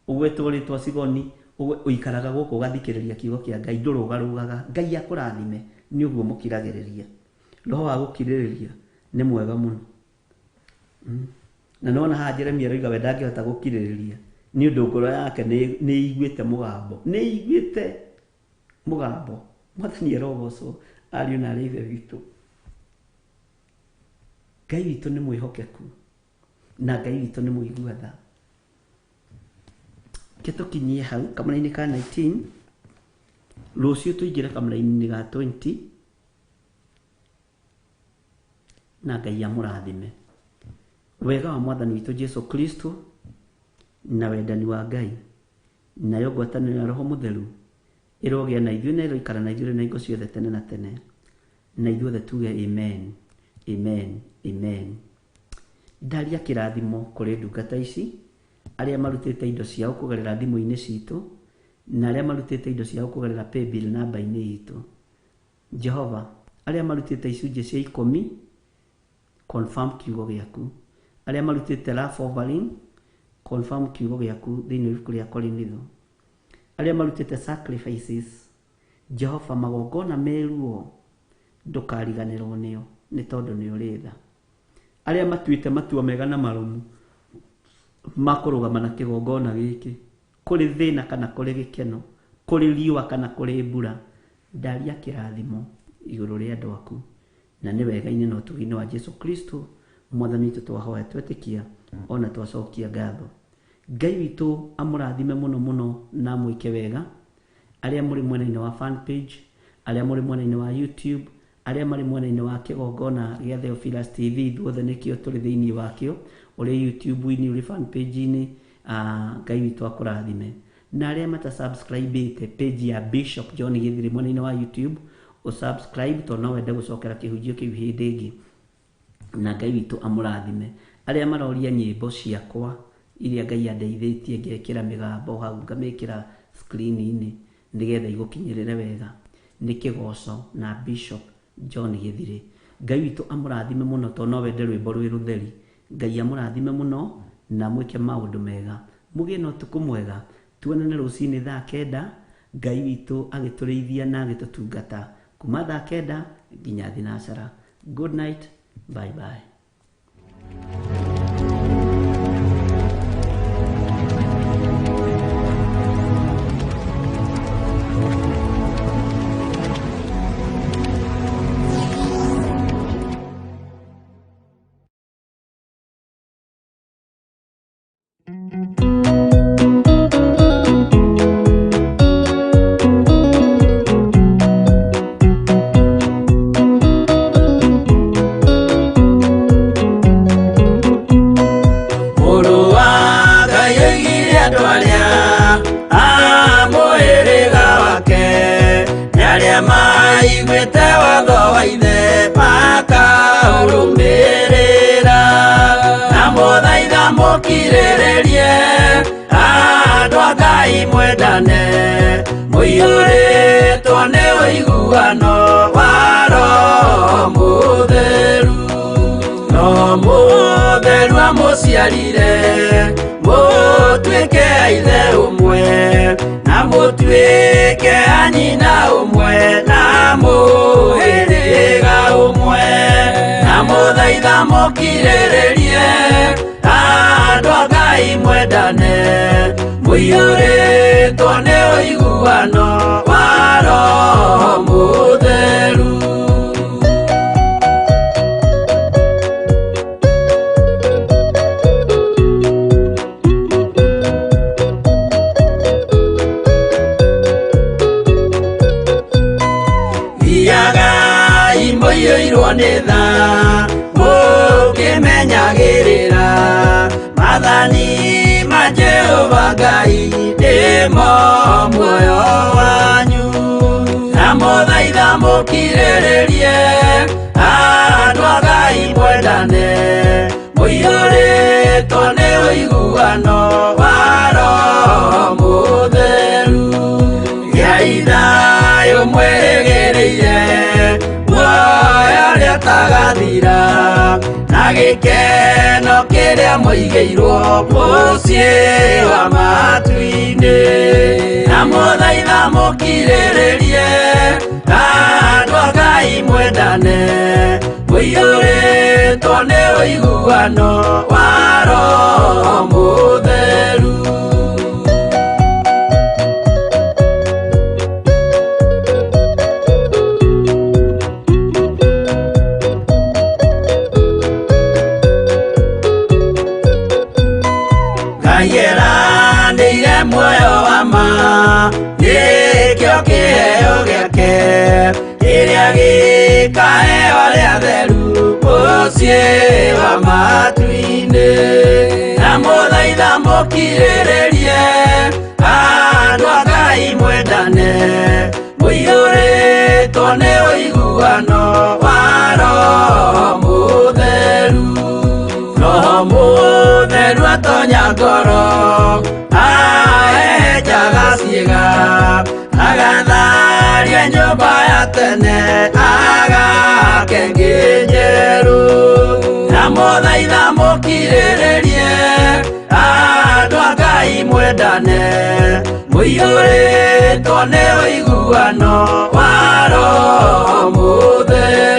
ũgwetwo rĩtwa Cigoni, ũikaraga gũkũ ũgathikĩrĩria kiugo kĩa Ngai, ndũrũgarũgaga. Ngai akũrathime nĩ ũguo mũkiragĩrĩria. Roho wa gũkirĩrĩria nĩ mwega mũno. Na nĩwona haha Jeremia aroiga we ndangĩhota gũkirĩrĩria nĩ ũndũ ngoro yake nĩ ĩiguĩte mũgambo. Nĩ ĩiguĩte mũgambo. Mwathani arogocwo, ariũ na arĩ ithe witũ. Ngai witũ nĩ mwĩhokeku na Ngai witũ nĩ mũigua tha. Ke tũkinyie hau kamũra-inĩ ka 19, rũciũ tũingĩre kamũra-inĩ ga 20 na Ngai amũrathime. Wega wa Mwathani witũ Jesu Kristo na wendani wa Ngai nayo ngwatanĩro ya Roho Mũtheru ĩrogĩa na ithuĩ na ĩroikara na ithuĩ na hingo ciothe tene na tene. Na ithuothe tuge amen, amen, amen. Ndaria kĩrathimo kũrĩ ndungata ici arĩa marutĩte indo ciao kũgerera thimũ-inĩ citũ na arĩa marutĩte indo ciao kũgerera paybill namba-inĩ itũ. Jehova, arĩa marutĩte icunjĩ cia ikũmi, confirm kiugo gĩaku. Arĩa marutĩte love offering, confirm kiugo gĩaku thĩinĩ wa ibuku rĩa Korinitho. Arĩa marutĩte sacrifices, Jehova, magongona meruo ndũkariganĩrwo nĩo nĩ tondũ nĩ ũrĩ tha. Arĩa matuĩte matua mega na marũmu ma kũrũgama na kĩgongona gĩkĩ, kũrĩ thĩna kana kũrĩ gĩkeno, kũrĩ riũa kana kũrĩ mbura, ndaria kĩrathimo igũrũ rĩa andũ aku. Na nĩ wega-inĩ na ũtugi-inĩ wa Jesu Kristo Mwathani witũ twahoya twetĩkia ona twacokia ngatho. Ngai witũ amũrathime mũno mũno na amwĩke wega. Arĩa mũrĩ mwena-inĩ wa fan page, arĩa mũrĩ mwena-inĩ wa YouTube, arĩa marĩ mwena-inĩ wa kĩgongona gĩa Theophilus TV, ithuothe nĩkĩo tũrĩ thĩinĩ wakĩo, ũrĩ YouTube-inĩ, ũrĩ fan page-inĩ, Ngai witũ akũrathime. Na arĩa mata subscribe-ĩte page ya Bishop John Gĩthirĩ mwena-inĩ wa YouTube, ũsubscribe tondũ no wende gũcokera kĩhunjio kĩu hĩndĩ ĩngĩ. Na Ngai witũ amũrathime. Arĩa maroria nyĩmbo ciakwa iria Ngai andeithĩtie ngekĩra mĩgambo hau, ngamĩkĩra screen-inĩ nĩgetha igũkinyĩrĩre wega, nĩ kĩgoco na Bishop John Gĩthirĩ. Ngai witũ amũrathime mũno tondũ no wende rwĩmbo rwĩ rũtheri. Ngai amũrathime mũno na mwĩke maũndũ mega. Mũgĩe na ũtukũ mwega. Tuonane rũcinĩ thaa kenda, Ngai witũ agĩtũrĩithia na agĩtũtungata kuma thaa kenda nginya thinacara. Good night, bye bye. Ngai mwendane, mũiyũrĩtwo nĩ ũiguano wa Roho Mũtheru. Roho Mũtheru amũciarire, mũtuĩke a ithe ũmwe, na mũtuĩke a nyina ũmwe, na mũhĩrĩga ũmwe. Na mũthaitha mũkirĩrĩrie, andũ a Ngai mwendane, mũiyũrĩtwo nĩ ũiguano wa Roho Mũtheru. Thiagai mũiyũirwo nĩ tha, mũkĩmenyagĩrĩra maathani ma Jehova Ngai nĩmo muoyo wanyu. Na mũthaitha mũkirĩrĩrie, andũ a Ngai mwendane, mũiyũrĩtwo nĩ ũiguano wa Roho Mũtheru. Gĩai thayũ mwĩrĩgĩrĩire, muoyo ũrĩa ũtagathira, na gĩkeno kĩrĩa mũigĩirwo mũciĩ wa matu-inĩ. Na mũthaitha mũkirĩrĩrie, andũ a Ngai mwendane, mũiyũrĩtwo nĩ ũiguano wa Roho Mũtheru. Ngai eranĩire muoyo wa ma, nĩkĩo kĩheo gĩake, kĩrĩa gĩkaheo arĩa atheru mũciĩ wa matu-inĩ. Na mũthaitha mũkirĩrĩrie, andũ a Ngai mwendane, mũiyũrĩtwo nĩ ũiguano wa Roho Mũtheru. Roho Mũtheru atonya ngoro, ahehenjaga ciĩga, agatharia nyũmba ya tene, agake ĩngĩ njerũ. Na mũthaitha mũkirĩrĩrie, andũ a Ngai mwendane, mũiyũrĩtwo nĩ ũiguano wa Roho Mũtheru.